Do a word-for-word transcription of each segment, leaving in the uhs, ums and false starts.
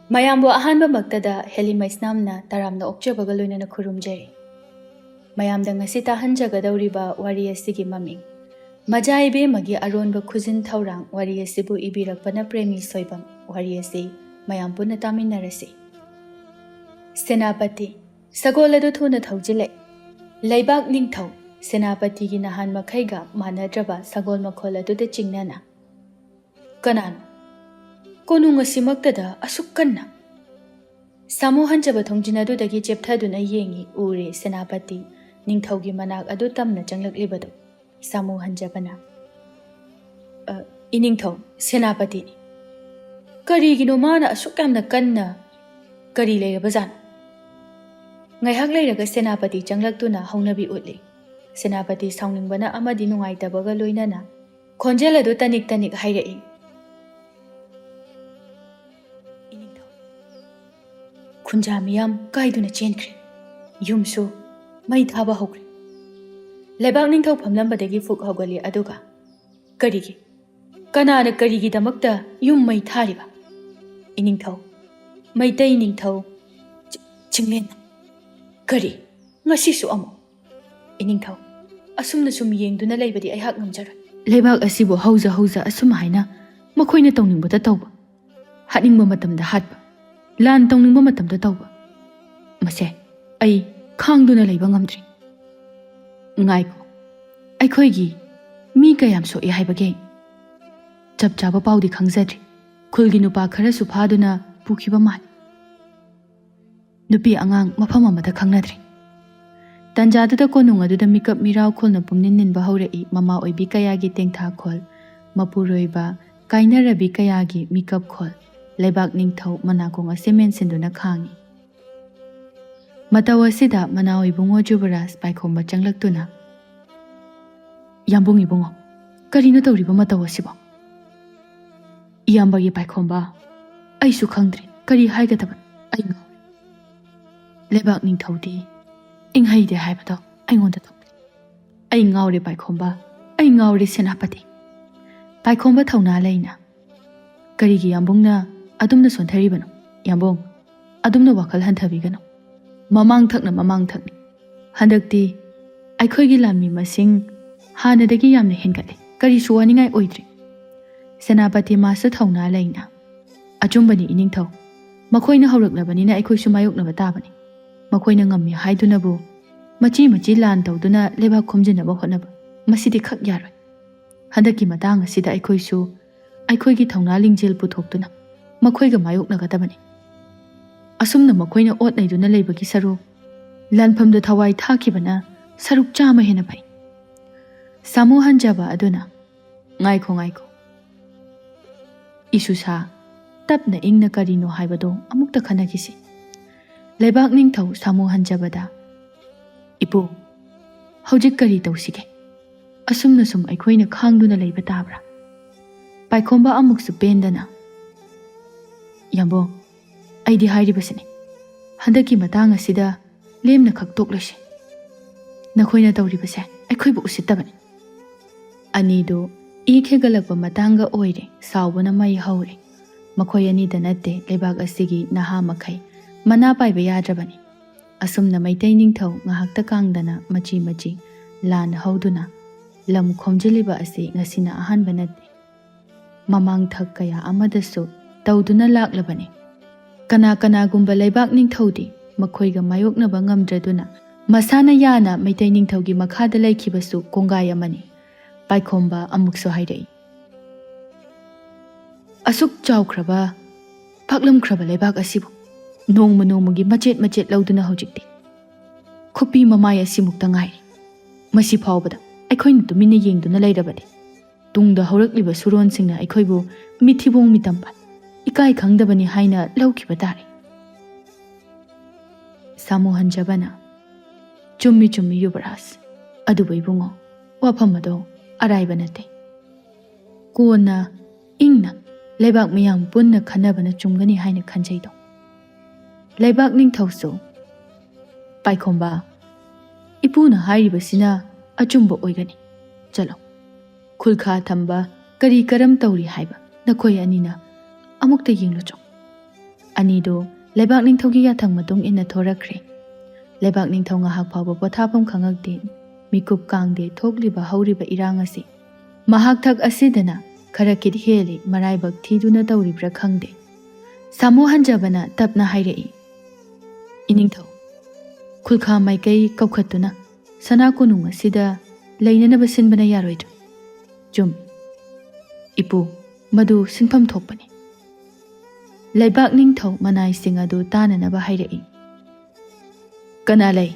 ꯃꯌꯥꯝꯕꯨ ꯑꯍꯥꯟꯕꯃꯛꯇꯗ ꯍꯦꯂꯤꯃꯩꯁꯅꯥꯝꯅ ꯇꯔꯥꯝꯅ ꯑꯣꯛꯆꯕꯒ ꯂꯣꯏꯅꯅ ꯈꯨꯔꯨꯝꯖꯔꯤ꯫ ꯃꯌꯥꯝꯗ ꯉꯁꯤ ꯇꯥꯍꯟꯖꯒꯗꯧꯔꯤꯕ ꯋꯥꯔꯤ ꯑꯁꯤꯒꯤ ꯃꯃꯤꯡ ꯃꯖꯥ ꯏꯕꯦꯝꯃꯒꯤ ꯑꯔꯣꯟꯕ ꯈꯨꯖꯤꯟ ꯊꯧꯔꯥꯡ꯫ ꯋꯥꯔꯤ ꯑꯁꯤꯕꯨ ꯏꯕꯤꯔꯛꯄꯅ ꯄ꯭ꯔꯦꯃꯤ ꯁꯣꯏꯕꯝ꯫ ꯋꯥꯔꯤ ꯑꯁꯤ ꯃꯌꯥꯝ ꯄꯨꯟꯅ ꯇꯥꯃꯤꯟꯅꯔꯁꯤ꯫ ꯁꯦꯅꯥꯄꯇꯤ꯫ ꯁꯒꯣꯜ ꯑꯗꯨ ꯊꯨꯅ ꯊꯧꯖꯤꯜꯂꯦ꯫ ꯂꯩꯕꯥꯛ ꯅꯤꯡꯊꯧ ꯁꯦꯅꯥꯄꯇꯤꯒꯤ ꯅꯍꯥꯟ ꯃꯈꯩꯒ ꯃꯥꯟꯅꯗ꯭ꯔꯕ ꯁꯒꯣꯜ ꯃꯈꯣꯜ ꯑꯗꯨꯗ ꯆꯤꯡꯅꯅ, "ꯀꯅꯥꯅꯣ ꯀꯣꯅꯨꯡ ꯑꯁꯤꯃꯛꯇꯗ ꯑꯁꯨꯛ ꯀꯟꯅ?" ꯁꯥꯃꯨ ꯍꯟꯖꯕ ꯊꯣꯡꯖꯤꯟ ꯑꯗꯨꯗꯒꯤ ꯆꯦꯞꯊꯗꯨꯅ ꯌꯦꯡꯉꯤ꯫ ꯎꯔꯦ ꯁꯦꯅꯥꯄꯇꯤ ꯅꯤꯡꯊꯧꯒꯤ ꯃꯅꯥꯛ ꯑꯗꯨ ꯇꯝꯅ ꯆꯪꯂꯛꯂꯤꯕꯗꯨ꯫ ꯁꯥꯃꯨ ꯍꯟꯖꯕꯅ, "ꯑ, ꯏꯅꯤꯡꯊꯧ, ꯁꯦꯅꯥꯄꯇꯤꯅꯤ꯫ ꯀꯔꯤꯒꯤꯅꯣ ꯃꯥꯅ ꯑꯁꯨꯛ ꯌꯥꯝꯅ ꯀꯟꯅ? ꯀꯔꯤ ꯂꯩꯔꯕꯖꯥꯠꯅꯣ?" ꯉꯥꯏꯍꯥꯛ ꯂꯩꯔꯒ ꯁꯦꯅꯥꯄꯇꯤ ꯆꯪꯂꯛꯇꯨꯅ ꯍꯧꯅꯕꯤ ꯎꯠꯂꯤ꯫ ꯁꯦꯅꯥꯄꯇꯤ ꯁꯥꯎꯅꯤꯡꯕꯅ ꯑꯃꯗꯤ ꯅꯨꯡꯉꯥꯏꯇꯕꯒ ꯂꯣꯏꯅꯅ ꯈꯣꯟꯖꯦꯜ ꯑꯗꯨ ꯇꯅꯤꯛ ꯇꯅꯤꯛ ꯍꯥꯏꯔꯛꯏ꯫ ꯏꯅꯤꯡꯊꯧ꯫ ꯈꯨꯟꯖꯥ ꯃꯤꯌꯥꯝ ꯀꯥꯏꯗꯨꯅ ꯆꯦꯟꯈ꯭ꯔꯦ꯫ ꯌꯨꯝꯁꯨ ꯃꯩ ꯊꯥꯕ ꯍꯧꯈ꯭ꯔꯦ꯫ ꯂꯩꯕꯥꯛ ꯅꯤꯡꯊꯧ ꯐꯝꯂꯝꯕꯗꯒꯤ ꯐꯨꯛ ꯍꯧꯒꯠꯂꯤ, ꯑꯗꯨꯒ, "ꯀꯔꯤꯒꯤ? ꯀꯅꯥꯅ ꯀꯔꯤꯒꯤꯗꯃꯛꯇ ꯌꯨꯝ ꯃꯩ ꯊꯥꯔꯤꯕ?" ꯏꯅꯤꯡꯊꯧ꯫ ꯃꯩꯇꯩ ꯅꯤꯡꯊꯧ꯫ ꯆ-, ꯆꯤꯡꯂꯦꯟ꯫ ꯀꯔꯤ? ꯉꯁꯤꯁꯨ ꯑꯃꯨꯛ? ꯏꯅꯤꯡꯊꯧ꯫ ꯑꯁꯨꯝꯅ ꯁꯨꯝ ꯌꯦꯡꯗꯨꯅ ꯂꯩꯕꯗꯤ ꯑꯩꯍꯥꯛ ꯉꯝꯖꯔꯣꯏ꯫ ꯂꯩꯕꯥꯛ ꯑꯁꯤꯕꯨ ꯍꯧꯖ ꯍꯧꯖ ꯑꯁꯨꯝ ꯍꯥꯏꯅ ꯃꯈꯣꯏꯅ ꯇꯧꯅꯤꯡꯕꯇ ꯇꯧꯕ, ꯍꯥꯠꯅꯤꯡꯕ ꯃꯇꯝꯗ ꯍꯥꯠꯄ, ꯂꯥꯟ ꯇꯧꯅꯤꯡꯕ ꯃꯇꯝꯗ ꯇꯧꯕ, ꯃꯁꯦ ꯑꯩ ꯈꯥꯡꯗꯨꯅ ꯂꯩꯕ ꯉꯝꯗ꯭ꯔꯤ꯫ ꯉꯥꯏꯈꯣ, ꯑꯩꯈꯣꯏꯒꯤ ꯃꯤ ꯀꯌꯥꯝ ꯁꯣꯛꯏ ꯍꯥꯏꯕꯒꯦ? ꯆꯞ ꯆꯥꯕ ꯄꯥꯎꯗꯤ ꯈꯪꯖꯗ꯭ꯔꯤ꯫ ꯈꯨꯜꯒꯤ ꯅꯨꯄꯥ ꯈꯔꯁꯨ ꯐꯥꯗꯨꯅ ꯄꯨꯈꯤꯕ ꯃꯥꯜꯂꯤ꯫ ꯅꯨꯄꯤ ꯑꯉꯥꯡ ꯃꯐꯝ ꯑꯃꯗ ꯈꯪꯅꯗ꯭ꯔꯤ꯫ ꯇꯟꯖꯥꯗꯨꯗ ꯀꯣꯅꯨꯡ ꯑꯗꯨꯗ ꯃꯤꯀꯞ ꯃꯤꯔꯥꯎ ꯈꯣꯜꯅ ꯄꯨꯝꯅꯤꯟ ꯅꯤꯟꯕ ꯍꯧꯔꯛꯏ꯫ ꯃꯃꯥ ꯑꯣꯏꯕꯤ ꯀꯌꯥꯒꯤ ꯇꯦꯡꯊꯥ ꯈꯣꯜ, ꯃꯄꯨꯔꯣꯏꯕ ꯀꯥꯏꯅꯔꯕꯤ ꯀꯌꯥꯒꯤ ꯃꯤꯀꯞ ꯈꯣꯜ, ꯂꯩꯕꯥꯛ ꯅꯤꯡꯊꯧ ꯃꯅꯥꯀꯣꯡ ꯑꯁꯤ ꯃꯦꯟꯁꯤꯟꯗꯨꯅ ꯈꯥꯡꯏ꯫ ꯃꯇꯧ ꯑꯁꯤꯗ ꯃꯅꯥꯎ ꯏꯕꯨꯡꯉꯣ ꯖꯨꯕꯔꯥꯖ ꯄꯥꯏꯈꯣꯝꯕ ꯆꯪꯂꯛꯇꯨꯅ, "ꯌꯥꯝꯕꯨꯡ ꯏꯕꯨꯡꯉꯣ, ꯀꯔꯤꯅꯣ ꯇꯧꯔꯤꯕ ꯃꯇꯧ ꯑꯁꯤꯕꯣ?" ꯏꯌꯥꯝꯕꯒꯤ ꯄꯥꯏꯈꯣꯝꯕ, ꯑꯩꯁꯨ ꯈꯪꯗ꯭ꯔꯦ ꯀꯔꯤ ꯍꯥꯏꯒꯗꯕꯅꯣ, ꯑꯩ ꯉꯥꯎꯔꯦ꯫ ꯂꯩꯕꯥꯛ ꯅꯤꯡꯊꯧꯗꯤ ꯏꯪꯍꯩꯗꯦ ꯍꯥꯏꯕꯗꯣ ꯑꯩꯉꯣꯟꯗ ꯇꯧꯈ꯭ꯔꯦ꯫ ꯑꯩ ꯉꯥꯎꯔꯦ ꯄꯥꯏꯈꯣꯝꯕ, ꯑꯩ ꯉꯥꯎꯔꯦ ꯁꯦꯅꯥꯄꯇꯤ꯫ ꯄꯥꯏꯈꯣꯝꯕ ꯊꯧꯅꯥ ꯂꯩꯅ, "ꯀꯔꯤꯒꯤ ꯌꯥꯝꯕꯨꯡꯅ ꯑꯗꯨꯝꯅ ꯁꯣꯟꯊꯔꯤꯕꯅꯣ?" ꯌꯥꯝꯕꯣꯡ, ꯑꯗꯨꯝꯅ ꯋꯥꯈꯜ ꯍꯟꯊꯕꯤꯒꯅꯨ꯫ ꯃꯃꯥꯡ ꯊꯛꯅ ꯃꯃꯥꯡ ꯊꯛꯅꯤ꯫ ꯍꯟꯗꯛꯇꯤ ꯑꯩꯈꯣꯏꯒꯤ ꯂꯥꯟꯃꯤ ꯃꯁꯤꯡ ꯍꯥꯟꯅꯗꯒꯤ ꯌꯥꯝꯅ ꯍꯦꯟꯒꯠꯂꯦ꯫ ꯀꯔꯤꯁꯨ ꯋꯥꯅꯤꯡꯉꯥꯏ ꯑꯣꯏꯗ꯭ꯔꯦ꯫ ꯁꯦꯅꯥꯄꯇꯤ ꯃꯥꯁꯨ ꯊꯧꯅꯥ ꯂꯩꯅ, "ꯑꯆꯨꯝꯕꯅꯤ ꯏꯅꯤꯡꯊꯧ꯫ ꯃꯈꯣꯏꯅ ꯍꯧꯔꯛꯂꯕꯅꯤꯅ ꯑꯩꯈꯣꯏꯁꯨ ꯃꯥꯌꯣꯛꯅꯕ ꯇꯥꯕꯅꯤ꯫ ꯃꯈꯣꯏꯅ ꯉꯝꯃꯤ ꯍꯥꯏꯗꯨꯅꯕꯨ ꯃꯆꯤ ꯃꯆꯤ ꯂꯥꯟ ꯇꯧꯗꯨꯅ ꯂꯩꯕꯥꯛ ꯈꯣꯝꯖꯤꯟꯅꯕ ꯍꯣꯠꯅꯕ, ꯃꯁꯤꯗꯤ ꯈꯛ ꯌꯥꯔꯣꯏ꯫ ꯍꯟꯗꯛꯀꯤ ꯃꯇꯥꯡ ꯑꯁꯤꯗ ꯑꯩꯈꯣꯏꯁꯨ ꯑꯩꯈꯣꯏꯒꯤ ꯊꯧꯅꯥ ꯂꯤꯡꯖꯦꯜ ꯄꯨꯊꯣꯛꯇꯨꯅ ꯃꯈꯣꯏꯒ ꯃꯥꯌꯣꯛꯅꯒꯗꯕꯅꯤ꯫ ꯑꯁꯨꯝꯅ ꯃꯈꯣꯏꯅ ꯑꯣꯠ ꯅꯩꯗꯨꯅ ꯂꯩꯕꯒꯤ ꯁꯔꯨꯛ, ꯂꯥꯟꯐꯝꯗ ꯊꯋꯥꯏ ꯊꯥꯈꯤꯕꯅ ꯁꯔꯨꯛ ꯆꯥꯝꯃ ꯍꯦꯟꯅ ꯐꯩ꯫" ꯁꯥꯃꯨ ꯍꯟꯖꯕ ꯑꯗꯨꯅ, "ꯉꯥꯏꯈꯣ, ꯉꯥꯏꯈꯣ꯫ ꯏꯁꯨꯁꯥ, ꯇꯞꯅ ꯏꯪꯅ ꯀꯔꯤꯅꯣ ꯍꯥꯏꯕꯗꯣ ꯑꯃꯨꯛꯇ ꯈꯟꯅꯈꯤꯁꯤ꯫" ꯂꯩꯕꯥꯛ ꯅꯤꯡꯊꯧ ꯁꯥꯃꯨ ꯍꯟꯖꯕꯗ, "ꯏꯄꯨ, ꯍꯧꯖꯤꯛ ꯀꯔꯤ ꯇꯧꯁꯤꯒꯦ? ꯑꯁꯨꯝꯅ ꯁꯨꯝ ꯑꯩꯈꯣꯏꯅ ꯈꯥꯡꯗꯨꯅ ꯂꯩꯕ ꯇꯥꯕ꯭ꯔꯥ?" ꯄꯥꯏꯈꯣꯝꯕ ꯑꯃꯨꯛꯁꯨ ꯄꯦꯟꯗꯅ, "ꯌꯥꯝꯕꯣꯡ, ꯑꯩꯗꯤ ꯍꯥꯏꯔꯤꯕꯁꯤꯅꯤ, ꯍꯟꯗꯛꯀꯤ ꯃꯇꯥꯡ ꯑꯁꯤꯗ ꯂꯦꯝꯅ ꯈꯛ ꯇꯣꯛꯂꯣꯏꯁꯤ꯫ ꯅꯈꯣꯏꯅ ꯇꯧꯔꯤꯕꯁꯦ ꯑꯩꯈꯣꯏꯕꯨ ꯎꯁꯤꯠꯇꯕꯅꯤ꯫" ꯑꯅꯤꯗꯨ ꯏ ꯈꯦꯒꯠꯂꯛꯄ ꯃꯇꯥꯡꯒ ꯑꯣꯏꯔꯦ, ꯁꯥꯎꯕꯅ ꯃꯩ ꯍꯧꯔꯦ꯫ ꯃꯈꯣꯏ ꯑꯅꯤꯗ ꯅꯠꯇꯦ, ꯂꯩꯕꯥꯛ ꯑꯁꯤꯒꯤ ꯅꯍꯥ ꯃꯈꯩ ꯃꯅꯥ ꯄꯥꯏꯕ ꯌꯥꯗ꯭ꯔꯕꯅꯤ꯫ ꯑꯁꯨꯝꯅ ꯃꯩꯇꯩ ꯅꯤꯡꯊꯧ ꯉꯥꯏꯍꯥꯛꯇ ꯀꯥꯡꯗꯅ ꯃꯆꯤ ꯃꯆꯤ ꯂꯥꯟ ꯍꯧꯗꯨꯅ ꯂꯝ ꯈꯣꯝꯖꯤꯜꯂꯤꯕ ꯑꯁꯤ ꯉꯁꯤꯅ ꯑꯍꯥꯟꯕ ꯅꯠꯇꯦ꯫ ꯃꯃꯥꯡ ꯊꯛ ꯀꯌꯥ ꯑꯃꯗꯁꯨ ꯇꯧꯗꯨꯅ ꯂꯥꯛꯂꯕꯅꯤ꯫ ꯀꯅꯥ ꯀꯅꯥꯒꯨꯝꯕ ꯂꯩꯕꯥꯛ ꯅꯤꯡꯊꯧꯗꯤ ꯃꯈꯣꯏꯒ ꯃꯥꯌꯣꯛꯅꯕ ꯉꯝꯗ꯭ꯔꯗꯨꯅ ꯃꯁꯥꯅ ꯌꯥꯅ ꯃꯩꯇꯩ ꯅꯤꯡꯊꯧꯒꯤ ꯃꯈꯥꯗ ꯂꯩꯈꯤꯕꯁꯨ ꯀꯣꯡꯒꯥꯏ ꯑꯃꯅꯤ꯫ ꯄꯥꯏꯈꯣꯝꯕ ꯑꯃꯨꯛꯁꯨ ꯍꯥꯏꯔꯛꯏ, "ꯑꯁꯨꯛ ꯆꯥꯎꯈ꯭ꯔꯕ, ꯐꯥꯛꯂꯝꯈ꯭ꯔꯕ ꯂꯩꯕꯥꯛ ꯑꯁꯤꯕꯨ ꯅꯣꯡꯃ ꯅꯣꯡꯃꯒꯤ ꯃꯆꯦꯠ ꯃꯆꯦꯠ ꯂꯧꯗꯨꯅ ꯍꯧꯖꯤꯛꯇꯤ ꯈꯨꯄꯤ ꯃꯃꯥꯏ ꯑꯁꯤꯃꯨꯛꯇ ꯉꯥꯏꯔꯦ꯫ ꯃꯁꯤ ꯐꯥꯎꯕꯗ ꯑꯩꯈꯣꯏꯅ ꯇꯨꯃꯤꯟꯅ ꯌꯦꯡꯗꯨꯅ ꯂꯩꯔꯕꯗꯤ ꯇꯨꯡꯗ ꯍꯧꯔꯛꯂꯤꯕ ꯁꯨꯔꯣꯟꯁꯤꯡꯅ ꯑꯩꯈꯣꯏꯕꯨ ꯃꯤꯊꯤꯕꯣꯡ ꯃꯤꯇꯝꯕ, ꯏꯀꯥꯏ ꯈꯪꯗꯕꯅꯤ ꯍꯥꯏꯅ ꯂꯧꯈꯤꯕ ꯇꯥꯔꯦ꯫" ꯁꯥꯃꯨ ꯍꯟꯖꯕꯅ, "ꯆꯨꯝꯃꯤ, ꯆꯨꯝꯃꯤ ꯌꯨꯕꯔꯥꯖ꯫ ꯑꯗꯨꯕꯨ ꯏꯕꯨꯡꯉꯣ, ꯋꯥꯐꯝ ꯑꯗꯣ ꯑꯔꯥꯏꯕ ꯅꯠꯇꯦ꯫ ꯀꯣꯟꯅ ꯏꯪꯅ ꯂꯩꯕꯥꯛ ꯃꯤꯌꯥꯝ ꯄꯨꯟꯅ ꯈꯟꯅꯕꯅ ꯆꯨꯝꯒꯅꯤ ꯍꯥꯏꯅ ꯈꯟꯖꯩꯗꯣ꯫" ꯂꯩꯕꯥꯛ ꯅꯤꯡꯊꯧꯁꯨ, "ꯄꯥꯏꯈꯣꯝꯕ, ꯏꯄꯨꯅ ꯍꯥꯏꯔꯤꯕꯁꯤꯅ ꯑꯆꯨꯝꯕ ꯑꯣꯏꯒꯅꯤ꯫ ꯆꯠꯂꯣ, ꯈꯨꯜꯈꯥ ꯊꯝꯕ ꯀꯔꯤ ꯀꯔꯝ ꯇꯧꯔꯤ ꯍꯥꯏꯕ ꯅꯈꯣꯏ ꯑꯅꯤꯅ ꯑꯃꯨꯛꯇ ꯌꯦꯡꯂꯨꯆꯣ꯫" ꯑꯅꯤꯗꯨ ꯂꯩꯕꯥꯛ ꯅꯤꯡꯊꯧꯒꯤ ꯌꯥꯊꯪ ꯃꯇꯨꯡ ꯏꯟꯅ ꯊꯣꯔꯛꯈ꯭ꯔꯦ꯫ ꯂꯩꯕꯥꯛ ꯅꯤꯡꯊꯧ ꯉꯥꯏꯍꯥꯛ ꯐꯥꯎꯕ ꯄꯣꯊꯥꯐꯝ ꯈꯪꯉꯛꯇꯦ꯫ ꯃꯤꯀꯨꯞ ꯀꯥꯡꯗꯦ ꯊꯣꯛꯂꯤꯕ ꯍꯧꯔꯤꯕ ꯏꯔꯥꯡ ꯑꯁꯤ꯫ ꯃꯍꯥꯛ ꯊꯛ ꯑꯁꯤꯗꯅ ꯈꯔ ꯈꯤꯠ ꯍꯦꯜꯂꯤ, ꯃꯔꯥꯏꯕꯛ ꯊꯤꯗꯨꯅ ꯇꯧꯔꯤꯕ꯭ꯔꯥ ꯈꯪꯗꯦ꯫ ꯁꯥꯃꯨ ꯍꯟꯖꯕꯅ ꯇꯞꯅ ꯍꯥꯏꯔꯛꯏ, "ꯏꯅꯤꯡꯊꯧ, ꯈꯨꯜꯈꯥ ꯃꯥꯏꯀꯩ ꯀꯧꯈꯠꯇꯨꯅ ꯁꯅꯥ ꯀꯣꯅꯨꯡ ꯑꯁꯤꯗ ꯂꯩꯅꯅꯕ ꯁꯤꯟꯕꯅ ꯌꯥꯔꯣꯏꯗ꯭ꯔꯥ?" "ꯆꯨꯝ, ꯏꯄꯨ, ꯃꯗꯨ ꯁꯤꯟꯐꯝ ꯊꯣꯛꯄꯅꯤ꯫" ꯂꯩꯕꯥꯛ ꯅꯤꯡꯊꯧ ꯃꯅꯥꯏꯁꯤꯡ ꯑꯗꯨ ꯇꯥꯅꯅꯕ ꯍꯥꯏꯔꯛꯏ, "ꯀꯅꯥ ꯂꯩ?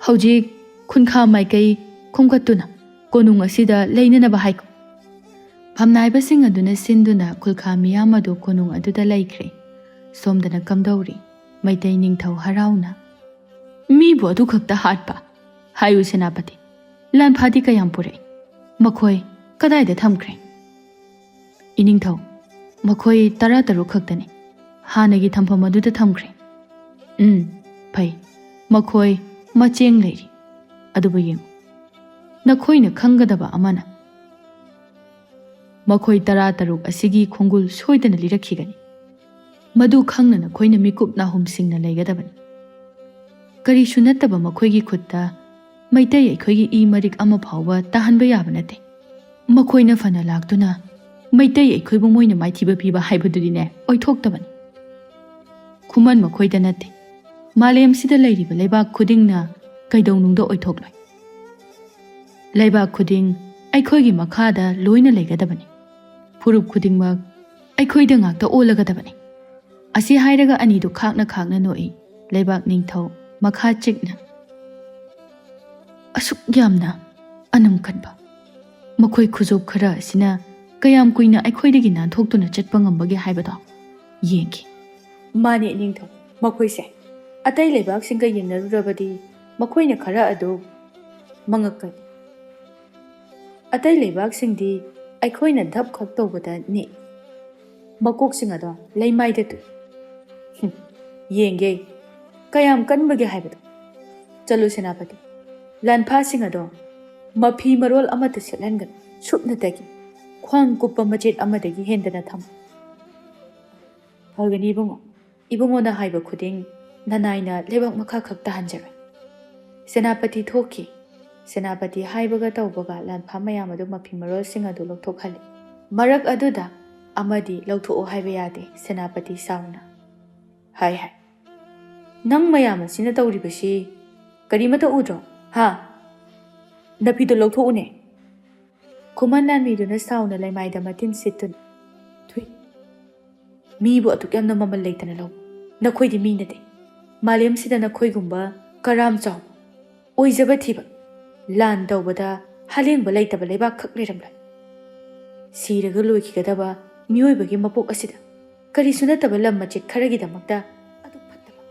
ꯍꯧꯖꯤꯛ ꯈꯨꯟꯈꯥ ꯃꯥꯏꯀꯩ ꯈꯣꯝꯒꯠꯇꯨꯅ ꯀꯣꯅꯨꯡ ꯑꯁꯤꯗ ꯂꯩꯅꯅꯕ ꯍꯥꯏꯈꯣ꯫" ꯐꯝꯅꯥꯏꯕꯁꯤꯡ ꯑꯗꯨꯅ ꯁꯤꯟꯗꯨꯅ ꯈꯨꯜꯈꯥ ꯃꯤꯌꯥꯝ ꯑꯗꯨ ꯀꯣꯅꯨꯡ ꯑꯗꯨꯗ ꯂꯩꯈ꯭ꯔꯦ꯫ ꯁꯣꯝꯗꯅ ꯀꯝꯗꯧꯔꯤ? ꯃꯩꯇꯩ ꯅꯤꯡꯊꯧ ꯍꯔꯥꯎꯅ, "ꯃꯤꯕꯨ ꯑꯗꯨꯈꯛꯇ ꯍꯥꯠꯄ? ꯍꯥꯏꯌꯨ ꯁꯦꯅꯥꯄꯇꯤ, ꯂꯥꯟꯐꯥꯗꯤ ꯀꯌꯥꯝ ꯄꯨꯔꯛꯏ? ꯃꯈꯣꯏ ꯀꯗꯥꯏꯗ ꯊꯝꯈ꯭ꯔꯦ?" "ꯏꯅꯤꯡꯊꯧ, ꯃꯈꯣꯏ ꯇꯔꯥ ꯇꯔꯨꯛ ꯈꯛꯇꯅꯤ꯫ ꯍꯥꯟꯅꯒꯤ ꯊꯝꯐꯝ ꯑꯗꯨꯗ ꯊꯝꯈ꯭ꯔꯦ꯫" "ꯎꯝ, ꯐꯩ꯫ ꯃꯈꯣꯏ ꯃꯆꯦꯡ ꯂꯩꯔꯤ꯫ ꯑꯗꯨꯕꯨ ꯌꯦꯡꯉꯨ, ꯅꯈꯣꯏꯅ ꯈꯪꯒꯗꯕ ꯑꯃꯅ, ꯃꯈꯣꯏ ꯇꯔꯥ ꯇꯔꯨꯛ ꯑꯁꯤꯒꯤ ꯈꯣꯡꯒꯨꯜ ꯁꯣꯏꯗꯅ ꯂꯤꯔꯛꯈꯤꯒꯅꯤ꯫ ꯃꯗꯨ ꯈꯪꯅ ꯅꯈꯣꯏꯅ ꯃꯤꯀꯨꯞ ꯅꯥꯍꯨꯝꯁꯤꯡꯅ ꯂꯩꯒꯗꯕꯅꯤ꯫ ꯀꯔꯤꯁꯨ ꯅꯠꯇꯕ ꯃꯈꯣꯏꯒꯤ ꯈꯨꯠꯇ ꯃꯩꯇꯩ ꯑꯩꯈꯣꯏꯒꯤ ꯏ ꯃꯔꯤꯛ ꯑꯃ ꯐꯥꯎꯕ ꯇꯥꯍꯟꯕ ꯌꯥꯕ ꯅꯠꯇꯦ꯫ ꯃꯈꯣꯏꯅ ꯐꯅ ꯂꯥꯛꯇꯨꯅ ꯃꯩꯇꯩ ꯑꯩꯈꯣꯏꯕꯨ ꯃꯣꯏꯅ ꯃꯥꯏꯊꯤꯕ ꯄꯤꯕ ꯍꯥꯏꯕꯗꯨꯗꯤꯅꯦ, ꯑꯣꯏꯊꯣꯛꯇꯕꯅꯤ꯫ ꯈꯨꯃꯟ ꯃꯈꯣꯏꯗ ꯅꯠꯇꯦ, ꯃꯥꯂꯦꯝꯁꯤꯗ ꯂꯩꯔꯤꯕ ꯂꯩꯕꯥꯛ ꯈꯨꯗꯤꯡꯅ ꯀꯩꯗꯧꯅꯨꯡꯗ ꯑꯣꯏꯊꯣꯛꯂꯣꯏ꯫ ꯂꯩꯕꯥꯛ ꯈꯨꯗꯤꯡ ꯑꯩꯈꯣꯏꯒꯤ ꯃꯈꯥꯗ ꯂꯣꯏꯅ ꯂꯩꯒꯗꯕꯅꯤ꯫ ꯐꯨꯔꯨꯞ ꯈꯨꯗꯤꯡꯃꯛ ꯑꯩꯈꯣꯏꯗ ꯉꯥꯛꯇ ꯑꯣꯜꯂꯒꯗꯕꯅꯤ꯫" ꯑꯁꯤ ꯍꯥꯏꯔꯒ ꯑꯅꯤꯗꯨ ꯈꯥꯛꯅ ꯈꯥꯛꯅ ꯅꯣꯛꯏ꯫ ꯂꯩꯕꯥꯛ ꯅꯤꯡꯊꯧ ꯃꯈꯥ ꯆꯤꯛꯅ, "ꯑꯁꯨꯛ ꯌꯥꯝꯅ ꯑꯅꯝ ꯀꯟꯕ ꯃꯈꯣꯏ ꯈꯨꯖꯣꯞ ꯈꯔ ꯑꯁꯤꯅ ꯀꯌꯥꯝ ꯀꯨꯏꯅ ꯑꯩꯈꯣꯏꯗꯒꯤ ꯅꯥꯟꯊꯣꯛꯇꯨꯅ ꯆꯠꯄ ꯉꯝꯕꯒꯦ ꯍꯥꯏꯕꯗꯣ ꯌꯦꯡꯒꯦ꯫" "ꯃꯥꯅꯦ ꯏꯅꯤꯡꯊꯧ, ꯃꯈꯣꯏꯁꯦ ꯑꯇꯩ ꯂꯩꯕꯥꯛꯁꯤꯡꯒ ꯌꯦꯡꯅꯔꯨꯔꯕꯗꯤ ꯃꯈꯣꯏꯅ ꯈꯔ ꯑꯗꯨ ꯃꯉꯛꯀꯅꯤ꯫ ꯑꯇꯩ ꯂꯩꯕꯥꯛꯁꯤꯡꯗꯤ ꯑꯩꯈꯣꯏꯅ ꯙꯞ ꯈꯛ ꯇꯧꯕꯗ ꯅꯤꯛꯏ꯫ ꯃꯀꯣꯛꯁꯤꯡ ꯑꯗꯣ ꯂꯩꯃꯥꯏꯗ ꯇꯨꯏ꯫ ꯍꯨꯝ, ꯌꯦꯡꯒꯦ ꯑꯩ ꯀꯌꯥꯝ ꯀꯟꯕꯒꯦ ꯍꯥꯏꯕꯗꯣ꯫ ꯆꯠꯂꯨ ꯁꯦꯅꯥꯄꯇꯤ, ꯂꯥꯟꯐꯥꯁꯤꯡ ꯑꯗꯣ ꯃꯐꯤ ꯃꯔꯣꯜ ꯑꯃꯠꯇ ꯁꯦꯠꯍꯟꯒꯅꯨ, ꯁꯨꯞꯅꯇꯒꯤ ꯈ꯭ꯋꯥꯡ ꯀꯨꯞꯄ ꯃꯆꯦꯠ ꯑꯃꯗꯒꯤ ꯍꯦꯟꯗꯅ ꯊꯝꯃꯨ꯫" "ꯐꯒꯅꯤ ꯏꯕꯨꯡꯉꯣ, ꯏꯕꯨꯡꯉꯣꯅ ꯍꯥꯏꯕ ꯈꯨꯗꯤꯡ ꯅꯅꯥꯏꯅ ꯂꯩꯕꯥꯛ ꯃꯈꯥ ꯈꯛ ꯇꯥꯍꯟꯖꯔꯣꯏ꯫ ꯁꯦꯅꯥꯄꯇꯤ ꯊꯣꯛꯈꯤ꯫ ꯁꯦꯅꯥꯄꯇꯤ ꯍꯥꯏꯕꯒ ꯇꯧꯕꯒ ꯂꯥꯟꯐꯥ ꯃꯌꯥꯝ ꯑꯗꯨ ꯃꯐꯤ ꯃꯔꯣꯜꯁꯤꯡ ꯑꯗꯨ ꯂꯧꯊꯣꯛꯍꯜꯂꯤ꯫ ꯃꯔꯛ ꯑꯗꯨꯗ ꯑꯃꯗꯤ ꯂꯧꯊꯣꯛꯑꯣ ꯍꯥꯏꯕ ꯌꯥꯗꯦ, ꯁꯦꯅꯥꯄꯇꯤ ꯁꯥꯎꯅ ꯍꯥꯏ ꯍꯥꯏ꯫ ꯅꯪ ꯃꯌꯥꯝ ꯑꯁꯤꯅ ꯇꯧꯔꯤꯕꯁꯤ ꯀꯔꯤꯃꯇ ꯎꯗ꯭ꯔꯣ? ꯍꯥ? ꯅꯐꯤꯗꯣ ꯂꯧꯊꯣꯛꯎꯅꯦ꯫ ꯈꯨꯃꯟ ꯂꯥꯟꯃꯤꯗꯨꯅ ꯁꯥꯎꯅ ꯂꯩꯃꯥꯏꯗ ꯃꯇꯤꯟ ꯁꯤꯠꯇꯨꯅ, ꯊꯨꯏ, ꯃꯤꯕꯨ ꯑꯗꯨꯛ ꯌꯥꯝꯅ ꯃꯃꯜ ꯂꯩꯇꯅ ꯂꯧ? ꯅꯈꯣꯏꯗꯤ ꯃꯤ ꯅꯠꯇꯦ꯫ ꯃꯥꯂꯦꯝꯁꯤꯗ ꯅꯈꯣꯏꯒꯨꯝꯕ ꯀꯔꯥꯝ ꯆꯥꯎꯕ, ꯑꯣꯏꯖꯕ ꯊꯤꯕ, ꯂꯥꯟ ꯇꯧꯕꯗ ꯍꯂꯦꯡꯕ ꯂꯩꯇꯕ ꯂꯩꯕꯥꯛꯈꯛ ꯂꯩꯔꯝꯂꯣꯏ꯫ ꯁꯤꯔꯒ ꯂꯣꯏꯈꯤꯒꯗꯕ ꯃꯤꯑꯣꯏꯕꯒꯤ ꯃꯄꯣꯛ ꯑꯁꯤꯗ ꯀꯔꯤꯁꯨ ꯅꯠꯇꯕ ꯂꯝ ꯃꯆꯦꯠ ꯈꯔꯒꯤꯗꯃꯛꯇ ꯑꯗꯨꯛ ꯐꯠꯇꯕ?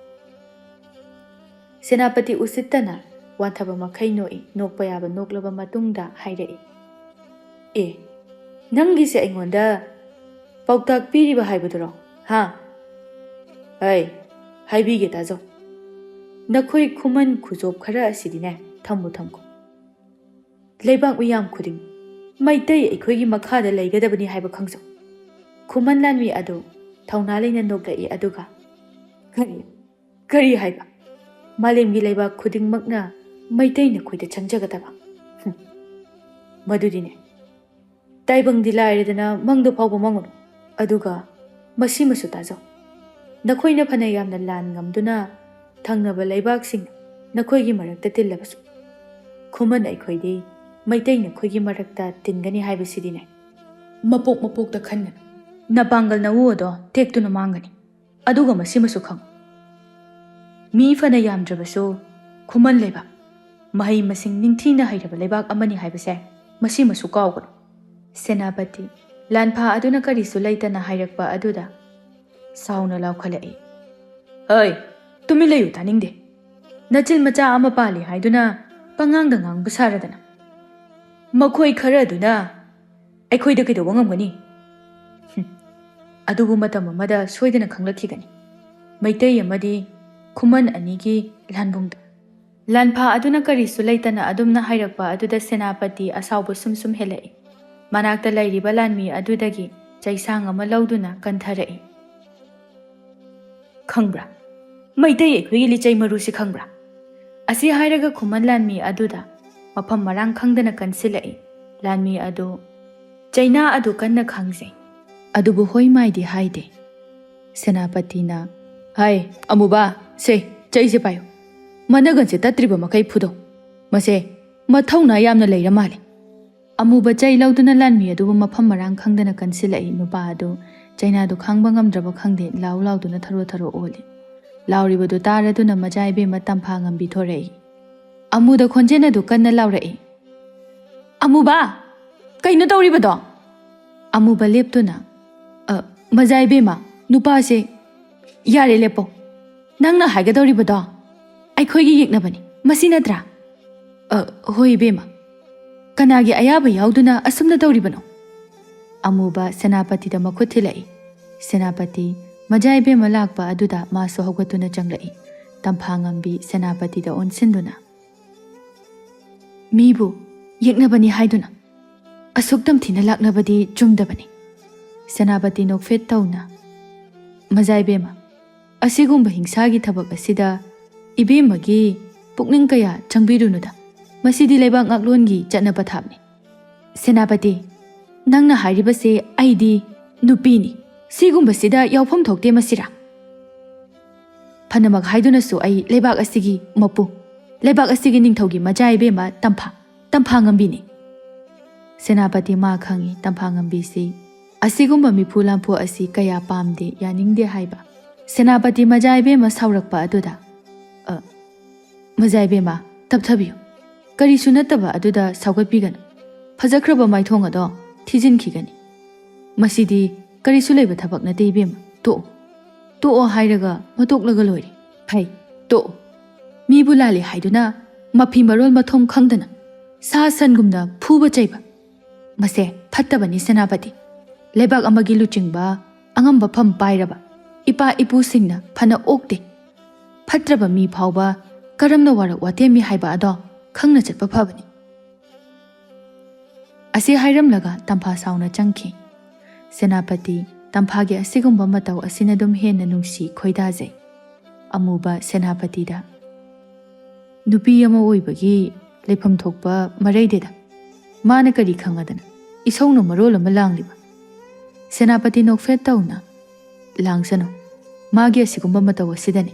ꯁꯦꯅꯥꯄꯇꯤ ꯎꯁꯤꯠꯇꯅ ꯋꯥꯟꯊꯕ ꯃꯈꯩ ꯅꯣꯛꯏ꯫ ꯅꯣꯛꯄ ꯌꯥꯕ ꯅꯣꯛꯂꯕ ꯃꯇꯨꯡꯗ ꯍꯥꯏꯔꯛꯏ, "ꯑꯦ, ꯅꯪꯒꯤꯁꯦ ꯑꯩꯉꯣꯟꯗ ꯄꯥꯎꯇꯥꯛ ꯄꯤꯔꯤꯕ ꯍꯥꯏꯕꯗꯨꯔꯣ? ꯍꯥ? ꯑꯩ ꯍꯥꯏꯕꯤꯒꯦ ꯇꯥꯖꯧ꯫ ꯅꯈꯣꯏ ꯈꯨꯃꯟ ꯈꯨꯖꯣꯞ ꯈꯔ ꯑꯁꯤꯗꯤꯅꯦ, ꯊꯝꯕꯨ ꯊꯝꯈꯣ꯫ ꯂꯩꯕꯥꯛ ꯃꯤꯌꯥꯝ ꯈꯨꯗꯤꯡ ꯃꯩꯇꯩ ꯑꯩꯈꯣꯏꯒꯤ ꯃꯈꯥꯗ ꯂꯩꯒꯗꯕꯅꯤ ꯍꯥꯏꯕ ꯈꯪꯖꯧ꯫" ꯈꯨꯃꯟ ꯂꯥꯟꯃꯤ ꯑꯗꯨ ꯊꯧꯅꯥ ꯂꯩꯅ ꯅꯣꯛꯂꯛꯏ, ꯑꯗꯨꯒ, "ꯀꯔꯤ? ꯀꯔꯤ ꯍꯥꯏꯕ? ꯃꯥꯂꯦꯝꯒꯤ ꯂꯩꯕꯥꯛ ꯈꯨꯗꯤꯡꯃꯛꯅ ꯃꯩꯇꯩ ꯅꯈꯣꯏꯗ ꯆꯪꯖꯒꯗꯕ? ꯍꯨꯝ꯫ ꯃꯗꯨꯗꯤꯅꯦ, ꯇꯥꯏꯕꯪꯗꯤ ꯂꯥꯏꯔꯗꯅ ꯃꯪꯗ ꯐꯥꯎꯕ ꯃꯪꯉꯨꯅꯨ꯫ ꯑꯗꯨꯒ ꯃꯁꯤꯃꯁꯨ ꯇꯥꯖꯧ꯫ ꯅꯈꯣꯏꯅ ꯐꯅ ꯌꯥꯝꯅ ꯂꯥꯟ ꯉꯝꯗꯨꯅ ꯊꯪꯅꯕ ꯂꯩꯕꯥꯛꯁꯤꯡ ꯅꯈꯣꯏꯒꯤ ꯃꯔꯛꯇ ꯇꯤꯜꯂꯕꯁꯨ, ꯈꯨꯃꯟ ꯑꯩꯈꯣꯏꯗꯤ ꯃꯩꯇꯩ ꯅꯈꯣꯏꯒꯤ ꯃꯔꯛꯇ ꯇꯤꯟꯒꯅꯤ ꯍꯥꯏꯕꯁꯤꯗꯤꯅꯦ, ꯃꯄꯣꯛ ꯃꯄꯣꯛꯇ ꯈꯟꯒꯅꯨ꯫ ꯅꯄꯥꯡꯒꯜ ꯅꯋꯨ ꯑꯗꯣ ꯇꯦꯛꯇꯨꯅ ꯃꯥꯡꯒꯅꯤ꯫ ꯑꯗꯨꯒ ꯃꯁꯤꯃꯁꯨ ꯈꯪ, ꯃꯤ ꯐꯅ ꯌꯥꯝꯗ꯭ꯔꯕꯁꯨ ꯈꯨꯃꯟ ꯂꯩꯕꯥꯛ, ꯃꯍꯩ ꯃꯁꯤꯡ ꯅꯤꯡꯊꯤꯅ ꯍꯩꯔꯕ ꯂꯩꯕꯥꯛ ꯑꯃꯅꯤ ꯍꯥꯏꯕꯁꯦ ꯃꯁꯤꯃꯁꯨ ꯀꯥꯎꯒꯅꯨ꯫" ꯁꯦꯅꯥꯄꯇꯤ ꯂꯥꯟꯐꯥ ꯑꯗꯨꯅ ꯀꯔꯤꯁꯨ ꯂꯩꯇꯅ ꯍꯥꯏꯔꯛꯄ ꯑꯗꯨꯗ ꯁꯥꯎꯅ ꯂꯥꯎꯈꯠꯂꯛꯏ, "ꯍꯩ, ꯇꯨꯃꯤꯟ ꯂꯩꯌꯨ, ꯇꯥꯅꯤꯡꯗꯦ꯫ ꯅꯆꯤꯟ ꯃꯆꯥ ꯑꯃ ꯄꯥꯜꯂꯤ ꯍꯥꯏꯗꯨꯅ ꯄꯉꯥꯡꯗ ꯉꯥꯡꯕ ꯁꯥꯔꯗꯅ꯫ ꯃꯈꯣꯏ ꯈꯔ ꯑꯗꯨꯅ ꯑꯩꯈꯣꯏꯗ ꯀꯩꯗꯧꯕ ꯉꯝꯒꯅꯤ? ꯍꯨꯝ, ꯑꯗꯨꯕꯨ ꯃꯇꯝ ꯑꯃꯗ ꯁꯣꯏꯗꯅ ꯈꯪꯂꯛꯈꯤꯒꯅꯤ, ꯃꯩꯇꯩ ꯑꯃꯗꯤ ꯈꯨꯃꯟ ꯑꯅꯤꯒꯤ ꯂꯥꯟꯕꯨꯡꯗ꯫" ꯂꯥꯟꯐꯥ ꯑꯗꯨꯅ ꯀꯔꯤꯁꯨ ꯂꯩꯇꯅ ꯑꯗꯨꯝꯅ ꯍꯥꯏꯔꯛꯄ ꯑꯗꯨꯗ ꯁꯦꯅꯥꯄꯇꯤ ꯑꯁꯥꯎꯕ ꯁꯨꯝ ꯁꯨꯝ ꯍꯦꯜꯂꯛꯏ꯫ ꯃꯅꯥꯛꯇ ꯂꯩꯔꯤꯕ ꯂꯥꯟꯃꯤ ꯑꯗꯨꯗꯒꯤ ꯆꯩꯁꯥꯡ ꯑꯃ ꯂꯧꯗꯨꯅ ꯀꯟꯊꯔꯛꯏ꯫ "ꯈꯪꯕ꯭ꯔꯥ? ꯃꯩꯇꯩ ꯑꯩꯈꯣꯏꯒꯤ ꯂꯤꯆꯩ ꯃꯔꯨꯁꯤ ꯈꯪꯕ꯭ꯔꯥ?" ꯑꯁꯤ ꯍꯥꯏꯔꯒ ꯈꯨꯃꯟ ꯂꯥꯟꯃꯤ ꯑꯗꯨꯗ ꯃꯐꯝ ꯃꯔꯥꯡ ꯈꯪꯗꯅ ꯀꯟꯁꯤꯜꯂꯛꯏ꯫ ꯂꯥꯟꯃꯤ ꯑꯗꯨ ꯆꯩꯅꯥ ꯑꯗꯨ ꯀꯟꯅ ꯈꯥꯡꯖꯩ꯫ ꯑꯗꯨꯕꯨ ꯍꯣꯏ ꯃꯥꯏꯗꯤ ꯍꯥꯏꯗꯦ꯫ ꯁꯦꯅꯥꯄꯇꯤꯅ, "ꯍꯥꯏ, ꯑꯃꯨꯕ, ꯁꯦ, ꯆꯩꯁꯦ ꯄꯥꯏꯌꯨ꯫ ꯃꯅꯒꯟꯁꯦ ꯇꯠꯇ꯭ꯔꯤꯕ ꯃꯈꯩ ꯐꯨꯗꯧ꯫ ꯃꯁꯦ ꯃꯊꯧꯅꯥ ꯌꯥꯝꯅ ꯂꯩꯔ ꯃꯥꯜꯂꯦ꯫" ꯑꯃꯨꯕ ꯆꯩ ꯂꯧꯗꯨꯅ ꯂꯥꯟꯃꯤ ꯑꯗꯨꯕꯨ ꯃꯐꯝ ꯃꯔꯥꯡ ꯈꯪꯗꯅ ꯀꯟꯁꯤꯜꯂꯛꯏ꯫ ꯅꯨꯄꯥ ꯑꯗꯨ ꯆꯩꯅꯥꯗꯨ ꯈꯥꯡꯕ ꯉꯝꯗ꯭ꯔꯕ ꯈꯪꯗꯦ, ꯂꯥꯎ ꯂꯥꯎꯗꯨꯅ ꯊꯔꯣ ꯊꯔꯣ ꯑꯣꯜꯂꯤ꯫ ꯂꯥꯎꯔꯤꯕꯗꯨ ꯇꯥꯔꯗꯨꯅ ꯃꯖꯥ ꯏꯕꯦꯝꯃ ꯇꯝꯐꯥ ꯉꯝꯕꯤ ꯊꯣꯔꯛꯏ꯫ ꯑꯃꯨꯗ ꯈꯣꯟꯖꯦꯜ ꯑꯗꯨ ꯀꯟꯅ ꯂꯥꯎꯔꯛꯏ, "ꯑꯃꯨꯕ! ꯀꯩꯅꯣ ꯇꯧꯔꯤꯕꯗꯣ?" ꯑꯃꯨꯕ ꯂꯦꯞꯇꯨꯅ, "ꯑ, ꯃꯖꯥ ꯏꯕꯦꯝꯃ, ꯅꯨꯄꯥꯁꯦ, ꯌꯥꯔꯦ, ꯂꯦꯞꯄꯣ꯫ ꯅꯪꯅ ꯍꯥꯏꯒꯗꯧꯔꯤꯕꯗꯣ ꯑꯩꯈꯣꯏꯒꯤ ꯌꯦꯛꯅꯕꯅꯤ, ꯃꯁꯤ ꯅꯠꯇ꯭ꯔꯥ?" "ꯑ, ꯍꯣꯏ ꯏꯕꯦꯝꯃ꯫ ꯀꯅꯥꯒꯤ ꯑꯌꯥꯕ ꯌꯥꯎꯗꯨꯅ ꯑꯁꯨꯝꯅ ꯇꯧꯔꯤꯕꯅꯣ?" ꯑꯃꯨꯕ ꯁꯦꯅꯥꯄꯇꯤꯗ ꯃꯈꯨꯠ ꯊꯤꯜꯂꯛꯏ꯫ ꯁꯦꯅꯥꯄꯇꯤ ꯃꯖꯥ ꯏꯕꯦꯝꯃ ꯂꯥꯛꯄ ꯑꯗꯨꯗ ꯃꯥꯁꯨ ꯍꯧꯒꯠꯇꯨꯅ ꯆꯪꯂꯛꯏ꯫ ꯇꯝꯐꯥ ꯉꯝꯕꯤ ꯁꯦꯅꯥꯄꯇꯤꯗ ꯑꯣꯟꯁꯤꯟꯗꯨꯅ, "ꯃꯤꯕꯨ ꯌꯦꯛꯅꯕꯅꯤ ꯍꯥꯏꯗꯨꯅ ꯑꯁꯨꯛ ꯇꯝꯊꯤꯅ ꯂꯥꯛꯅꯕꯗꯤ ꯆꯨꯝꯗꯕꯅꯤ꯫" ꯁꯦꯅꯥꯄꯇꯤ ꯅꯣꯛꯐꯦꯠ ꯇꯧꯅ, "ꯃꯖꯥ ꯏꯕꯦꯝꯃ, ꯑꯁꯤꯒꯨꯝꯕ ꯍꯤꯡꯁꯥꯒꯤ ꯊꯕꯛ ꯑꯁꯤꯗ ꯏꯕꯦꯝꯃꯒꯤ ꯄꯨꯛꯅꯤꯡ ꯀꯌꯥ ꯆꯪꯕꯤꯔꯨꯅꯨꯗ꯫ ꯃꯁꯤꯗꯤ ꯂꯩꯕꯥꯛ ꯉꯥꯛꯂꯣꯟꯒꯤ ꯆꯠꯅ ꯄꯊꯥꯞꯅꯤ꯫" "ꯁꯦꯅꯥꯄꯇꯤ, ꯅꯪꯅ ꯍꯥꯏꯔꯤꯕꯁꯦ ꯑꯩꯗꯤ ꯅꯨꯄꯤꯅꯤ꯫ ꯁꯤꯒꯨꯝꯕꯁꯤꯗ ꯌꯥꯎꯐꯝ ꯊꯣꯛꯇꯦ ꯃꯁꯤꯔꯥ?" "ꯐꯅꯃꯛ ꯍꯥꯏꯗꯨꯅꯁꯨ ꯑꯩ ꯂꯩꯕꯥꯛ ꯑꯁꯤꯒꯤ ꯃꯄꯨ, ꯂꯩꯕꯥꯛ ꯑꯁꯤꯒꯤ ꯅꯤꯡꯊꯧꯒꯤ ꯃꯆꯥ ꯏꯕꯦꯝꯃ ꯇꯝꯐꯥ, ꯇꯝꯐꯥ ꯉꯝꯕꯤꯅꯤ꯫" ꯁꯦꯅꯥꯄꯇꯤ ꯃꯥ ꯈꯪꯏ, ꯇꯝꯐꯥ ꯉꯝꯕꯤꯁꯤ ꯑꯁꯤꯒꯨꯝꯕ ꯃꯤꯐꯨ ꯂꯥꯟꯐꯨ ꯑꯁꯤ ꯀꯌꯥ ꯄꯥꯝꯗꯦ, ꯌꯥꯅꯤꯡꯗꯦ ꯍꯥꯏꯕ꯫ ꯁꯦꯅꯥꯄꯇꯤ ꯃꯖꯥ ꯏꯕꯦꯝꯃ ꯁꯥꯎꯔꯛꯄ ꯑꯗꯨꯗ, "ꯑ, ꯃꯖꯥ ꯏꯕꯦꯝꯃ, ꯇꯞꯊꯕꯤꯌꯨ꯫ ꯀꯔꯤꯁꯨ ꯅꯠꯇꯕ ꯑꯗꯨꯗ ꯁꯥꯎꯒꯠꯄꯤꯒꯅꯨ꯫ ꯐꯖꯈ꯭ꯔꯕ ꯃꯥꯏꯊꯣꯡ ꯑꯗꯣ ꯊꯤꯖꯤꯟꯈꯤꯒꯅꯤ꯫ ꯃꯁꯤꯗꯤ ꯀꯔꯤꯁꯨ ꯂꯩꯕ ꯊꯕꯛ ꯅꯠꯇꯦ ꯏꯕꯦꯝꯃ, ꯇꯣꯛꯑꯣ꯫ ꯇꯣꯛꯑꯣ ꯍꯥꯏꯔꯒ ꯃꯇꯣꯛꯂꯒ ꯂꯣꯏꯔꯦ꯫ ꯍꯩ, ꯇꯣꯛꯑꯣ꯫ ꯃꯤꯕꯨ ꯂꯥꯜꯂꯦ ꯍꯥꯏꯗꯨꯅ ꯃꯐꯤ ꯃꯔꯣꯜ ꯃꯊꯣꯡ ꯈꯪꯗꯅ ꯁꯥ ꯁꯟꯒꯨꯝꯅ ꯐꯨꯕ ꯆꯩꯕ꯫ ꯃꯁꯦ ꯐꯠꯇꯕꯅꯤ ꯁꯦꯅꯥꯄꯇꯤ꯫ ꯂꯩꯕꯥꯛ ꯑꯃꯒꯤ ꯂꯨꯆꯤꯡꯕ, ꯑꯉꯝꯕ ꯐꯝ ꯄꯥꯏꯔꯕ ꯏꯄꯥ ꯏꯄꯨꯁꯤꯡꯅ ꯐꯅ ꯑꯣꯛꯇꯦ꯫ ꯐꯠꯇ꯭ꯔꯕ ꯃꯤ ꯐꯥꯎꯕ ꯀꯔꯝꯅ ꯋꯥꯔꯛ ꯋꯥꯇꯦꯝꯃꯤ ꯍꯥꯏꯕ ꯑꯗꯣ ꯈꯪꯅ ꯆꯠꯄ ꯐꯕꯅꯤ꯫" ꯑꯁꯤ ꯍꯥꯏꯔꯝꯂꯒ ꯇꯝꯐꯥ ꯁꯥꯎꯅ ꯆꯪꯈꯤ꯫ ꯁꯦꯅꯥꯄꯇꯤ ꯇꯝꯐꯥꯒꯤ ꯑꯁꯤꯒꯨꯝꯕ ꯃꯇꯧ ꯑꯁꯤꯅ ꯑꯗꯨꯝ ꯍꯦꯟꯅ ꯅꯨꯡꯁꯤ ꯈꯣꯏꯗꯥꯖꯩ꯫ ꯑꯃꯨꯕ ꯁꯦꯅꯥꯄꯇꯤꯗ, "ꯅꯨꯄꯤ ꯑꯃ ꯑꯣꯏꯕꯒꯤ ꯂꯩꯐꯝ ꯊꯣꯛꯄ ꯃꯔꯩꯗꯦꯗ꯫ ꯃꯥꯅ ꯀꯔꯤ ꯈꯪꯉꯗꯅ? ꯏꯁꯧꯅ ꯃꯔꯣꯜ ꯑꯃ ꯂꯥꯡꯂꯤꯕ꯫" ꯁꯦꯅꯥꯄꯇꯤ ꯅꯣꯛꯐꯦꯠ ꯇꯧꯅ, "ꯂꯥꯡꯁꯅꯨ꯫ ꯃꯥꯒꯤ ꯑꯁꯤꯒꯨꯝꯕ ꯃꯇꯧ ꯑꯁꯤꯗꯅꯤ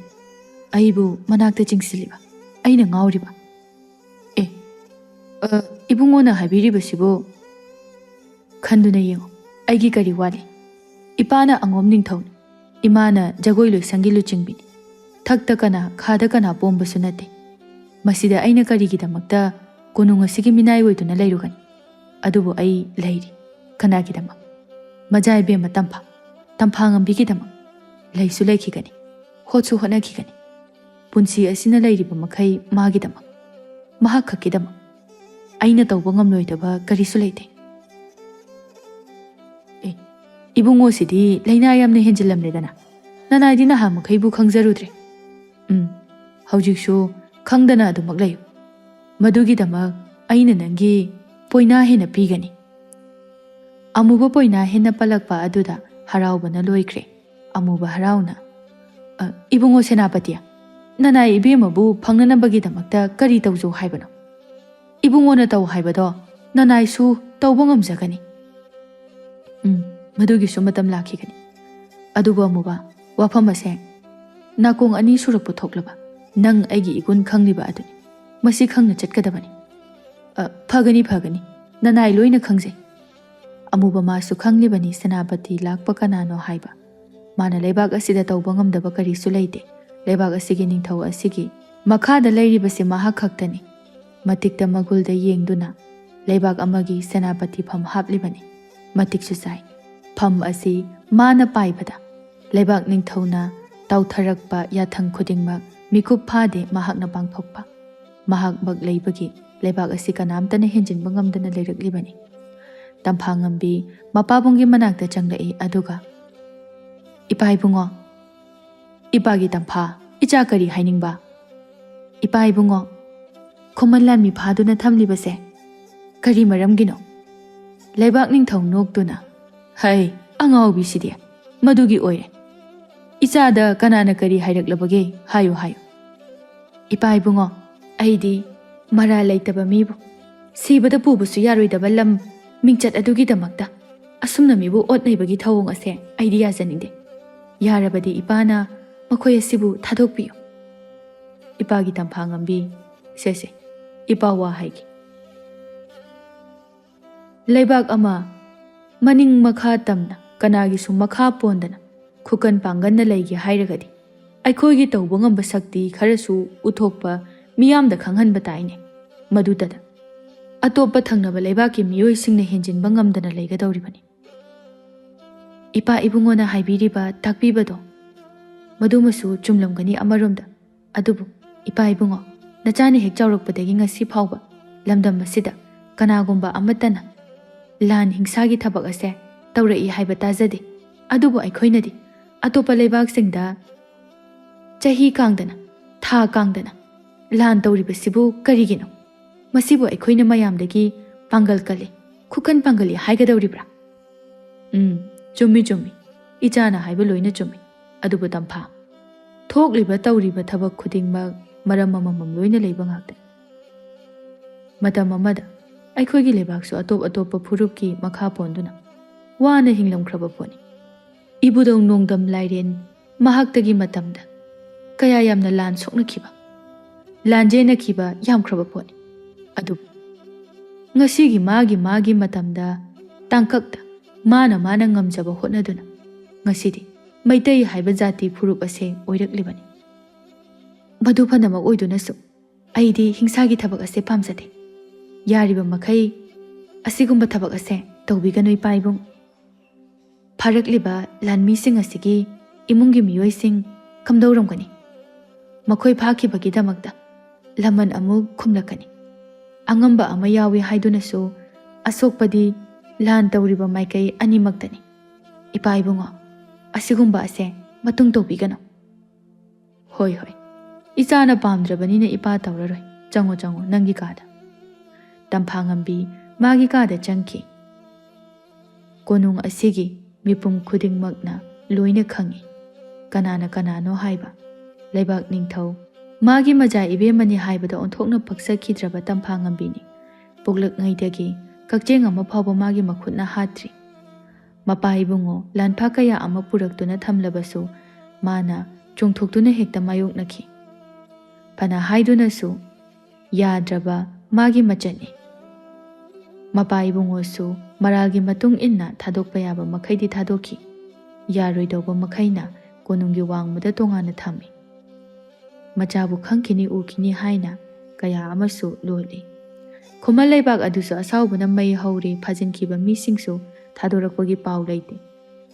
ꯑꯩꯕꯨ ꯃꯅꯥꯛꯇ ꯆꯤꯡꯁꯤꯜꯂꯤꯕ, ꯑꯩꯅ ꯉꯥꯎꯔꯤꯕ꯫" "ꯑꯦ, ꯑ, ꯏꯕꯨꯡꯉꯣꯅ ꯍꯥꯏꯕꯤꯔꯤꯕꯁꯤꯕꯨ ꯈꯟꯗꯨꯅ ꯌꯦꯡꯉꯨ꯫ ꯑꯩꯒꯤ ꯀꯔꯤ ꯋꯥꯠꯂꯤ? ꯏꯄꯥꯅ ꯑꯉꯣꯝ ꯅꯤꯡꯊꯧꯅꯤ꯫ ꯏꯃꯥꯅ ꯖꯒꯣꯏ ꯂꯣꯏꯁꯪꯒꯤ ꯂꯨꯆꯤꯡꯕꯤꯅꯤ꯫ ꯊꯛꯇ ꯀꯅꯥ, ꯈꯥꯗ ꯀꯅꯥ ꯄꯣꯝꯕꯁꯨ ꯅꯠꯇꯦ꯫ ꯃꯁꯤꯗ ꯑꯩꯅ ꯀꯔꯤꯒꯤꯗꯃꯛꯇ ꯀꯣꯅꯨꯡ ꯑꯁꯤꯒꯤ ꯃꯤꯅꯥꯏ ꯑꯣꯏꯗꯨꯅ ꯂꯩꯔꯨꯒꯅꯤ? ꯑꯗꯨꯕꯨ ꯑꯩ ꯂꯩꯔꯤ꯫ ꯀꯅꯥꯒꯤꯗꯃꯛ? ꯃꯖꯥ ꯏꯕꯦꯝꯃ ꯇꯝꯐꯥ, ꯇꯝꯐꯥ ꯉꯝꯕꯤꯒꯤꯗꯃꯛ꯫ ꯂꯩꯁꯨ ꯂꯩꯈꯤꯒꯅꯤ, ꯍꯣꯠꯁꯨ ꯍꯣꯠꯅꯈꯤꯒꯅꯤ꯫ ꯄꯨꯟꯁꯤ ꯑꯁꯤꯅ ꯂꯩꯔꯤꯕ ꯃꯈꯩ ꯃꯥꯒꯤꯗꯃꯛ, ꯃꯍꯥꯛ ꯈꯛꯀꯤꯗꯃꯛ꯫ ꯑꯩꯅ ꯇꯧꯕ ꯉꯝꯂꯣꯏꯗꯕ ꯀꯔꯤꯁꯨ ꯂꯩꯇꯦ꯫" "ꯑꯦ, ꯏꯕꯨꯡꯉꯣꯁꯤꯗꯤ ꯂꯥꯏꯅꯥ ꯌꯥꯝꯅ ꯍꯦꯟꯖꯤꯜꯂꯝꯂꯦꯗꯅ꯫ ꯅꯅꯥꯏꯗꯤ ꯅꯍꯥꯟ ꯃꯈꯩꯕꯨ ꯈꯪꯖꯔꯨꯗ꯭ꯔꯦ꯫ ꯎꯝ, ꯍꯧꯖꯤꯛꯁꯨ ꯈꯪꯗꯅ ꯑꯗꯨꯃꯛ ꯂꯩꯌꯨ꯫ ꯃꯗꯨꯒꯤꯗꯃꯛ ꯑꯩꯅ ꯅꯪꯒꯤ ꯄꯣꯏꯅꯥ ꯍꯦꯟꯅ ꯄꯤꯒꯅꯤ꯫" ꯑꯃꯨꯕ ꯄꯣꯏꯅꯥ ꯍꯦꯟꯅ ꯄꯜꯂꯛꯄ ꯑꯗꯨꯗ ꯍꯔꯥꯎꯕꯅ ꯂꯣꯏꯈ꯭ꯔꯦ꯫ ꯑꯃꯨꯕ ꯍꯔꯥꯎꯅ, "ꯑ, ꯏꯕꯨꯡꯉꯣ ꯁꯦꯅꯥꯄꯇꯤ, ꯅꯅꯥꯏ ꯏꯕꯦꯝꯃꯕꯨ ꯐꯪꯅꯅꯕꯒꯤꯗꯃꯛꯇ ꯀꯔꯤ ꯇꯧꯖꯧ ꯍꯥꯏꯕꯅꯣ? ꯏꯕꯨꯡꯉꯣꯅ ꯇꯧ ꯍꯥꯏꯕꯗꯣ ꯅꯅꯥꯏꯁꯨ ꯇꯧꯕ ꯉꯝꯖꯒꯅꯤ꯫" "ꯎꯝ, ꯃꯗꯨꯒꯤꯁꯨ ꯃꯇꯝ ꯂꯥꯛꯈꯤꯒꯅꯤ꯫ ꯑꯗꯨꯕꯨ ꯑꯃꯨꯕ, ꯋꯥꯐꯝ ꯑꯁꯦ ꯅꯥꯀꯣꯡ ꯑꯅꯤ ꯁꯨꯔꯛꯄ ꯊꯣꯛꯂꯕ ꯅꯪ ꯑꯩꯒꯤ ꯏꯒꯨꯟ ꯈꯪꯂꯤꯕ ꯑꯗꯨꯅꯤ꯫ ꯃꯁꯤ ꯈꯪꯅ ꯆꯠꯀꯗꯕꯅꯤ꯫" "ꯑ, ꯐꯒꯅꯤ, ꯐꯒꯅꯤ꯫ ꯅꯅꯥꯏ ꯂꯣꯏꯅ ꯈꯪꯖꯩ꯫" ꯑꯃꯨꯕ ꯃꯥꯁꯨ ꯈꯪꯂꯤꯕꯅꯤ ꯁꯦꯅꯥꯄꯇꯤ ꯂꯥꯛꯄ ꯀꯅꯥꯅꯣ ꯍꯥꯏꯕ꯫ ꯃꯥꯅ ꯂꯩꯕꯥꯛ ꯑꯁꯤꯗ ꯇꯧꯕ ꯉꯝꯗꯕ ꯀꯔꯤꯁꯨ ꯂꯩꯇꯦ꯫ ꯂꯩꯕꯥꯛ ꯑꯁꯤꯒꯤ ꯅꯤꯡꯊꯧ ꯑꯁꯤꯒꯤ ꯃꯈꯥꯗ ꯂꯩꯔꯤꯕꯁꯤ ꯃꯍꯥꯛ ꯈꯛꯇꯅꯤ꯫ ꯃꯇꯤꯛꯇ ꯃꯒꯨꯜꯗ ꯌꯦꯡꯗꯨꯅ ꯂꯩꯕꯥꯛ ꯑꯃꯒꯤ ꯁꯦꯅꯥꯄꯇꯤ ꯐꯝ ꯍꯥꯞꯂꯤꯕꯅꯤ꯫ ꯃꯇꯤꯛꯁꯨ ꯆꯥꯏ꯫ ꯐꯝ ꯑꯁꯤ ꯃꯥꯅ ꯄꯥꯏꯕꯗ ꯂꯩꯕꯥꯛ ꯅꯤꯡꯊꯧꯅ ꯇꯥꯎꯊꯔꯛꯄ ꯌꯥꯊꯪ ꯈꯨꯗꯤꯡꯃꯛ ꯃꯤꯀꯨꯞ ꯐꯥꯗꯦ ꯃꯍꯥꯛꯅ ꯄꯥꯡꯊꯣꯛꯄ꯫ ꯃꯍꯥꯛꯃꯛ ꯂꯩꯕꯒꯤ ꯂꯩꯕꯥꯛ ꯑꯁꯤ ꯀꯅꯥꯝꯇꯅ ꯍꯦꯟꯖꯤꯟꯕ ꯉꯝꯗꯅ ꯂꯩꯔꯛꯂꯤꯕꯅꯤ꯫ ꯇꯝꯐꯥ ꯉꯝꯕꯤ ꯃꯄꯥꯕꯨꯡꯒꯤ ꯃꯅꯥꯛꯇ ꯆꯪꯂꯛꯏ, ꯑꯗꯨꯒ, "ꯏꯄꯥ ꯏꯕꯨꯡꯉꯣ, ꯏꯄꯥꯒꯤ ꯇꯝꯐꯥ, ꯏꯆꯥ ꯀꯔꯤ ꯍꯥꯏꯅꯤꯡꯕ? ꯏꯄꯥ ꯏꯕꯨꯡꯉꯣ, ꯈꯨꯃꯟ ꯂꯥꯟꯃꯤ ꯐꯥꯗꯨꯅ ꯊꯝꯂꯤꯕꯁꯦ ꯀꯔꯤ ꯃꯔꯝꯒꯤꯅꯣ?" ꯂꯩꯕꯥꯛ ꯅꯤꯡꯊꯧ ꯅꯣꯛꯇꯨꯅ, "ꯍꯩ, ꯑꯉꯥꯎꯕꯤꯁꯤꯗꯤ ꯃꯗꯨꯒꯤ ꯑꯣꯏꯔꯦ꯫ ꯏꯆꯥꯗ ꯀꯅꯥꯅ ꯀꯔꯤ ꯍꯥꯏꯔꯛꯂꯕꯒꯦ? ꯍꯥꯏꯌꯨ, ꯍꯥꯏꯌꯨ꯫ ꯏꯄꯥ ꯏꯕꯨꯡꯉꯣ, ꯑꯩꯗꯤ ꯃꯔꯥꯜ ꯂꯩꯇꯕ ꯃꯤꯕꯨ, ꯁꯤꯕꯗ ꯄꯨꯕꯁꯨ ꯌꯥꯔꯣꯏꯗꯕ ꯂꯝ ꯃꯤꯡꯆꯠ ꯑꯗꯨꯒꯤꯗꯃꯛꯇ ꯑꯁꯨꯝꯅ ꯃꯤꯕꯨ ꯑꯣꯠ ꯅꯩꯕꯒꯤ ꯊꯧꯑꯣꯡ ꯑꯁꯦ ꯑꯩꯗꯤ ꯌꯥꯖꯅꯤꯡꯗꯦ꯫ ꯌꯥꯔꯕꯗꯤ ꯏꯄꯥꯅ ꯃꯈꯣꯏ ꯑꯁꯤꯕꯨ ꯊꯥꯗꯣꯛꯄꯤꯌꯨ꯫ ꯏꯄꯥꯒꯤ ꯇꯝꯐꯥ ꯉꯝꯕꯤ, ꯁꯦ ꯁꯦ, ꯏꯄꯥ ꯋꯥ ꯍꯥꯏꯒꯦ꯫ ꯂꯩꯕꯥꯛ ꯑꯃ ꯃꯅꯤꯡ ꯃꯈꯥ ꯇꯝꯅ ꯀꯅꯥꯒꯤꯁꯨ ꯃꯈꯥ ꯄꯣꯟꯗꯅ ꯈꯨꯀꯟ ꯄꯥꯡꯒꯟꯅ ꯂꯩꯒꯦ ꯍꯥꯏꯔꯒꯗꯤ ꯑꯩꯈꯣꯏꯒꯤ ꯇꯧꯕ ꯉꯝꯕ ꯁꯛꯇꯤ ꯈꯔꯁꯨ ꯎꯠꯊꯣꯛꯄ, ꯃꯤꯌꯥꯝꯗ ꯈꯪꯍꯟꯕ ꯇꯥꯏꯅꯦ꯫ ꯃꯗꯨꯇꯗ ꯑꯇꯣꯞꯄ ꯊꯪꯅꯕ ꯂꯩꯕꯥꯛꯀꯤ ꯃꯤꯑꯣꯏꯁꯤꯡꯅ ꯍꯦꯟꯖꯤꯟꯕ ꯉꯝꯗꯅ ꯂꯩꯒꯗꯧꯔꯤꯕꯅꯤ꯫ ꯏꯄꯥ ꯏꯕꯨꯡꯉꯣꯅ ꯍꯥꯏꯕꯤꯔꯤꯕ, ꯇꯥꯛꯄꯤꯕꯗꯣ ꯃꯗꯨꯃꯁꯨ ꯆꯨꯝꯂꯝꯒꯅꯤ ꯑꯃꯔꯣꯝꯗ꯫ ꯑꯗꯨꯕꯨ ꯏꯄꯥ ꯏꯕꯨꯡꯉꯣ, ꯅꯆꯥꯅ ꯍꯦꯛ ꯆꯥꯎꯔꯛꯄꯗꯒꯤ ꯉꯁꯤ ꯐꯥꯎꯕ ꯂꯝꯗꯝ ꯑꯁꯤꯗ ꯀꯅꯥꯒꯨꯝꯕ ꯑꯃꯠꯇꯅ ꯂꯥꯟ ꯍꯤꯡꯁꯥꯒꯤ ꯊꯕꯛ ꯑꯁꯦ ꯇꯧꯔꯛꯏ ꯍꯥꯏꯕ ꯇꯥꯖꯗꯦ꯫ ꯑꯗꯨꯕꯨ ꯑꯩꯈꯣꯏꯅꯗꯤ ꯑꯇꯣꯞꯄ ꯂꯩꯕꯥꯛꯁꯤꯡꯗ ꯆꯍꯤ ꯀꯥꯡꯗꯅ, ꯊꯥ ꯀꯥꯡꯗꯅ ꯂꯥꯟ ꯇꯧꯔꯤꯕꯁꯤꯕꯨ ꯀꯔꯤꯒꯤꯅꯣ? ꯃꯁꯤꯕꯨ ꯑꯩꯈꯣꯏꯅ ꯃꯌꯥꯝꯗꯒꯤ ꯄꯥꯡꯒꯜ ꯀꯜꯂꯤ, ꯈꯨꯀꯟ ꯄꯥꯡꯒꯜꯂꯤ ꯍꯥꯏꯒꯗꯧꯔꯤꯕ꯭ꯔꯥ? ꯎꯝ, ꯆꯨꯝꯃꯤ, ꯆꯨꯝꯃꯤ꯫ ꯏꯆꯥꯅ ꯍꯥꯏꯕ ꯂꯣꯏꯅ ꯆꯨꯝꯃꯤ꯫ ꯑꯗꯨꯕꯨ ꯇꯝꯐꯥ, ꯊꯣꯛꯂꯤꯕ ꯇꯧꯔꯤꯕ ꯊꯕꯛ ꯈꯨꯗꯤꯡꯃꯛ ꯃꯔꯝ ꯑꯃꯃꯝ ꯂꯣꯏꯅ ꯂꯩꯕ ꯉꯥꯛꯇꯅꯤ꯫ ꯃꯇꯝ ꯑꯃꯗ ꯑꯩꯈꯣꯏꯒꯤ ꯂꯩꯕꯥꯛꯁꯨ ꯑꯇꯣꯞ ꯑꯇꯣꯞꯄ ꯐꯨꯔꯨꯞꯀꯤ ꯃꯈꯥ ꯄꯣꯟꯗꯨꯅ ꯋꯥꯅ ꯍꯤꯡꯂꯝꯈ꯭ꯔꯕ ꯄꯣꯠꯅꯤ꯫ ꯏꯕꯨꯙꯧ ꯅꯣꯡꯗꯝ ꯂꯥꯏꯔꯦꯟ ꯃꯍꯥꯛꯇꯒꯤ ꯃꯇꯝꯗ ꯀꯌꯥ ꯌꯥꯝꯅ ꯂꯥꯟ ꯁꯣꯛꯅꯈꯤꯕ, ꯂꯥꯟꯖꯦꯟꯅꯈꯤꯕ ꯌꯥꯝꯈ꯭ꯔꯕ ꯄꯣꯠꯅꯤ꯫ ꯑꯗꯨꯕꯨ ꯉꯁꯤꯒꯤ ꯃꯥꯒꯤ ꯃꯥꯒꯤ ꯃꯇꯝꯗ ꯇꯥꯡꯀꯛꯇ ꯃꯥꯅ ꯃꯥꯅ ꯉꯝꯖꯕ ꯍꯣꯠꯅꯗꯨꯅ ꯉꯁꯤꯗꯤ ꯃꯩꯇꯩ ꯍꯥꯏꯕ ꯖꯥꯇꯤ ꯐꯨꯔꯨꯞ ꯑꯁꯦ ꯑꯣꯏꯔꯛꯂꯤꯕꯅꯤ꯫ ꯃꯗꯨ ꯐꯅꯃꯛ ꯑꯣꯏꯗꯨꯅꯁꯨ ꯑꯩꯗꯤ ꯍꯤꯡꯁꯥꯒꯤ ꯊꯕꯛ ꯑꯁꯦ ꯄꯥꯝꯖꯗꯦ꯫ ꯌꯥꯔꯤꯕ ꯃꯈꯩ ꯑꯁꯤꯒꯨꯝꯕ ꯊꯕꯛ ꯑꯁꯦ ꯇꯧꯕꯤꯒꯅꯨ, ꯏꯄꯥ ꯏꯕꯨꯡ꯫ ꯐꯥꯔꯛꯂꯤꯕ ꯂꯥꯟꯃꯤꯁꯤꯡ ꯑꯁꯤꯒꯤ ꯏꯃꯨꯡꯒꯤ ꯃꯤꯑꯣꯏꯁꯤꯡ ꯀꯝꯗꯧꯔꯝꯒꯅꯤ? ꯃꯈꯣꯏ ꯐꯥꯈꯤꯕꯒꯤꯗꯃꯛꯇ ꯂꯃꯟ ꯑꯃꯨꯛ ꯈꯨꯝꯂꯛꯀꯅꯤ꯫ ꯑꯉꯝꯕ ꯑꯃ ꯌꯥꯎꯏ ꯍꯥꯏꯗꯨꯅꯁꯨ ꯑꯁꯣꯛꯄꯗꯤ ꯂꯥꯟ ꯇꯧꯔꯤꯕ ꯃꯥꯏꯀꯩ ꯑꯅꯤꯃꯛꯇꯅꯤ꯫ ꯏꯄꯥ ꯏꯕꯨꯡꯉꯣ, ꯑꯁꯤꯒꯨꯝꯕ ꯑꯁꯦ ꯃꯇꯨꯡ ꯇꯧꯕꯤꯒꯅꯨ꯫ ꯍꯣꯏ, ꯍꯣꯏ, ꯏꯆꯥꯅ ꯄꯥꯝꯗ꯭ꯔꯕꯅꯤꯅ ꯏꯄꯥ ꯇꯧꯔꯔꯣꯏ꯫ ꯆꯪꯉꯣ, ꯆꯪꯉꯣ, ꯅꯪꯒꯤ ꯀꯥꯗ꯫ ꯇꯝꯐꯥ ꯉꯝꯕꯤ ꯃꯥꯒꯤ ꯀꯥꯗ ꯆꯪꯈꯤ꯫ ꯀꯣꯅꯨꯡ ꯑꯁꯤꯒꯤ ꯃꯤꯄꯨꯝ ꯈꯨꯗꯤꯡꯃꯛꯅ ꯂꯣꯏꯅ ꯈꯪꯏ꯫ ꯀꯅꯥꯅ ꯀꯅꯥꯅꯣ ꯍꯥꯏꯕ? ꯂꯩꯕꯥꯛ ꯅꯤꯡꯊꯧ, ꯃꯥꯒꯤ ꯃꯆꯥ ꯏꯕꯦꯝꯃꯅꯤ ꯍꯥꯏꯕꯗ ꯑꯣꯟꯊꯣꯛꯅ ꯄꯛꯆꯈꯤꯗ꯭ꯔꯕ ꯇꯝꯐꯥꯉꯝꯕꯤꯅꯤ꯫ ꯄꯣꯛꯂꯛꯉꯩꯗꯒꯤ ꯀꯛꯆꯦꯡ ꯑꯃ ꯐꯥꯎꯕ ꯃꯥꯒꯤ ꯃꯈꯨꯠꯅ ꯍꯥꯠꯇ꯭ꯔꯤ꯫ ꯃꯄꯥ ꯏꯕꯨꯡꯉꯣ ꯂꯥꯟꯐꯥ ꯀꯌꯥ ꯑꯃ ꯄꯨꯔꯛꯇꯨꯅ ꯊꯝꯂꯕꯁꯨ ꯃꯥꯅ ꯆꯣꯡꯊꯣꯛꯇꯨꯅ ꯍꯦꯛꯇ ꯃꯥꯌꯣꯛꯅꯈꯤ꯫ ꯐꯅ ꯍꯥꯏꯗꯨꯅꯁꯨ ꯌꯥꯗ꯭ꯔꯕ ꯃꯥꯒꯤ ꯃꯆꯠꯅꯤ꯫ ꯃꯄꯥ ꯏꯕꯨꯡꯉꯣꯁꯨ ꯃꯔꯥꯜꯒꯤ ꯃꯇꯨꯡ ꯏꯟꯅ ꯊꯥꯗꯣꯛꯄ ꯌꯥꯕ ꯃꯈꯩꯗꯤ ꯊꯥꯗꯣꯛꯈꯤ꯫ ꯌꯥꯔꯣꯏꯗꯧꯕ ꯃꯈꯩꯅ ꯀꯣꯅꯨꯡꯒꯤ ꯋꯥꯡꯃꯗ ꯇꯣꯉꯥꯟꯅ ꯊꯝꯃꯤ꯫ ꯃꯆꯥꯕꯨ ꯈꯪꯈꯤꯅꯤ ꯎꯈꯤꯅꯤ ꯍꯥꯏꯅ ꯀꯌꯥ ꯑꯃꯁꯨ ꯂꯣꯠꯂꯤ꯫ ꯈꯨꯃꯟ ꯂꯩꯕꯥꯛ ꯑꯗꯨꯁꯨ ꯑꯁꯥꯎꯕꯅ ꯃꯩ ꯍꯧꯔꯤ, ꯐꯥꯖꯤꯟꯈꯤꯕ ꯃꯤꯁꯤꯡꯁꯨ ꯊꯥꯗꯣꯔꯛꯄꯒꯤ ꯄꯥꯎ ꯂꯩꯇꯦ꯫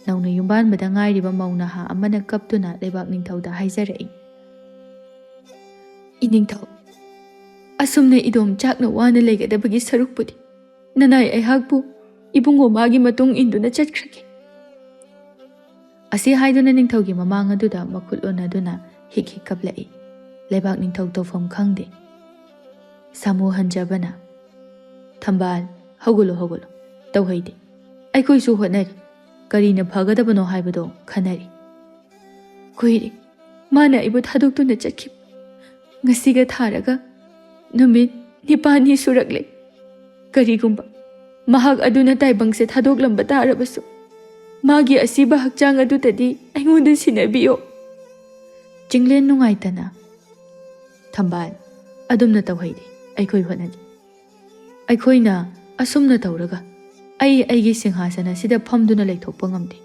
ꯅꯧꯅ ꯌꯨꯝꯕꯥꯟꯕꯗ ꯉꯥꯏꯔꯤꯕ ꯃꯧ ꯅꯍꯥ ꯑꯃꯅ ꯀꯞꯇꯨꯅ ꯂꯩꯕꯥꯛ ꯅꯤꯡꯊꯧꯗ ꯍꯥꯏꯖꯔꯛꯏ, "ꯏꯅꯤꯡꯊꯧ, ꯑꯁꯨꯝꯅ ꯏꯗꯣꯝ ꯆꯥꯛꯅ ꯋꯥꯅ ꯂꯩꯒꯗꯕꯒꯤ ꯁꯔꯨꯛꯄꯨꯗꯤ ꯅꯅꯥꯏ ꯑꯩꯍꯥꯛꯄꯨ ꯏꯕꯨꯡꯉꯣ ꯃꯥꯒꯤ ꯃꯇꯨꯡ ꯏꯟꯗꯨꯅ ꯆꯠꯈ꯭ꯔꯒꯦ"꯫ ꯑꯁꯤ ꯍꯥꯏꯗꯨꯅ ꯅꯤꯡꯊꯧꯒꯤ ꯃꯃꯥꯡ ꯑꯗꯨꯗ ꯃꯈꯨꯠ ꯂꯣꯟꯅꯗꯨꯅ ꯍꯤꯛ ꯍꯤꯛ ꯀꯞꯂꯛꯏ꯫ ꯂꯩꯕꯥꯛ ꯅꯤꯡꯊꯧ ꯇꯧꯐꯝ ꯈꯪꯗꯦ꯫ ꯁꯥꯃꯨ ꯍꯟꯖꯕꯅ, "ꯊꯝꯕꯥꯜ, ꯍꯧꯒꯠꯂꯣ, ꯍꯧꯒꯠꯂꯣ꯫ ꯇꯧꯍꯩꯗꯦ꯫ ꯑꯩꯈꯣꯏꯁꯨ ꯍꯣꯠꯅꯔꯤ꯫ ꯀꯔꯤꯅ ꯐꯒꯗꯕꯅꯣ ꯍꯥꯏꯕꯗꯣ ꯈꯟꯅꯔꯤ꯫ ꯀꯨꯏꯔꯦ ꯃꯥꯅ ꯑꯩꯕꯨ ꯊꯥꯗꯣꯛꯇꯨꯅ ꯆꯠꯈꯤꯕ꯫ ꯉꯁꯤꯒ ꯊꯥꯔꯒ ꯅꯨꯃꯤꯠ ꯅꯤꯄꯥꯜꯅꯤ ꯁꯨꯔꯛꯂꯦ꯫ ꯀꯔꯤꯒꯨꯝꯕ ꯃꯍꯥꯛ ꯑꯗꯨꯅ ꯇꯥꯏꯕꯪꯁꯦ ꯊꯥꯗꯣꯛꯂꯝꯕ ꯇꯥꯔꯕꯁꯨ, ꯃꯥꯒꯤ ꯑꯁꯤꯕ ꯍꯛꯆꯥꯡ ꯑꯗꯨꯗꯗꯤ ꯑꯩꯉꯣꯟꯗ ꯁꯤꯟꯅꯕꯤꯌꯣ"꯫ ꯆꯤꯡꯂꯦꯟ ꯅꯨꯡꯉꯥꯏꯇꯅ, "ꯊꯝꯕꯥꯜ, ꯑꯗꯨꯝꯅ ꯇꯧꯍꯩꯗꯦ꯫ ꯑꯩꯈꯣꯏ ꯍꯣꯠꯅꯒꯦ꯫ ꯑꯩꯈꯣꯏꯅ ꯑꯁꯨꯝꯅ ꯇꯧꯔꯒ ꯑꯩ ꯑꯩꯒꯤ ꯁꯤꯡꯍꯥꯁꯟ ꯑꯁꯤꯗ ꯐꯝꯗꯨꯅ ꯂꯩꯊꯣꯛꯄ ꯉꯝꯗꯦ꯫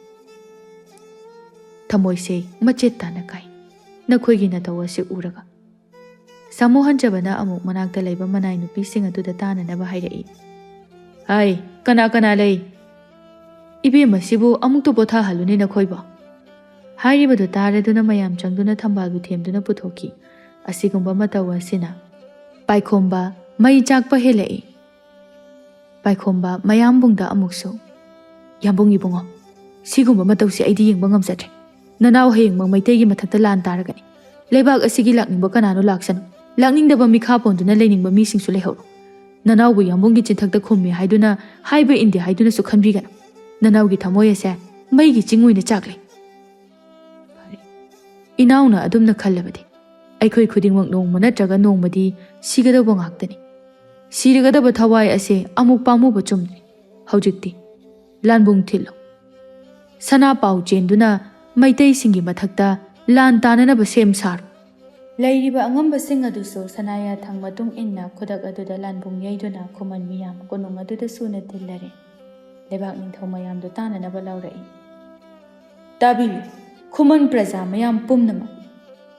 ꯊꯃꯣꯏꯁꯦ ꯃꯆꯦꯠ ꯇꯥꯅ ꯀꯥꯏ꯫ ꯅꯈꯣꯏꯒꯤ ꯅꯇꯧ ꯑꯁꯤ ꯎꯔꯒ"꯫ ꯁꯥꯃꯨ ꯍꯟꯖꯕꯅ ꯑꯃꯨꯛ ꯃꯅꯥꯛꯇ ꯂꯩꯕ ꯃꯅꯥꯏ ꯅꯨꯄꯤꯁꯤꯡ ꯑꯗꯨꯗ ꯇꯥꯅꯅꯕ ꯍꯥꯏꯔꯛꯏ, "ꯍꯥꯏ, ꯀꯅꯥ ꯀꯅꯥ ꯂꯩ? ꯏꯕꯦꯝ ꯑꯁꯤꯕꯨ ꯑꯃꯨꯛꯇ ꯄꯣꯊꯥꯍꯜꯂꯨꯅꯦ ꯅꯈꯣꯏꯕꯣ"꯫ ꯍꯥꯏꯔꯤꯕꯗꯨ ꯇꯥꯔꯗꯨꯅ ꯃꯌꯥꯝ ꯆꯪꯗꯨꯅ ꯊꯝꯕꯥꯜꯕꯨ ꯊꯦꯝꯗꯨꯅ ꯄꯨꯊꯣꯛꯈꯤ꯫ ꯑꯁꯤꯒꯨꯝꯕ ꯃꯇꯧ ꯑꯁꯤꯅ ꯄꯥꯏꯈꯣꯝꯕ ꯃꯩ ꯆꯥꯛꯄ ꯍꯦꯜꯂꯛꯏ꯫ ꯄꯥꯏꯈꯣꯝꯕ ꯃꯌꯥꯝꯕꯨꯡꯗ ꯑꯃꯨꯛꯁꯨ, "ꯌꯥꯝꯕꯨꯡ ꯏꯕꯨꯡꯉꯣ, ꯁꯤꯒꯨꯝꯕ ꯃꯇꯧꯁꯦ ꯑꯩꯗꯤ ꯌꯦꯡꯕ ꯉꯝꯖꯗ꯭ꯔꯦ꯫ ꯅꯅꯥꯎ ꯍꯌꯦꯡꯃꯛ ꯃꯩꯇꯩꯒꯤ ꯃꯊꯛꯇ ꯂꯥꯟ ꯇꯥꯔꯒꯅꯤ꯫ ꯂꯩꯕꯥꯛ ꯑꯁꯤꯒꯤ ꯂꯥꯛꯅꯤꯡꯕ ꯀꯅꯥꯅꯣ ꯂꯥꯛꯁꯅꯨ, ꯂꯥꯛꯅꯤꯡꯗꯕ ꯃꯤꯈꯥ ꯄꯣꯟꯗꯨꯅ ꯂꯩꯅꯤꯡꯕ ꯃꯤꯁꯤꯡꯁꯨ ꯂꯩꯍꯧꯔꯣ꯫ ꯅꯅꯥꯎꯕꯨ ꯌꯥꯝꯕꯨꯡꯒꯤ ꯆꯤꯟꯊꯛꯇ ꯈꯨꯝꯃꯤ ꯍꯥꯏꯗꯨꯅ ꯍꯥꯏꯕ ꯏꯟꯗꯦ ꯍꯥꯏꯗꯨꯅꯁꯨ ꯈꯟꯕꯤꯒꯅꯨ꯫ ꯅꯅꯥꯎꯒꯤ ꯊꯃꯣꯏ ꯑꯁꯦ ꯃꯩꯒꯤ ꯆꯤꯡ ꯑꯣꯏꯅ ꯆꯥꯛꯂꯤ꯫ ꯐꯔꯦ, ꯏꯅꯥꯎꯅ ꯑꯗꯨꯝꯅ ꯈꯜꯂꯕꯗꯤ ꯑꯩꯈꯣꯏ ꯈꯨꯗꯤꯡꯃꯛ ꯅꯣꯡꯃ ꯅꯠꯇ꯭ꯔꯒ ꯅꯣꯡꯃꯗꯤ ꯁꯤꯒꯗꯧꯕ ꯉꯥꯛꯇꯅꯤ꯫ ꯁꯤꯔꯒꯗꯕ ꯊꯋꯥꯏ ꯑꯁꯦ ꯑꯃꯨꯛ ꯄꯥꯝꯃꯨꯕ ꯆꯨꯝꯗ꯭ꯔꯦ꯫ ꯍꯧꯖꯤꯛꯇꯤ ꯂꯥꯟꯕꯨꯡ ꯊꯤꯜꯂꯨ꯫ ꯁꯅꯥ ꯄꯥꯎ ꯆꯦꯟꯗꯨꯅ ꯃꯩꯇꯩꯁꯤꯡꯒꯤ ꯃꯊꯛꯇ ꯂꯥꯟ ꯇꯥꯅꯅꯕ ꯁꯦꯝ ꯁꯥꯔꯣ꯫ ꯂꯩꯔꯤꯕ ꯑꯉꯝꯕꯁꯤꯡ ꯑꯗꯨꯁꯨ ꯁꯅꯥ ꯌꯥꯊꯪ ꯃꯇꯨꯡ ꯏꯟꯅ ꯈꯨꯗꯛ ꯑꯗꯨꯗ ꯂꯥꯟꯕꯨꯡ ꯌꯩꯗꯨꯅ ꯈꯨꯃꯟ ꯃꯤꯌꯥꯝ ꯀꯣꯅꯨꯡ ꯑꯗꯨꯗ ꯁꯨꯅ ꯊꯤꯜꯂꯔꯦ꯫ ꯂꯩꯕꯥꯛ ꯅꯤꯡꯊꯧ ꯃꯌꯥꯝꯗꯨ ꯇꯥꯅꯅꯕ ꯂꯧꯔꯛꯏ꯫ ꯇꯥꯕꯤꯌꯨ, ꯈꯨꯃꯟ ꯄ꯭ꯔꯖꯥ ꯃꯌꯥꯝ ꯄꯨꯝꯅꯃꯛ꯫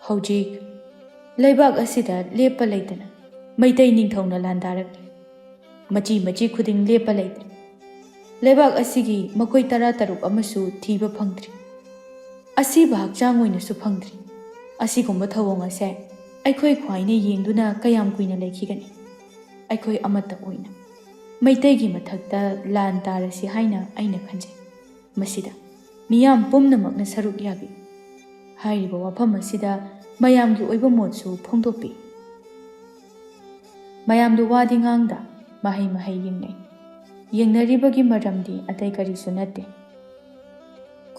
ꯍꯧꯖꯤꯛ ꯂꯩꯕꯥꯛ ꯑꯁꯤꯗ ꯂꯦꯞꯄ ꯂꯩꯇꯅ ꯃꯩꯇꯩ ꯅꯤꯡꯊꯧꯅ ꯂꯥꯟꯗꯥꯔꯛꯂꯤ꯫ ꯃꯆꯤ ꯃꯆꯤ ꯈꯨꯗꯤꯡ ꯂꯦꯞꯄ ꯂꯩꯇ꯭ꯔꯦ꯫ ꯂꯩꯕꯥꯛ ꯑꯁꯤꯒꯤ ꯃꯈꯣꯏ ꯇꯔꯥ ꯇꯔꯨꯛ ꯑꯃꯁꯨ ꯊꯤꯕ ꯐꯪꯗ꯭ꯔꯤ꯫ ꯑꯁꯤꯕ ꯍꯛꯆꯥꯡ ꯑꯣꯏꯅꯁꯨ ꯐꯪꯗ꯭ꯔꯤ꯫ ꯑꯁꯤꯒꯨꯝꯕ ꯊꯧꯑꯣꯡ ꯑꯁꯦ ꯑꯩꯈꯣꯏ ꯈ꯭ꯋꯥꯏꯅ ꯌꯦꯡꯗꯨꯅ ꯀꯌꯥꯝ ꯀꯨꯏꯅ ꯂꯩꯈꯤꯒꯅꯤ? ꯑꯩꯈꯣꯏ ꯑꯃꯠꯇ ꯑꯣꯏꯅ ꯃꯩꯇꯩꯒꯤ ꯃꯊꯛꯇ ꯂꯥꯟ ꯇꯥꯔꯁꯤ ꯍꯥꯏꯅ ꯑꯩꯅ ꯈꯟꯖꯩ꯫ ꯃꯁꯤꯗ ꯃꯤꯌꯥꯝ ꯄꯨꯝꯅꯃꯛꯅ ꯁꯔꯨꯛ ꯌꯥꯕꯤ꯫ ꯍꯥꯏꯔꯤꯕ ꯋꯥꯐꯝ ꯑꯁꯤꯗ ꯃꯌꯥꯝꯒꯤ ꯑꯣꯏꯕ ꯃꯣꯠꯁꯨ ꯐꯣꯡꯗꯣꯛꯄꯤ꯫ ꯃꯌꯥꯝꯗꯨ ꯋꯥꯗꯤ ꯉꯥꯡꯗ, ꯃꯍꯩ ꯃꯍꯩ ꯌꯦꯡꯅꯩ꯫ ꯌꯦꯡꯅꯔꯤꯕꯒꯤ ꯃꯔꯝꯗꯤ ꯑꯇꯩ ꯀꯔꯤꯁꯨ ꯅꯠꯇꯦ꯫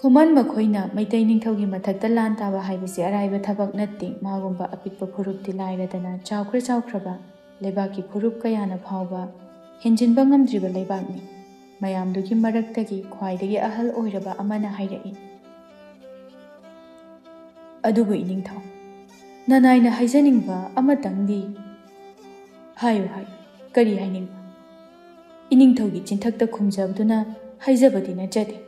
ꯈꯨꯃꯟ ꯃꯈꯣꯏꯅ ꯃꯩꯇꯩ ꯅꯤꯡꯊꯧꯒꯤ ꯃꯊꯛꯇ ꯂꯥꯟ ꯇꯥꯕ ꯍꯥꯏꯕꯁꯤ ꯑꯔꯥꯏꯕ ꯊꯕꯛ ꯅꯠꯇꯦ꯫ ꯃꯥꯒꯨꯝꯕ ꯑꯄꯤꯛꯄ ꯐꯨꯔꯨꯞꯇꯤ ꯂꯥꯏꯔꯗꯅ ꯆꯥꯎꯈ꯭ꯔ ꯆꯥꯎꯈ꯭ꯔꯕ ꯂꯩꯕꯥꯛꯀꯤ ꯐꯨꯔꯨꯞ ꯀꯌꯥꯅ ꯐꯥꯎꯕ ꯍꯦꯟꯖꯤꯟꯕ ꯉꯝꯗ꯭ꯔꯤꯕ ꯂꯩꯕꯥꯛꯅꯤ꯫ ꯃꯌꯥꯝꯗꯨꯒꯤ ꯃꯔꯛꯇꯒꯤ ꯈ꯭ꯋꯥꯏꯗꯒꯤ ꯑꯍꯜ ꯑꯣꯏꯔꯕ ꯑꯃꯅ ꯍꯥꯏꯔꯛꯏ, "ꯑꯗꯨꯕꯨ ꯏꯅꯤꯡꯊꯧ, ꯅꯅꯥꯏꯅ ꯍꯥꯏꯖꯅꯤꯡꯕ ꯑꯃꯇꯪꯗꯤ ꯍꯥꯏꯌꯨ, ꯍꯥꯏꯌꯨ, ꯀꯔꯤ ꯍꯥꯏꯅꯤꯡꯕ?" ꯏꯅꯤꯡꯊꯧꯒꯤ ꯆꯤꯟꯊꯛꯇ ꯈꯨꯝꯖꯕꯗꯨꯅ ꯍꯥꯏꯖꯕꯗꯤ ꯅꯠꯆꯗꯦ꯫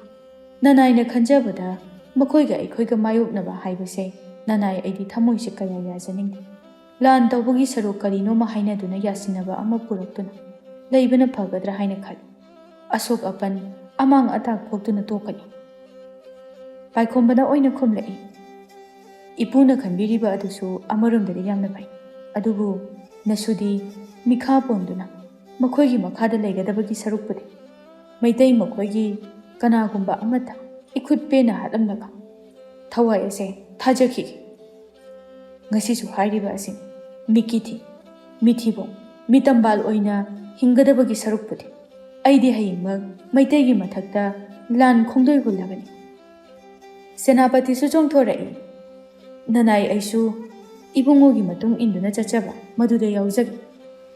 ꯅꯅꯥꯏꯅ ꯈꯟꯖꯕꯗ ꯃꯈꯣꯏꯒ ꯑꯩꯈꯣꯏꯒ ꯃꯥꯌꯣꯛꯅꯕ ꯍꯥꯏꯕꯁꯦ ꯅꯅꯥꯏ ꯑꯩꯗꯤ ꯊꯃꯣꯏꯁꯦ ꯀꯌꯥ ꯌꯥꯖꯅꯤꯡꯗꯦ꯫ ꯂꯥꯟ ꯇꯧꯕꯒꯤ ꯁꯔꯨꯛ ꯀꯔꯤꯅꯣꯃ ꯍꯥꯏꯅꯗꯨꯅ ꯌꯥꯁꯤꯟꯅꯕ ꯑꯃ ꯄꯨꯔꯛꯇꯨꯅ ꯂꯩꯕꯅ ꯐꯒꯗ꯭ꯔꯥ ꯍꯥꯏꯅ ꯈꯜꯂꯤ꯫ ꯑꯁꯣꯛ ꯑꯄꯟ, ꯑꯃꯥꯡ ꯑꯇꯥ ꯊꯣꯛꯇꯨꯅ ꯇꯣꯛꯀꯅꯤ꯫ ꯄꯥꯏꯈꯣꯝꯕꯅ ꯑꯣꯏꯅ ꯈꯨꯝꯂꯛꯏ, "ꯏꯄꯨꯅ ꯈꯟꯕꯤꯔꯤꯕ ꯑꯗꯨꯁꯨ ꯑꯃꯔꯣꯝꯗꯗꯤ ꯌꯥꯝꯅ ꯐꯩ꯫ ꯑꯗꯨꯕꯨ ꯅꯁꯨꯗꯤ ꯃꯤꯈꯥ ꯄꯣꯟꯗꯨꯅ ꯃꯈꯣꯏꯒꯤ ꯃꯈꯥꯗ ꯂꯩꯒꯗꯕꯒꯤ ꯁꯔꯨꯛꯄꯨꯗꯤ ꯃꯩꯇꯩ ꯃꯈꯣꯏꯒꯤ ꯀꯅꯥꯒꯨꯝꯕ ꯑꯃꯠꯇ ꯏꯈꯨꯠ ꯄꯦꯟꯅ ꯍꯥꯠꯂꯝꯂꯒ ꯊꯋꯥꯏ ꯑꯁꯦ ꯊꯥꯖꯈꯤꯒꯦ꯫ ꯉꯁꯤꯁꯨ ꯍꯥꯏꯔꯤꯕ ꯑꯁꯤꯅꯤ꯫ ꯃꯤꯀꯤꯊꯤ, ꯃꯤꯊꯤꯕꯣꯡ, ꯃꯤꯇꯝꯕꯥꯜ ꯑꯣꯏꯅ ꯍꯤꯡꯒꯗꯕꯒꯤ ꯁꯔꯨꯛꯄꯨꯗꯤ ꯑꯩꯗꯤ ꯍꯌꯦꯡꯃꯛ ꯃꯩꯇꯩꯒꯤ ꯃꯊꯛꯇ ꯂꯥꯟ ꯈꯣꯡꯗꯣꯏ ꯍꯨꯜꯂꯕꯅꯤ꯫ ꯁꯦꯅꯥꯄꯇꯤꯁꯨ ꯆꯣꯡꯊꯣꯔꯛꯏ꯫ "ꯅꯅꯥꯏ ꯑꯩꯁꯨ ꯏꯕꯨꯡꯉꯣꯒꯤ ꯃꯇꯨꯡ ꯏꯟꯗꯨꯅ ꯆꯠꯆꯕ ꯃꯗꯨꯗ ꯌꯥꯎꯖꯒꯦ꯫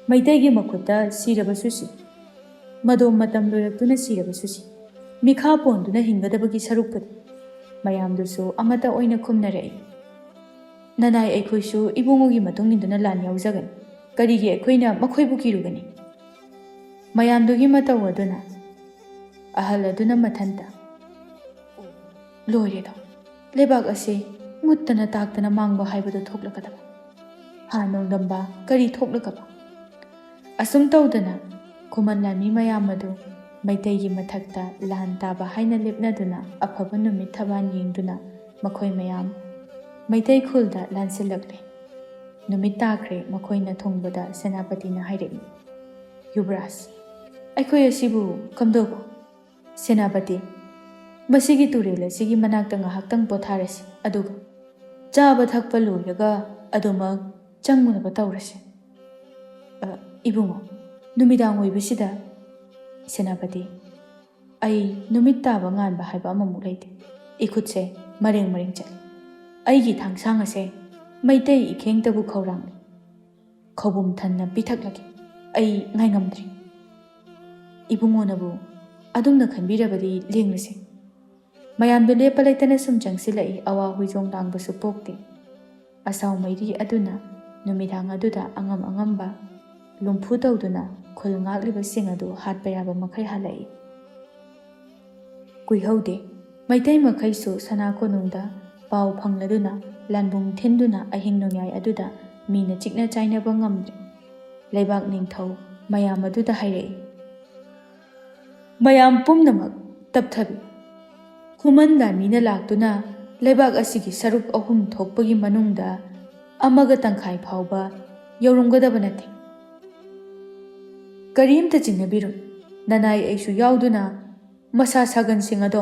ꯃꯩꯇꯩꯒꯤ ꯃꯈꯨꯠꯇ ꯁꯤꯔꯕꯁꯨ ꯁꯤ, ꯃꯗꯣꯝ ꯃꯇꯝ ꯂꯣꯏꯔꯛꯇꯨꯅ ꯁꯤꯔꯕꯁꯨ ꯁꯤ, ꯃꯤꯈꯥ ꯄꯣꯟꯗꯨꯅ ꯍꯤꯡꯒꯗꯕꯒꯤ ꯁꯔꯨꯛꯄꯨꯗꯤ"꯫ ꯃꯌꯥꯝꯗꯨꯁꯨ ꯑꯃꯠꯇ ꯑꯣꯏꯅ ꯈꯨꯝꯅꯔꯛꯏ꯫ "ꯅꯅꯥꯏ ꯑꯩꯈꯣꯏꯁꯨ ꯏꯕꯨꯡꯉꯣꯒꯤ ꯃꯇꯨꯡ ꯏꯟꯗꯨꯅ ꯂꯥꯟ ꯌꯥꯎꯖꯒꯅꯤ꯫ ꯀꯔꯤꯒꯤ ꯑꯩꯈꯣꯏꯅ ꯃꯈꯣꯏꯕꯨ ꯀꯤꯔꯨꯒꯅꯤ?" ꯃꯌꯥꯝꯗꯨꯒꯤ ꯃꯇꯧ ꯑꯗꯨꯅ ꯑꯍꯜ ꯑꯗꯨꯅ ꯃꯊꯟꯇ, "ꯂꯣꯏꯔꯦꯗꯣ, ꯂꯩꯕꯥꯛ ꯑꯁꯤ ꯃꯨꯠꯇꯅ ꯇꯥꯛꯇꯅ ꯃꯥꯡꯕ ꯍꯥꯏꯕꯗꯨ ꯊꯣꯛꯂꯛꯀꯗꯕ꯫ ꯍꯥ ꯅꯣꯡꯗꯝꯕ, ꯀꯔꯤ ꯊꯣꯛꯂꯒꯕ?" ꯑꯁꯨꯝ ꯇꯧꯗꯅ ꯈꯨꯃꯟ ꯂꯥꯟꯃꯤ ꯃꯌꯥꯝ ꯑꯗꯨ ꯃꯩꯇꯩꯒꯤ ꯃꯊꯛꯇ ꯂꯥꯟ ꯇꯥꯕ ꯍꯥꯏꯅ ꯂꯦꯞꯅꯗꯨꯅ ꯑꯐꯕ ꯅꯨꯃꯤꯠ ꯊꯕꯥꯟ ꯌꯦꯡꯗꯨꯅ ꯃꯈꯣꯏ ꯃꯌꯥꯝ ꯃꯩꯇꯩ ꯈꯨꯜꯗ ꯂꯥꯟꯁꯤꯜꯂꯛꯂꯦ꯫ ꯅꯨꯃꯤꯠ ꯇꯥꯈ꯭ꯔꯦ꯫ ꯃꯈꯣꯏꯅ ꯊꯨꯡꯕꯗ ꯁꯦꯅꯥꯄꯇꯤꯅ ꯍꯥꯏꯔꯛꯏ, "ꯌꯨꯕꯔꯥꯖ, ꯑꯩꯈꯣꯏ ꯑꯁꯤꯕꯨ ꯀꯝꯗꯧꯕ?" ꯁꯦꯅꯥꯄꯇꯤ, "ꯃꯁꯤꯒꯤ ꯇꯨꯔꯦꯜ ꯑꯁꯤꯒꯤ ꯃꯅꯥꯛꯇ ꯉꯥꯏꯍꯥꯛꯇꯪ ꯄꯣꯊꯥꯔꯁꯤ, ꯑꯗꯨꯒ ꯆꯥꯕ ꯊꯛꯄ ꯂꯣꯏꯔꯒ ꯑꯗꯨꯃꯛ ꯆꯪꯉꯨꯅꯕ ꯇꯧꯔꯁꯤ꯫ ꯑ, ꯏꯕꯨꯡꯉꯣ, ꯅꯨꯃꯤꯗꯥꯡ ꯑꯣꯏꯕꯁꯤꯗ"꯫ ꯁꯦꯅꯥꯄꯇꯤ, "ꯑꯩ ꯅꯨꯃꯤꯠ ꯇꯥꯕ ꯉꯥꯟꯕ ꯍꯥꯏꯕ ꯑꯃꯃꯨꯛ ꯂꯩꯇꯦ꯫ ꯏꯈꯨꯠꯁꯦ ꯃꯔꯦꯡ ꯃꯔꯦꯡ ꯆꯠꯂꯤ꯫ ꯑꯩꯒꯤ ꯊꯥꯡꯁꯥꯡ ꯑꯁꯦ ꯃꯩꯇꯩ ꯏꯈꯦꯡꯇꯕꯨ ꯈꯧꯔꯥꯡꯂꯤ꯫ ꯈꯧꯕꯨꯝ ꯊꯟꯅ ꯄꯤꯊꯛꯂꯒꯦ꯫ ꯑꯩ ꯉꯥꯏꯉꯝꯗ꯭ꯔꯦ꯫ ꯏꯕꯨꯡꯉꯣꯅꯕꯨ ꯑꯗꯨꯝꯅ ꯈꯟꯕꯤꯔꯕꯗꯤ ꯂꯦꯡꯂꯁꯤ"꯫ ꯃꯌꯥꯝꯗꯨ ꯂꯦꯞꯄ ꯂꯩꯇꯅ ꯁꯨꯝ ꯆꯪꯁꯤꯜꯂꯛꯏ꯫ ꯑꯋꯥ ꯍꯨꯏꯖꯣꯡ ꯂꯥꯡꯕꯁꯨ ꯄꯣꯛꯇꯦ꯫ ꯑꯁꯥꯎ ꯃꯩꯔꯤ ꯑꯗꯨꯅ ꯅꯨꯃꯤꯗꯥꯡ ꯑꯗꯨꯗ ꯑꯉꯝ ꯑꯉꯝꯕ ꯂꯨꯝꯐꯨ ꯇꯧꯗꯨꯅ ꯈꯨꯜ ꯉꯥꯛꯂꯤꯕꯁꯤꯡ ꯑꯗꯨ ꯍꯥꯠꯄ ꯌꯥꯕ ꯃꯈꯩ ꯍꯥꯠꯂꯛꯏ꯫ ꯀꯨꯏꯍꯧꯗꯦ, ꯃꯩꯇꯩ ꯃꯈꯩꯁꯨ ꯁꯅꯥ ꯀꯣꯅꯨꯡꯗ ꯄꯥꯎ ꯐꯪꯂꯗꯨꯅ ꯂꯥꯟꯕꯨꯡ ꯊꯤꯟꯗꯨꯅ ꯑꯍꯤꯡ ꯅꯣꯡꯌꯥꯏ ꯑꯗꯨꯗ ꯃꯤꯅ ꯆꯤꯛꯅ ꯆꯥꯏꯅꯕ ꯉꯝꯗ꯭ꯔꯦ꯫ ꯂꯩꯕꯥꯛ ꯅꯤꯡꯊꯧ ꯃꯌꯥꯝ ꯑꯗꯨꯗ ꯍꯥꯏꯔꯛꯏ, "ꯃꯌꯥꯝ ꯄꯨꯝꯅꯃꯛ ꯇꯞꯊꯕꯤ꯫ ꯈꯨꯃꯟ ꯂꯥꯟꯃꯤꯅ ꯂꯥꯛꯇꯨꯅ ꯂꯩꯕꯥꯛ ꯑꯁꯤꯒꯤ ꯁꯔꯨꯛ ꯑꯍꯨꯝ ꯊꯣꯛꯄꯒꯤ ꯃꯅꯨꯡꯗ ꯑꯃꯒ ꯇꯪꯈꯥꯏ ꯐꯥꯎꯕ ꯌꯧꯔꯝꯒꯗꯕ ꯅꯠꯇꯦ꯫ ꯀꯔꯤꯝꯇ ꯆꯤꯡꯅꯕꯤꯔꯨꯅꯨ꯫ ꯅꯅꯥꯏ ꯑꯩꯁꯨ ꯌꯥꯎꯗꯨꯅ ꯃꯁꯥ ꯁꯥꯒꯟꯁꯤꯡ ꯑꯗꯣ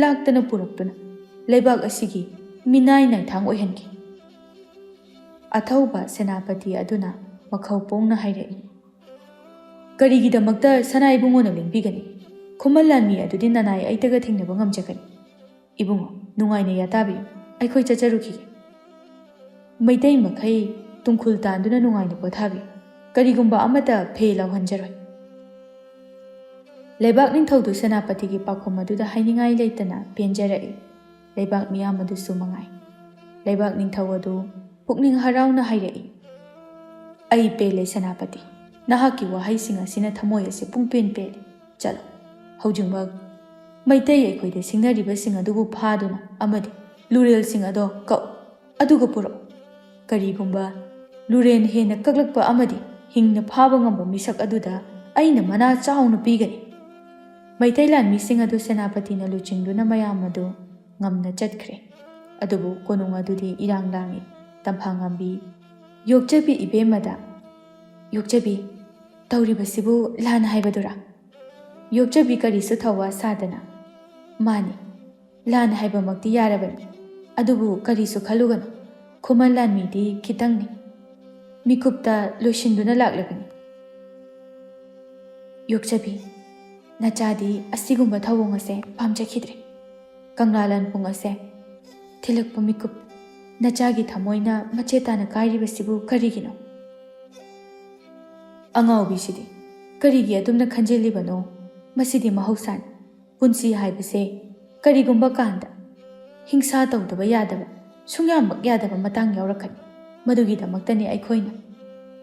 ꯂꯥꯛꯇꯅ ꯄꯨꯔꯛꯇꯨꯅ ꯂꯩꯕꯥꯛ ꯑꯁꯤꯒꯤ ꯃꯤꯅꯥꯏ ꯅꯥꯏꯊꯥꯡ ꯑꯣꯏꯍꯟꯈꯤ"꯫ ꯑꯊꯧꯕ ꯁꯦꯅꯥꯄꯇꯤ ꯑꯗꯨꯅ ꯃꯈꯧ ꯄꯣꯡꯅ ꯍꯥꯏꯔꯛꯏ, "ꯀꯔꯤꯒꯤꯗꯃꯛꯇ ꯁꯅꯥ ꯏꯕꯨꯡꯉꯣꯅ ꯂꯦꯡꯕꯤꯒꯅꯤ? ꯈꯨꯃꯟ ꯂꯥꯟꯃꯤ ꯑꯗꯨꯗꯤ ꯅꯅꯥꯏ ꯑꯩꯇꯒ ꯊꯦꯡꯅꯕ ꯉꯝꯖꯒꯅꯤ꯫ ꯏꯕꯨꯡꯉꯣ, ꯅꯨꯡꯉꯥꯏꯅ ꯌꯥꯇꯥꯕꯤꯌꯨ, ꯑꯩꯈꯣꯏ ꯆꯠꯆꯔꯨꯈꯤꯒꯦ꯫ ꯃꯩꯇꯩ ꯃꯈꯩ ꯇꯨꯡꯈꯨꯜ ꯇꯥꯟꯗꯨꯅ ꯅꯨꯡꯉꯥꯏꯅ ꯄꯣꯊꯥꯕꯤꯌꯨ꯫ ꯀꯔꯤꯒꯨꯝꯕ ꯑꯃꯠꯇ ꯐꯦ ꯂꯥꯎꯍꯟꯖꯔꯣꯏ꯫ ꯂꯩꯕꯥꯛ ꯅꯤꯡꯊꯧꯗꯨ ꯁꯦꯅꯥꯄꯇꯤꯒꯤ ꯄꯥꯎꯈꯨꯝ ꯑꯗꯨꯗ ꯍꯥꯏꯅꯤꯡꯉꯥꯏ ꯂꯩꯇꯅ ꯄꯦꯟꯖꯔꯛꯏ꯫ ꯂꯩꯕꯥꯛ ꯃꯤꯌꯥꯝ ꯑꯗꯨꯁꯨ ꯃꯉꯥꯏ꯫ ꯂꯩꯕꯥꯛ ꯅꯤꯡꯊꯧ ꯑꯗꯨ ꯄꯨꯛꯅꯤꯡ ꯍꯔꯥꯎꯅ ꯍꯥꯏꯔꯛꯏ, "ꯑꯩ ꯄꯦꯜꯂꯦ ꯁꯦꯅꯥꯄꯇꯤ꯫ ꯅꯍꯥꯛꯀꯤ ꯋꯥꯍꯩꯁꯤꯡ ꯑꯁꯤꯅ ꯊꯃꯣꯏ ꯑꯁꯤ ꯄꯨꯡꯄꯦꯟ ꯄꯦꯜꯂꯦ꯫ ꯆꯠꯂꯣ꯫ ꯍꯧꯖꯤꯛꯃꯛ ꯃꯩꯇꯩ ꯑꯩꯈꯣꯏꯗ ꯁꯤꯡꯅꯔꯤꯕꯁꯤꯡ ꯑꯗꯨꯕꯨ ꯐꯥꯗꯨꯅ ꯑꯃꯗꯤ ꯂꯨꯔꯦꯜꯁꯤꯡ ꯑꯗꯣ ꯀꯛꯎ꯫ ꯑꯗꯨꯒ ꯄꯨꯔꯛꯎ꯫ ꯀꯔꯤꯒꯨꯝꯕ ꯂꯨꯔꯦꯟ ꯍꯦꯟꯅ ꯀꯛꯂꯛꯄ ꯑꯃꯗꯤ ꯍꯤꯡꯅ ꯐꯥꯕ ꯉꯝꯕ ꯃꯤꯁꯛ ꯑꯗꯨꯗ ꯑꯩꯅ ꯃꯅꯥ ꯆꯥꯎꯅ ꯄꯤꯒꯅꯤ꯫" ꯃꯩꯇꯩ ꯂꯥꯟꯃꯤꯁꯤꯡ ꯑꯗꯨ ꯁꯦꯅꯥꯄꯇꯤꯅ ꯂꯨꯆꯤꯡꯗꯨꯅ ꯃꯌꯥꯝ ꯑꯗꯨ ꯉꯝꯅ ꯆꯠꯈ꯭ꯔꯦ꯫ ꯑꯗꯨꯕꯨ ꯀꯣꯅꯨꯡ ꯑꯗꯨꯗꯤ ꯏꯔꯥꯡ ꯂꯥꯡꯏ꯫ ꯇꯝꯐꯥꯉꯝꯕꯤ ꯌꯣꯛꯆꯕꯤ ꯏꯕꯦꯝꯃꯗ, "ꯌꯣꯛꯆꯕꯤ, ꯇꯧꯔꯤꯕꯁꯤꯕꯨ ꯂꯥꯟ ꯍꯥꯏꯕꯗꯨꯔꯥ?" ꯌꯣꯛꯆꯕꯤ ꯀꯔꯤꯁꯨ ꯊꯧꯋꯥ ꯁꯥꯗꯅ, "ꯃꯥꯅꯤ, ꯂꯥꯟ ꯍꯥꯏꯕꯃꯛꯇꯤ ꯌꯥꯔꯕꯅꯤ, ꯑꯗꯨꯕꯨ ꯀꯔꯤꯁꯨ ꯈꯜꯂꯨꯒꯅꯨ, ꯈꯨꯃꯟ ꯂꯥꯟꯃꯤꯗꯤ ꯈꯤꯇꯪꯅꯤ, ꯃꯤꯀꯨꯞꯇ ꯂꯣꯏꯁꯤꯟꯗꯨꯅ ꯂꯥꯛꯂꯒꯅꯤ꯫" ꯌꯣꯛꯆꯕꯤ, ꯅꯆꯥꯗꯤ ꯑꯁꯤꯒꯨꯝꯕ ꯊꯧꯑꯣꯡ ꯑꯁꯦ ꯄꯥꯝꯖꯈꯤꯗ꯭ꯔꯦ꯫ ꯀꯪꯂꯥ ꯂꯥꯟꯄꯨꯡ ꯑꯁꯦ ꯊꯤꯜꯂꯛꯄ ꯃꯤꯀꯨꯞ, ꯅꯆꯥꯒꯤ ꯊꯃꯣꯏꯅ ꯃꯆꯦꯠ ꯇꯥꯅ ꯀꯥꯏꯔꯤꯕꯁꯤꯕꯨ ꯀꯔꯤꯒꯤꯅꯣ? ꯑꯉꯥꯎꯕꯤꯁꯤꯗꯤ ꯀꯔꯤꯒꯤ ꯑꯗꯨꯝꯅ ꯈꯟꯖꯤꯜꯂꯤꯕꯅꯣ? ꯃꯁꯤꯗꯤ ꯃꯍꯧꯁꯥꯅꯤ꯫ ꯄꯨꯟꯁꯤ ꯍꯥꯏꯕꯁꯦ ꯀꯔꯤꯒꯨꯝꯕ ꯀꯥꯟꯗ ꯍꯤꯡꯁꯥ ꯇꯧꯗꯕ ꯌꯥꯗꯕ, ꯁꯨꯡꯌꯥꯃꯛ ꯌꯥꯗꯕ ꯃꯇꯥꯡ ꯌꯥꯎꯔꯛꯀꯅꯤ꯫ ꯃꯗꯨꯒꯤꯗꯃꯛꯇꯅꯤ ꯑꯩꯈꯣꯏꯅ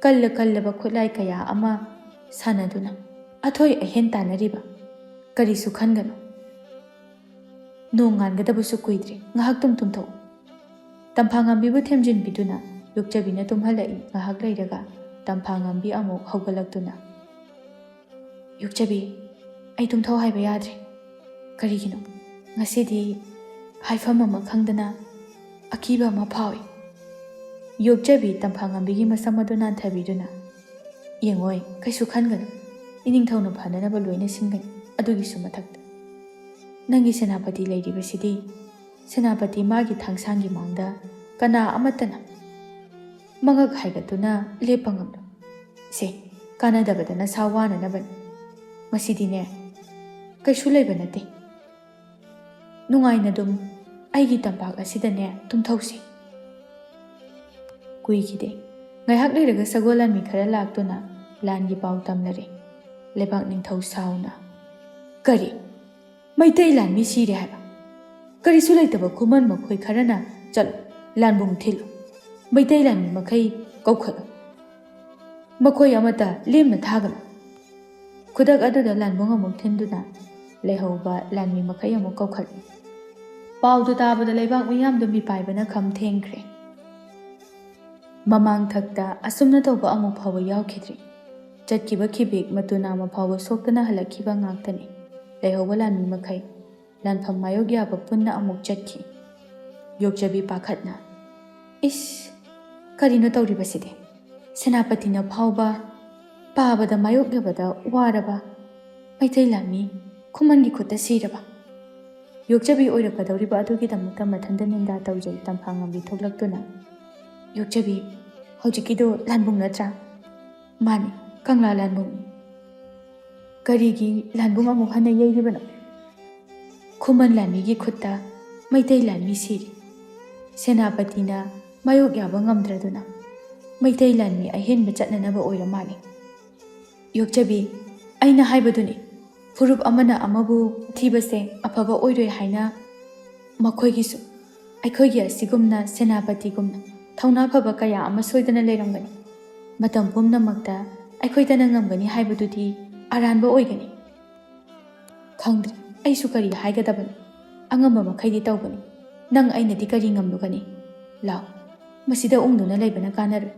ꯀꯜꯂ ꯀꯜꯂꯕ ꯈꯨꯠꯂꯥꯏ ꯀꯌꯥ ꯑꯃ ꯁꯥꯟꯅꯗꯨꯅ ꯑꯊꯣꯏ ꯑꯍꯦꯟ ꯇꯥꯟꯅꯔꯤꯕ꯫ ꯀꯔꯤꯁꯨ ꯈꯟꯒꯅꯨ꯫ ꯅꯣꯡ ꯉꯥꯟꯒꯗꯕꯁꯨ ꯀꯨꯏꯗ꯭ꯔꯦ, ꯉꯥꯏꯍꯥꯛꯇꯪ ꯇꯨꯝꯊꯣꯛꯎ꯫ ꯇꯝꯐꯥꯉꯝꯕꯤꯕꯨ ꯊꯦꯝꯖꯤꯟꯕꯤꯗꯨꯅ ꯌꯣꯛꯆꯕꯤꯅ ꯇꯨꯝꯍꯜꯂꯛꯏ꯫ ꯉꯥꯏꯍꯥꯛ ꯂꯩꯔꯒ ꯇꯝꯐꯥꯉꯝꯕꯤ ꯑꯃꯨꯛ ꯍꯧꯒꯠꯂꯛꯇꯨꯅ, "ꯌꯣꯛꯆꯕꯤ, ꯑꯩ ꯇꯨꯝꯊꯧ ꯍꯥꯏꯕ ꯌꯥꯗ꯭ꯔꯦ꯫ ꯀꯔꯤꯒꯤꯅꯣ? ꯉꯁꯤꯗꯤ ꯍꯥꯏꯐꯝ ꯑꯃ ꯈꯪꯗꯅ ꯑꯀꯤꯕ ꯑꯃ ꯐꯥꯎꯏ꯫" ꯌꯣꯛꯆꯕꯤ ꯇꯝꯐꯥꯉꯝꯕꯤꯒꯤ ꯃꯁꯝ ꯑꯗꯨ ꯅꯥꯟꯊꯕꯤꯗꯨꯅ, "ꯌꯦꯡꯉꯣꯏ, ꯀꯩꯁꯨ ꯈꯟꯒꯅꯨ꯫ ꯏꯅꯤꯡꯊꯧꯅ ꯐꯅꯅꯕ ꯂꯣꯏꯅ ꯁꯤꯟꯒꯅꯤ꯫ ꯑꯗꯨꯒꯤꯁꯨ ꯃꯊꯛꯇ, ꯅꯪꯒꯤ ꯁꯦꯅꯥꯄꯇꯤ ꯂꯩꯔꯤꯕꯁꯤꯗꯤ, ꯁꯦꯅꯥꯄꯇꯤ ꯃꯥꯒꯤ ꯊꯥꯡꯁꯥꯡꯒꯤ ꯃꯥꯡꯗ ꯀꯅꯥ ꯑꯃꯠꯇꯅ ꯃꯉꯛ ꯍꯥꯏꯒꯠꯇꯨꯅ ꯂꯦꯞꯄ ꯉꯝꯂꯣꯏ꯫ ꯁꯦ, ꯀꯥꯟꯅꯗꯕꯗ ꯅꯁꯥ ꯋꯥꯅꯅꯕꯅꯤ꯫ ꯃꯁꯤꯗꯤꯅꯦ, ꯀꯩꯁꯨ ꯂꯩꯕ ꯅꯠꯇꯦ꯫ ꯅꯨꯡꯉꯥꯏꯅ ꯑꯗꯨꯝ ꯑꯩꯒꯤ ꯇꯝꯄꯥꯛ ꯑꯁꯤꯗꯅꯦ ꯇꯨꯝꯊꯧꯁꯤ꯫ ꯀꯨꯏꯈꯤꯗꯦ꯫ ꯉꯥꯏꯍꯥꯛ ꯂꯩꯔꯒ ꯁꯒꯣꯜ ꯂꯥꯟꯃꯤ ꯈꯔ ꯂꯥꯛꯇꯨꯅ ꯂꯥꯟꯒꯤ ꯄꯥꯎ ꯇꯝꯂꯔꯦ꯫ ꯂꯩꯕꯥꯛ ꯅꯤꯡꯊꯧ ꯁꯥꯎꯅ, "ꯀꯔꯤ? ꯃꯩꯇꯩ ꯂꯥꯟꯃꯤ ꯁꯤꯔꯦ ꯍꯥꯏꯕ? ꯀꯔꯤꯁꯨ ꯂꯩꯇꯕ ꯈꯨꯃꯟ ꯃꯈꯣꯏ ꯈꯔꯅ ꯆꯠꯂꯨ, ꯂꯥꯟꯕꯨꯡ ꯊꯤꯜꯂꯨ꯫ ꯃꯩꯇꯩ ꯂꯥꯟꯃꯤ ꯃꯈꯩ ꯀꯧꯈꯠꯂꯨ꯫ ꯃꯈꯣꯏ ꯑꯃꯠꯇ ꯂꯦꯝꯅ ꯊꯥꯒꯅꯨ꯫" ꯈꯨꯗꯛ ꯑꯗꯨꯗ ꯂꯥꯟꯕꯨꯡ ꯑꯃꯨꯛ ꯊꯤꯟꯗꯨꯅ ꯂꯩꯍꯧꯕ ꯂꯥꯟꯃꯤ ꯃꯈꯩ ꯑꯃꯨꯛ ꯀꯧꯈꯠꯂꯤ꯫ ꯄꯥꯎꯗꯨ ꯇꯥꯕꯗ ꯂꯩꯕꯥꯛ ꯃꯤꯌꯥꯝꯗꯨ ꯃꯤꯄꯥꯏꯕꯅ ꯈꯝ ꯊꯦꯡꯈ꯭ꯔꯦ꯫ ꯃꯃꯥꯡꯊꯛꯇ ꯑꯁꯨꯝꯅ ꯇꯧꯕ ꯑꯃꯨꯛ ꯐꯥꯎꯕ ꯌꯥꯎꯈꯤꯗ꯭ꯔꯤ꯫ ꯆꯠꯈꯤꯕ ꯈꯤꯕꯦꯛ ꯃꯇꯨ ꯅꯥꯝꯃ ꯐꯥꯎꯕ ꯁꯣꯛꯇꯅ ꯍꯜꯂꯛꯈꯤꯕ ꯉꯥꯛꯇꯅꯤ꯫ ꯂꯩꯍꯧꯕ ꯂꯥꯟꯃꯤ ꯃꯈꯩ ꯂꯥꯟꯐꯝ ꯃꯥꯌꯣꯛ ꯌꯥꯕ ꯄꯨꯟꯅ ꯑꯃꯨꯛ ꯆꯠꯈꯤ꯫ ꯌꯣꯛꯆꯕꯤ ꯄꯥꯈꯠꯅ, "ꯏꯁ, ꯀꯔꯤꯅꯣ ꯇꯧꯔꯤꯕꯁꯤꯗꯤ? ꯁꯦꯅꯥꯄꯇꯤꯅ ꯐꯥꯎꯕ ꯄꯥꯕꯗ ꯃꯥꯌꯣꯛꯅꯕꯗ ꯋꯥꯔꯕ ꯃꯩꯇꯩ ꯂꯥꯟꯃꯤ ꯈꯨꯃꯟꯒꯤ ꯈꯨꯠꯇ ꯁꯤꯔꯕ?" ꯌꯣꯛꯆꯕꯤ ꯑꯣꯏꯔꯛꯀꯗꯧꯔꯤꯕ ꯑꯗꯨꯒꯤꯗꯃꯛꯇ ꯃꯊꯟꯇ ꯅꯤꯟꯗꯥ ꯇꯧꯖꯩ ꯇꯝꯐꯥ ꯉꯝꯕꯤ ꯊꯣꯛꯂꯛꯇꯨꯅ, "ꯌꯣꯛꯆꯕꯤ, ꯍꯧꯖꯤꯛꯀꯤꯗꯣ ꯂꯥꯟꯕꯨꯡ ꯅꯠꯇ꯭ꯔꯥ?" "ꯃꯥꯅꯤ, ꯀꯪꯂꯥ ꯂꯥꯟꯕꯨꯡꯅꯤ꯫" "ꯀꯔꯤꯒꯤ ꯂꯥꯟꯕꯨꯡ ꯑꯃꯨꯛ ꯍꯟꯅ ꯌꯩꯔꯤꯕꯅꯣ?" "ꯈꯨꯃꯟ ꯂꯥꯟꯃꯤꯒꯤ ꯈꯨꯠꯇ ꯃꯩꯇꯩ ꯂꯥꯟꯃꯤ ꯁꯤꯔꯤ꯫ ꯁꯦꯅꯥꯄꯇꯤꯅ ꯃꯥꯌꯣꯛ ꯌꯥꯕ ꯉꯝꯗ꯭ꯔꯗꯨꯅ ꯃꯩꯇꯩ ꯂꯥꯟꯃꯤ ꯑꯍꯦꯟꯕ ꯆꯠꯅꯅꯕ ꯑꯣꯏꯔ ꯃꯥꯜꯂꯤ꯫" "ꯌꯣꯛꯆꯕꯤ, ꯑꯩꯅ ꯍꯥꯏꯕꯗꯨꯅꯤ, ꯐꯨꯔꯨꯞ ꯑꯃꯅ ꯑꯃꯕꯨ ꯊꯤꯕꯁꯦ ꯑꯐꯕ ꯑꯣꯏꯔꯣꯏ ꯍꯥꯏꯅ ꯃꯈꯣꯏꯒꯤꯁꯨ ꯑꯩꯈꯣꯏꯒꯤ ꯑꯁꯤꯒꯨꯝꯅ ꯁꯦꯅꯥꯄꯇꯤꯒꯨꯝꯅ ꯊꯧꯅꯥ ꯐꯕ ꯀꯌꯥ ꯑꯃ ꯁꯣꯏꯗꯅ ꯂꯩꯔꯝꯒꯅꯤ꯫ ꯃꯇꯝ ꯄꯨꯝꯅꯃꯛꯇ ꯑꯩꯈꯣꯏꯗꯅ ꯉꯝꯒꯅꯤ ꯍꯥꯏꯕꯗꯨꯗꯤ ꯑꯔꯥꯟꯕ ꯑꯣꯏꯒꯅꯤ꯫" "ꯈꯪꯗ꯭ꯔꯦ, ꯑꯩꯁꯨ ꯀꯔꯤ ꯍꯥꯏꯒꯗꯕꯅꯣ꯫ ꯑꯉꯝꯕ ꯃꯈꯩꯗꯤ ꯇꯧꯕꯅꯤ꯫ ꯅꯪ ꯑꯩꯅꯗꯤ ꯀꯔꯤ ꯉꯝꯂꯨꯒꯅꯤ? ꯂꯥꯎ, ꯃꯁꯤꯗ ꯎꯪꯗꯨꯅ ꯂꯩꯕꯅ ꯀꯥꯟꯅꯔꯣꯏ꯫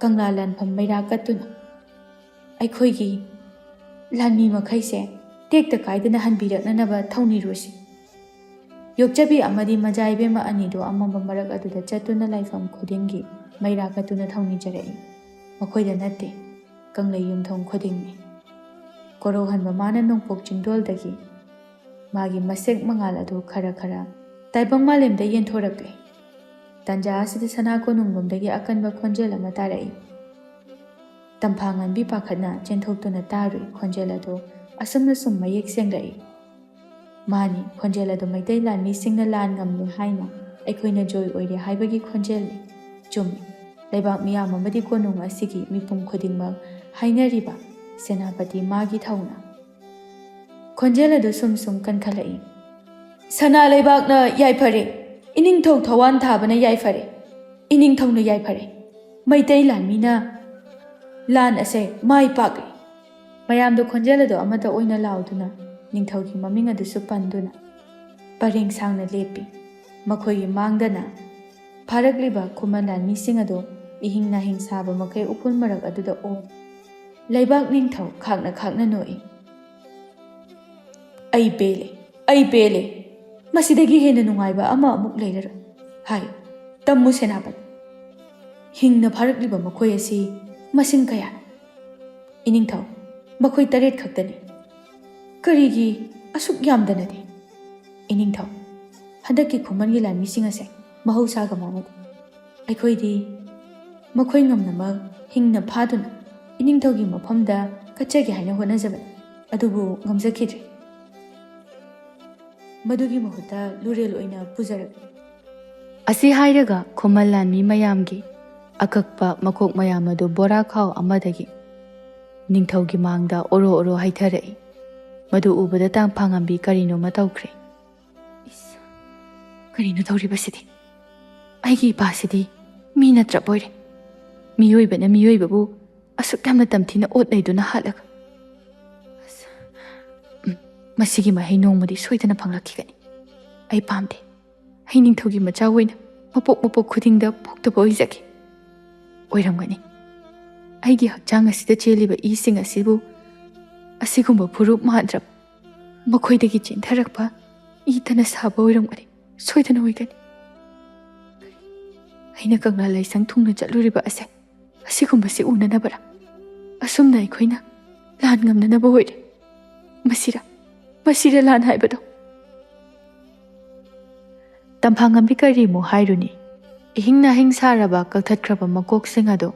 ꯀꯪꯂꯥ ꯂꯥꯟꯐꯝ ꯃꯩꯔꯥ ꯀꯠꯇꯨꯅ ꯑꯩꯈꯣꯏꯒꯤ ꯂꯥꯟꯃꯤ ꯃꯈꯩꯁꯦ ꯇꯦꯛꯇ ꯀꯥꯏꯗꯅ ꯍꯟꯕꯤꯔꯛꯅꯅꯕ ꯊꯧꯅꯤꯔꯨꯁꯤ꯫" ꯌꯣꯛꯆꯕꯤ ꯑꯃꯗꯤ ꯃꯖꯥ ꯏꯕꯦꯝꯃ ꯑꯅꯤꯗꯨ ꯑꯃꯝꯕ ꯃꯔꯛ ꯑꯗꯨꯗ ꯆꯠꯇꯨꯅ ꯂꯥꯏꯐꯝ ꯈꯨꯗꯤꯡꯒꯤ ꯃꯩꯔꯥ ꯀꯠꯇꯨꯅ ꯊꯧꯅꯤꯖꯔꯛꯏ꯫ ꯃꯈꯣꯏꯗ ꯅꯠꯇꯦ, ꯀꯪꯂꯩ ꯌꯨꯝꯊꯣꯡ ꯈꯨꯗꯤꯡꯅꯤ꯫ ꯀꯣꯔꯧꯍꯟꯕ ꯃꯥꯅ ꯅꯣꯡꯄꯣꯛ ꯆꯤꯡꯗꯣꯜꯗꯒꯤ ꯃꯥꯒꯤ ꯃꯁꯦꯛ ꯃꯉꯥꯜ ꯑꯗꯨ ꯈꯔ ꯈꯔ ꯇꯥꯏꯕꯪ ꯃꯥꯂꯦꯝꯗ ꯌꯦꯟꯊꯣꯔꯛꯂꯦ꯫ ꯇꯥꯟꯖꯥ ꯑꯁꯤꯗ ꯁꯅꯥ ꯀꯣꯅꯨꯡꯂꯣꯝꯗꯒꯤ ꯑꯀꯟꯕ ꯈꯣꯟꯖꯦꯜ ꯑꯃ ꯇꯥꯔꯛꯏ꯫ ꯇꯝꯐꯥ ꯉꯟꯕꯤ ꯄꯥꯈꯠꯅ ꯆꯦꯟꯊꯣꯛꯇꯨꯅ ꯇꯥꯔꯨꯏ ꯈꯣꯟꯖꯦꯜ ꯑꯗꯨ ꯑꯁꯨꯝꯅ ꯁꯨꯝ ꯃꯌꯦꯛ ꯁꯦꯡꯂꯛꯏ꯫ ꯃꯥꯅꯤ, ꯈꯣꯟꯖꯦꯜ ꯑꯗꯨ ꯃꯩꯇꯩ ꯂꯥꯟꯃꯤꯁꯤꯡꯅ ꯂꯥꯟ ꯉꯝꯂꯦ ꯍꯥꯏꯅ ꯑꯩꯈꯣꯏꯅ ꯖꯣꯏ ꯑꯣꯏꯔꯦ ꯍꯥꯏꯕꯒꯤ ꯈꯣꯟꯖꯦꯜꯅꯤ꯫ ꯆꯨꯝꯃꯤ, ꯂꯩꯕꯥꯛ ꯃꯤꯌꯥꯝ ꯑꯃꯗꯤ ꯀꯣꯅꯨꯡ ꯑꯁꯤꯒꯤ ꯃꯤꯄꯨꯝ ꯈꯨꯗꯤꯡꯃꯛ ꯍꯥꯏꯅꯔꯤꯕ ꯁꯦꯅꯥꯄꯇꯤ ꯃꯥꯒꯤ ꯊꯧꯅ꯫ ꯈꯣꯟꯖꯦꯜ ꯑꯗꯨ ꯁꯨꯝ ꯁꯨꯝ ꯀꯟꯈꯠꯂꯛꯏ꯫ ꯁꯅꯥ ꯂꯩꯕꯥꯛꯅ ꯌꯥꯏꯐꯔꯦ, ꯏꯅꯤꯡꯊꯧ ꯊꯋꯥꯟ ꯊꯥꯕꯅ ꯌꯥꯏꯐꯔꯦ, ꯏꯅꯤꯡꯊꯧꯅ ꯌꯥꯏꯐꯔꯦ, ꯃꯩꯇꯩ ꯂꯥꯟꯃꯤꯅ ꯂꯥꯟ ꯑꯁꯦ ꯃꯥꯏ ꯄꯥꯛꯂꯦ꯫ ꯃꯌꯥꯝꯗꯣ ꯈꯣꯟꯖꯦꯜ ꯑꯗꯨ ꯑꯃꯠꯇ ꯑꯣꯏꯅ ꯂꯥꯎꯗꯨꯅ ꯅꯤꯡꯊꯧꯒꯤ ꯃꯃꯤꯡ ꯑꯗꯨꯁꯨ ꯄꯟꯗꯨꯅ ꯄꯔꯦꯡ ꯁꯥꯡꯅ ꯂꯦꯞꯄꯤ꯫ ꯃꯈꯣꯏꯒꯤ ꯃꯥꯡꯗꯅ ꯐꯥꯔꯛꯂꯤꯕ ꯈꯨꯃꯟ ꯂꯥꯟꯃꯤꯁꯤꯡ ꯑꯗꯨ ꯏꯍꯤꯡ ꯅꯥꯍꯤꯡ ꯁꯥꯕ ꯃꯈꯩ ꯎꯐꯨꯜ ꯃꯔꯛ ꯑꯗꯨꯗ ꯑꯣꯝ꯫ ꯂꯩꯕꯥꯛ ꯅꯤꯡꯊꯧ ꯈꯥꯛꯅ ꯈꯥꯛꯅ ꯅꯣꯛꯏ꯫ "ꯑꯩ ꯄꯦꯜꯂꯦ, ꯑꯩ ꯄꯦꯜꯂꯦ꯫ ꯃꯁꯤꯗꯒꯤ ꯍꯦꯟꯅ ꯅꯨꯡꯉꯥꯏꯕ ꯑꯃ ꯑꯃꯨꯛ ꯂꯩꯔꯔꯣꯏ꯫ ꯍꯥꯏ, ꯇꯝꯃꯨ ꯁꯦꯅꯥꯄꯇꯤ꯫ ꯍꯤꯡꯅ ꯐꯥꯔꯛꯂꯤꯕ ꯃꯈꯣꯏ ꯑꯁꯤ ꯃꯁꯤꯡ ꯀꯌꯥꯅꯣ?" "ꯏꯅꯤꯡꯊꯧ, ꯃꯈꯣꯏ ꯇꯔꯦꯠ ꯈꯛꯇꯅꯤ꯫" "ꯀꯔꯤꯒꯤ ꯑꯁꯨꯛ ꯌꯥꯝꯗꯅꯗꯤ?" "ꯏꯅꯤꯡꯊꯧ, ꯍꯟꯗꯛꯀꯤ ꯈꯨꯃꯟꯒꯤ ꯂꯥꯟꯃꯤꯁꯤꯡ ꯑꯁꯦ ꯃꯍꯧꯁꯥꯒ ꯃꯥꯟꯅꯗꯦ꯫ ꯑꯩꯈꯣꯏꯗꯤ ꯃꯈꯣꯏ ꯉꯝꯅꯃꯛ ꯍꯤꯡꯅ ꯐꯥꯗꯨꯅ ꯏꯅꯤꯡꯊꯧꯒꯤ ꯃꯐꯝꯗ ꯀꯠꯆꯒꯦ ꯍꯥꯏꯅ ꯍꯣꯠꯅꯖꯕꯅꯤ, ꯑꯗꯨꯕꯨ ꯉꯝꯖꯈꯤꯗ꯭ꯔꯦ꯫ ꯃꯗꯨꯒꯤ ꯃꯍꯨꯠꯇ ꯂꯨꯔꯦꯜ ꯑꯣꯏꯅ ꯄꯨꯖꯔꯒꯦ꯫" ꯑꯁꯤ ꯍꯥꯏꯔꯒ ꯈꯨꯃꯟ ꯂꯥꯟꯃꯤ ꯃꯌꯥꯝꯒꯤ ꯑꯀꯛꯄ ꯃꯀꯣꯛ ꯃꯌꯥꯝ ꯑꯗꯨ ꯕꯣꯔꯥ ꯈꯥꯎ ꯑꯃꯗꯒꯤ ꯅꯤꯡꯊꯧꯒꯤ ꯃꯥꯡꯗ ꯑꯣꯔꯣ ꯑꯣꯔꯣ ꯍꯩꯊꯔꯛꯏ꯫ ꯃꯗꯨ ꯎꯕꯗ ꯇꯝꯐꯥꯉꯝꯕꯤ ꯀꯔꯤꯅꯣꯃ ꯇꯧꯈ꯭ꯔꯦ꯫ "ꯏꯁ, ꯀꯔꯤꯅꯣ ꯇꯧꯔꯤꯕꯁꯤꯗꯤ? ꯑꯩꯒꯤ ꯏꯄꯥꯁꯤꯗꯤ ꯃꯤ ꯅꯠꯇ꯭ꯔꯕ ꯑꯣꯏꯔꯦ꯫ ꯃꯤꯑꯣꯏꯕꯅ ꯃꯤꯑꯣꯏꯕꯕꯨ ꯑꯁꯨꯛ ꯌꯥꯝꯅ ꯇꯝꯊꯤꯅ ꯑꯣꯠ ꯅꯩꯗꯨꯅ ꯍꯥꯠꯂꯒ꯫ ꯑꯁ, ꯎꯝ, ꯃꯁꯤꯒꯤ ꯃꯍꯩ ꯅꯣꯡꯃꯗꯤ ꯁꯣꯏꯗꯅ ꯐꯪꯂꯛꯈꯤꯒꯅꯤ꯫ ꯑꯩ ꯄꯥꯝꯗꯦ꯫ ꯑꯩ ꯅꯤꯡꯊꯧꯒꯤ ꯃꯆꯥ ꯑꯣꯏꯅ ꯃꯄꯣꯛ ꯃꯄꯣꯛ ꯈꯨꯗꯤꯡꯗ ꯄꯣꯛꯇꯕ ꯑꯣꯏꯖꯒꯦ꯫" ꯑꯣꯏꯔꯝꯒꯅꯤ꯫ ꯑꯩꯒꯤ ꯍꯛꯆꯥꯡ ꯑꯁꯤꯗ ꯆꯦꯜꯂꯤꯕ ꯏꯁꯤꯡ ꯑꯁꯤꯕꯨ ꯑꯁꯤꯒꯨꯝꯕ ꯐꯨꯔꯨꯞ ꯃꯥꯟꯗ꯭ꯔꯕ ꯃꯈꯣꯏꯗꯒꯤ ꯆꯦꯟꯊꯔꯛꯄ ꯏꯇꯅ ꯁꯥꯕ ꯑꯣꯏꯔꯝꯒꯅꯤ, ꯁꯣꯏꯗꯅ ꯑꯣꯏꯒꯅꯤ꯫ ꯑꯩꯅ ꯀꯪꯂꯥ ꯂꯥꯏꯁꯪ ꯊꯨꯡꯅ ꯆꯠꯂꯨꯔꯤꯕ ꯑꯁꯦ ꯑꯁꯤꯒꯨꯝꯕꯁꯤ ꯎꯅꯅꯕꯔꯥ? ꯑꯁꯨꯝꯅ ꯑꯩꯈꯣꯏꯅ ꯂꯥꯟ ꯉꯝꯅꯅꯕ ꯑꯣꯏꯔꯦ꯫ ꯃꯁꯤꯔ, ꯃꯁꯤꯔ ꯂꯥꯟ ꯍꯥꯏꯕꯗꯣ? ꯇꯝꯐꯥꯉꯝꯕꯤ ꯀꯔꯤꯃꯨꯛ ꯍꯥꯏꯔꯨꯅꯤ? ꯏꯍꯤꯡ ꯅꯥꯍꯤꯡ ꯁꯥꯔꯕ ꯀꯛꯊꯠꯈ꯭ꯔꯕ ꯃꯀꯣꯛꯁꯤꯡ ꯑꯗꯨ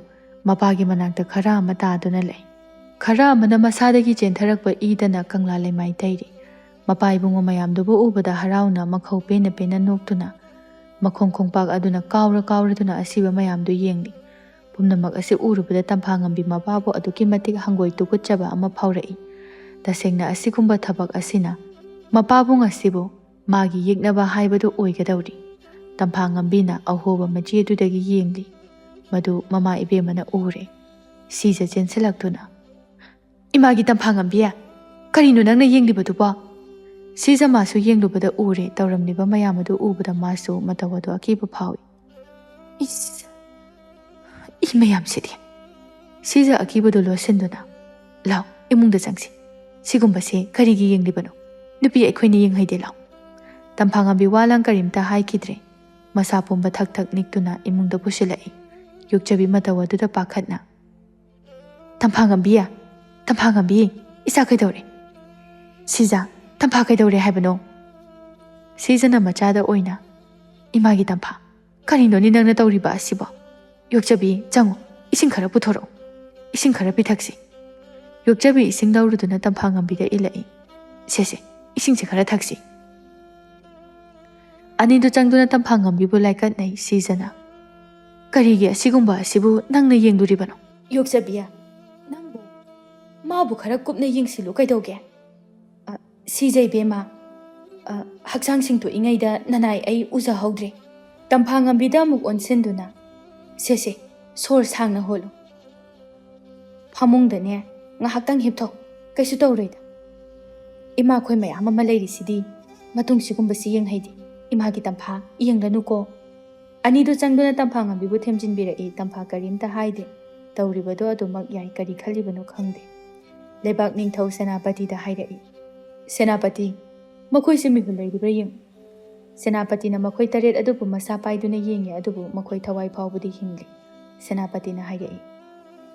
ꯃꯄꯥꯒꯤ ꯃꯅꯥꯛꯇ ꯈꯔ ꯑꯃ ꯇꯥꯗꯨꯅ ꯂꯩ꯫ ꯈꯔ ꯑꯃꯅ ꯃꯁꯥꯗꯒꯤ ꯆꯦꯟꯊꯔꯛꯄ ꯏꯗꯅ ꯀꯪꯂꯥ ꯂꯩꯃꯥꯏ ꯇꯩꯔꯤ꯫ ꯃꯄꯥ ꯏꯕꯨꯡꯉꯣ ꯃꯌꯥꯝꯗꯨꯕꯨ ꯎꯕꯗ ꯍꯔꯥꯎꯅ ꯃꯈꯧ ꯄꯦꯟꯅ ꯄꯦꯟꯅ ꯅꯣꯛꯇꯨꯅ, ꯃꯈꯣꯡ ꯈꯣꯡꯄꯥꯛ ꯑꯗꯨꯅ ꯀꯥꯎꯔ ꯀꯥꯎꯔꯗꯨꯅ ꯑꯁꯤꯕ ꯃꯌꯥꯝꯗꯨ ꯌꯦꯡꯂꯤ꯫ ꯄꯨꯝꯅꯃꯛ ꯑꯁꯤ ꯎꯔꯨꯕꯗ ꯇꯝꯐꯥꯉꯝꯕꯤ ꯃꯄꯥꯕꯨ ꯑꯗꯨꯛꯀꯤ ꯃꯇꯤꯛ ꯍꯪꯒꯣꯏ ꯇꯨꯀꯠꯆꯕ ꯑꯃ ꯐꯥꯎꯔꯛꯏ꯫ ꯇꯁꯦꯡꯅ ꯑꯁꯤꯒꯨꯝꯕ ꯊꯕꯛ ꯑꯁꯤꯅ ꯃꯄꯥꯕꯨꯡ ꯑꯁꯤꯕꯨ ꯃꯥꯒꯤ ꯌꯦꯛꯅꯕ ꯍꯥꯏꯕꯗꯨ ꯑꯣꯏꯒꯗꯧꯔꯤ꯫ ꯇꯝꯐꯥꯉꯝꯕꯤꯅ ꯑꯍꯣꯕ ꯃꯆꯦꯗꯨꯗꯒꯤ ꯌꯦꯡꯂꯤ꯫ ꯃꯗꯨ ꯃꯃꯥ ꯏꯕꯦꯝꯃꯅ ꯎꯔꯦ꯫ ꯁꯤꯖ ꯆꯦꯟꯁꯤꯜꯂꯛꯇꯨꯅ, "ꯏꯃꯥꯒꯤ ꯇꯝꯐꯥꯉꯝꯕꯤ, ꯀꯔꯤꯅꯣ ꯅꯪꯅ ꯌꯦꯡꯂꯤꯕꯗꯨꯕꯣ?" ꯁꯤꯖ ꯃꯥꯁꯨ ꯌꯦꯡꯂꯨꯕꯗ ꯎꯔꯦ꯫ ꯇꯧꯔꯝꯂꯤꯕ ꯃꯌꯥꯝ ꯑꯗꯨ ꯎꯕꯗ ꯃꯥꯁꯨ ꯃꯇꯧ ꯑꯗꯨ ꯑꯀꯤꯕ ꯐꯥꯎꯏ꯫ "ꯏꯁ, ꯏ ꯃꯌꯥꯝꯁꯤꯗꯤ!" ꯁꯤꯖ ꯑꯀꯤꯕꯗꯨ ꯂꯣꯠꯁꯤꯟꯗꯨꯅ, "ꯂꯥꯎ, ꯏꯃꯨꯡꯗ ꯆꯪꯁꯤ꯫ ꯁꯤꯒꯨꯝꯕꯁꯦ ꯀꯔꯤꯒꯤ ꯌꯦꯡꯂꯤꯕꯅꯣ? ꯅꯨꯄꯤ ꯑꯩꯈꯣꯏꯅ ꯌꯦꯡꯍꯩꯗꯦ, ꯂꯥꯎ꯫" ꯇꯝꯐꯥꯉꯝꯕꯤ ꯋꯥ ꯂꯥꯡ ꯀꯔꯤꯝꯇ ꯍꯥꯏꯈꯤꯗ꯭ꯔꯦ꯫ ꯃꯁꯥ ꯄꯨꯝꯕ ꯊꯛ ꯊꯛ ꯅꯤꯛꯇꯨꯅ ꯏꯃꯨꯡꯗ ꯄꯨꯁꯤꯜꯂꯛꯏ꯫ ꯌꯣꯛꯆꯕꯤ ꯃꯇꯧ ꯑꯗꯨꯗ ꯄꯥꯈꯠꯅ, "ꯇꯝꯐꯥꯉꯝꯕꯤ, ꯇꯝꯐꯥꯉꯝꯕꯤ, ꯏꯆꯥ ꯀꯩꯗꯧꯔꯦ?" "ꯁꯤꯖ, ꯇꯝꯐꯥ ꯀꯩꯗꯧꯔꯦ ꯍꯥꯏꯕꯅꯣ?" ꯁꯤꯖꯅ ꯃꯆꯥꯗ ꯑꯣꯏꯅ, "ꯏꯃꯥꯒꯤ ꯇꯝꯐꯥ, ꯀꯔꯤꯅꯣꯅꯦ ꯅꯪꯅ ꯇꯧꯔꯤꯕ ꯑꯁꯤꯕꯣ? ꯌꯣꯛꯆꯕꯤ, ꯆꯪꯉꯨ, ꯏꯁꯤꯡ ꯈꯔ ꯄꯨꯊꯣꯔꯛꯎ, ꯏꯁꯤꯡ ꯈꯔ ꯄꯤꯊꯛꯁꯤ꯫" ꯌꯣꯛꯆꯕꯤ ꯏꯁꯤꯡ ꯂꯧꯔꯨꯗꯨꯅ ꯇꯝꯐꯥꯉꯝꯕꯤꯗ ꯏꯜꯂꯛꯏ꯫ "ꯁꯦ ꯁꯦ, ꯏꯁꯤꯡꯁꯦ ꯈꯔ ꯊꯛꯁꯤ꯫" ꯑꯅꯤꯗꯨ ꯆꯪꯗꯨꯅ ꯇꯝꯐꯥꯉꯝꯕꯤꯕꯨ ꯂꯥꯏꯀꯠꯅꯩ ꯁꯤꯖꯅ꯫ "ꯀꯔꯤꯒꯤ ꯑꯁꯤꯒꯨꯝꯕ ꯑꯁꯤꯕꯨ ꯅꯪꯅ ꯌꯦꯡꯂꯨꯔꯤꯕꯅꯣ?" "ꯌꯣꯛꯆꯕꯤ, ꯅꯪꯕꯨ ꯃꯥꯕꯨ ꯈꯔ ꯀꯨꯞꯅ ꯌꯦꯡꯁꯤꯜꯂꯨ ꯀꯩꯗꯧꯒꯦ?" "ꯑ, ꯁꯤꯖ ꯏꯕꯦꯝꯃ, ꯑ, ꯍꯛꯆꯥꯡ ꯁꯦꯡꯗꯣꯛꯏꯉꯩꯗ ꯅꯅꯥꯏ ꯑꯩ ꯎꯖꯍꯧꯗ꯭ꯔꯦ꯫" ꯇꯝꯐꯥꯉꯝꯕꯤꯗ ꯑꯃꯨꯛ ꯑꯣꯟꯁꯤꯟꯗꯨꯅ, "ꯁꯦ ꯁꯦ, ꯁꯣꯔ ꯁꯥꯡꯅ ꯍꯣꯜꯂꯨ꯫ ꯐꯃꯨꯡꯗꯅꯦ ꯉꯥꯏꯍꯥꯛꯇꯪ ꯍꯤꯞꯊꯧ, ꯀꯩꯁꯨ ꯇꯧꯔꯣꯏꯗ꯫ ꯏꯃꯥꯈꯣꯏ ꯃꯌꯥꯝ ꯑꯃ ꯂꯩꯔꯤꯁꯤꯗꯤ, ꯃꯇꯨꯡ ꯁꯤꯒꯨꯝꯕꯁꯤ ꯌꯦꯡꯍꯩꯗꯦ꯫ ꯏꯃꯥꯒꯤ ꯇꯝꯐꯥ, ꯌꯦꯡꯂꯅꯨꯀꯣ꯫" ꯑꯅꯤꯗꯨ ꯆꯪꯗꯨꯅ ꯇꯝꯐꯥꯉꯝꯕꯤꯕꯨ ꯊꯦꯝꯖꯤꯟꯕꯤꯔꯛꯏ꯫ ꯇꯝꯐꯥ ꯀꯔꯤꯝꯇ ꯍꯥꯏꯗꯦ꯫ ꯇꯧꯔꯤꯕꯗꯣ ꯑꯗꯨꯃꯛ ꯌꯥꯏ, ꯀꯔꯤ ꯈꯜꯂꯤꯕꯅꯣ ꯈꯪꯗꯦ꯫ ꯂꯩꯕꯥꯛ ꯅꯤꯡꯊꯧ ꯁꯦꯅꯥꯄꯇꯤꯗ ꯍꯥꯏꯔꯛꯏ, "ꯁꯦꯅꯥꯄꯇꯤ, ꯃꯈꯣꯏꯁꯤ ꯃꯤꯍꯨꯜ ꯂꯩꯔꯤꯕ꯭ꯔꯥ ꯌꯦꯡꯉꯨ꯫" ꯁꯦꯅꯥꯄꯇꯤꯅ ꯃꯈꯣꯏ ꯇꯔꯦꯠ ꯑꯗꯨꯕꯨ ꯃꯁꯥ ꯄꯥꯏꯗꯨꯅ ꯌꯦꯡꯉꯤ, ꯑꯗꯨꯕꯨ ꯃꯈꯣꯏ ꯊꯋꯥꯏ ꯐꯥꯎꯕꯗꯤ ꯍꯤꯡꯂꯤ꯫ ꯁꯦꯅꯥꯄꯇꯤꯅ ꯍꯥꯏꯔꯛꯏ,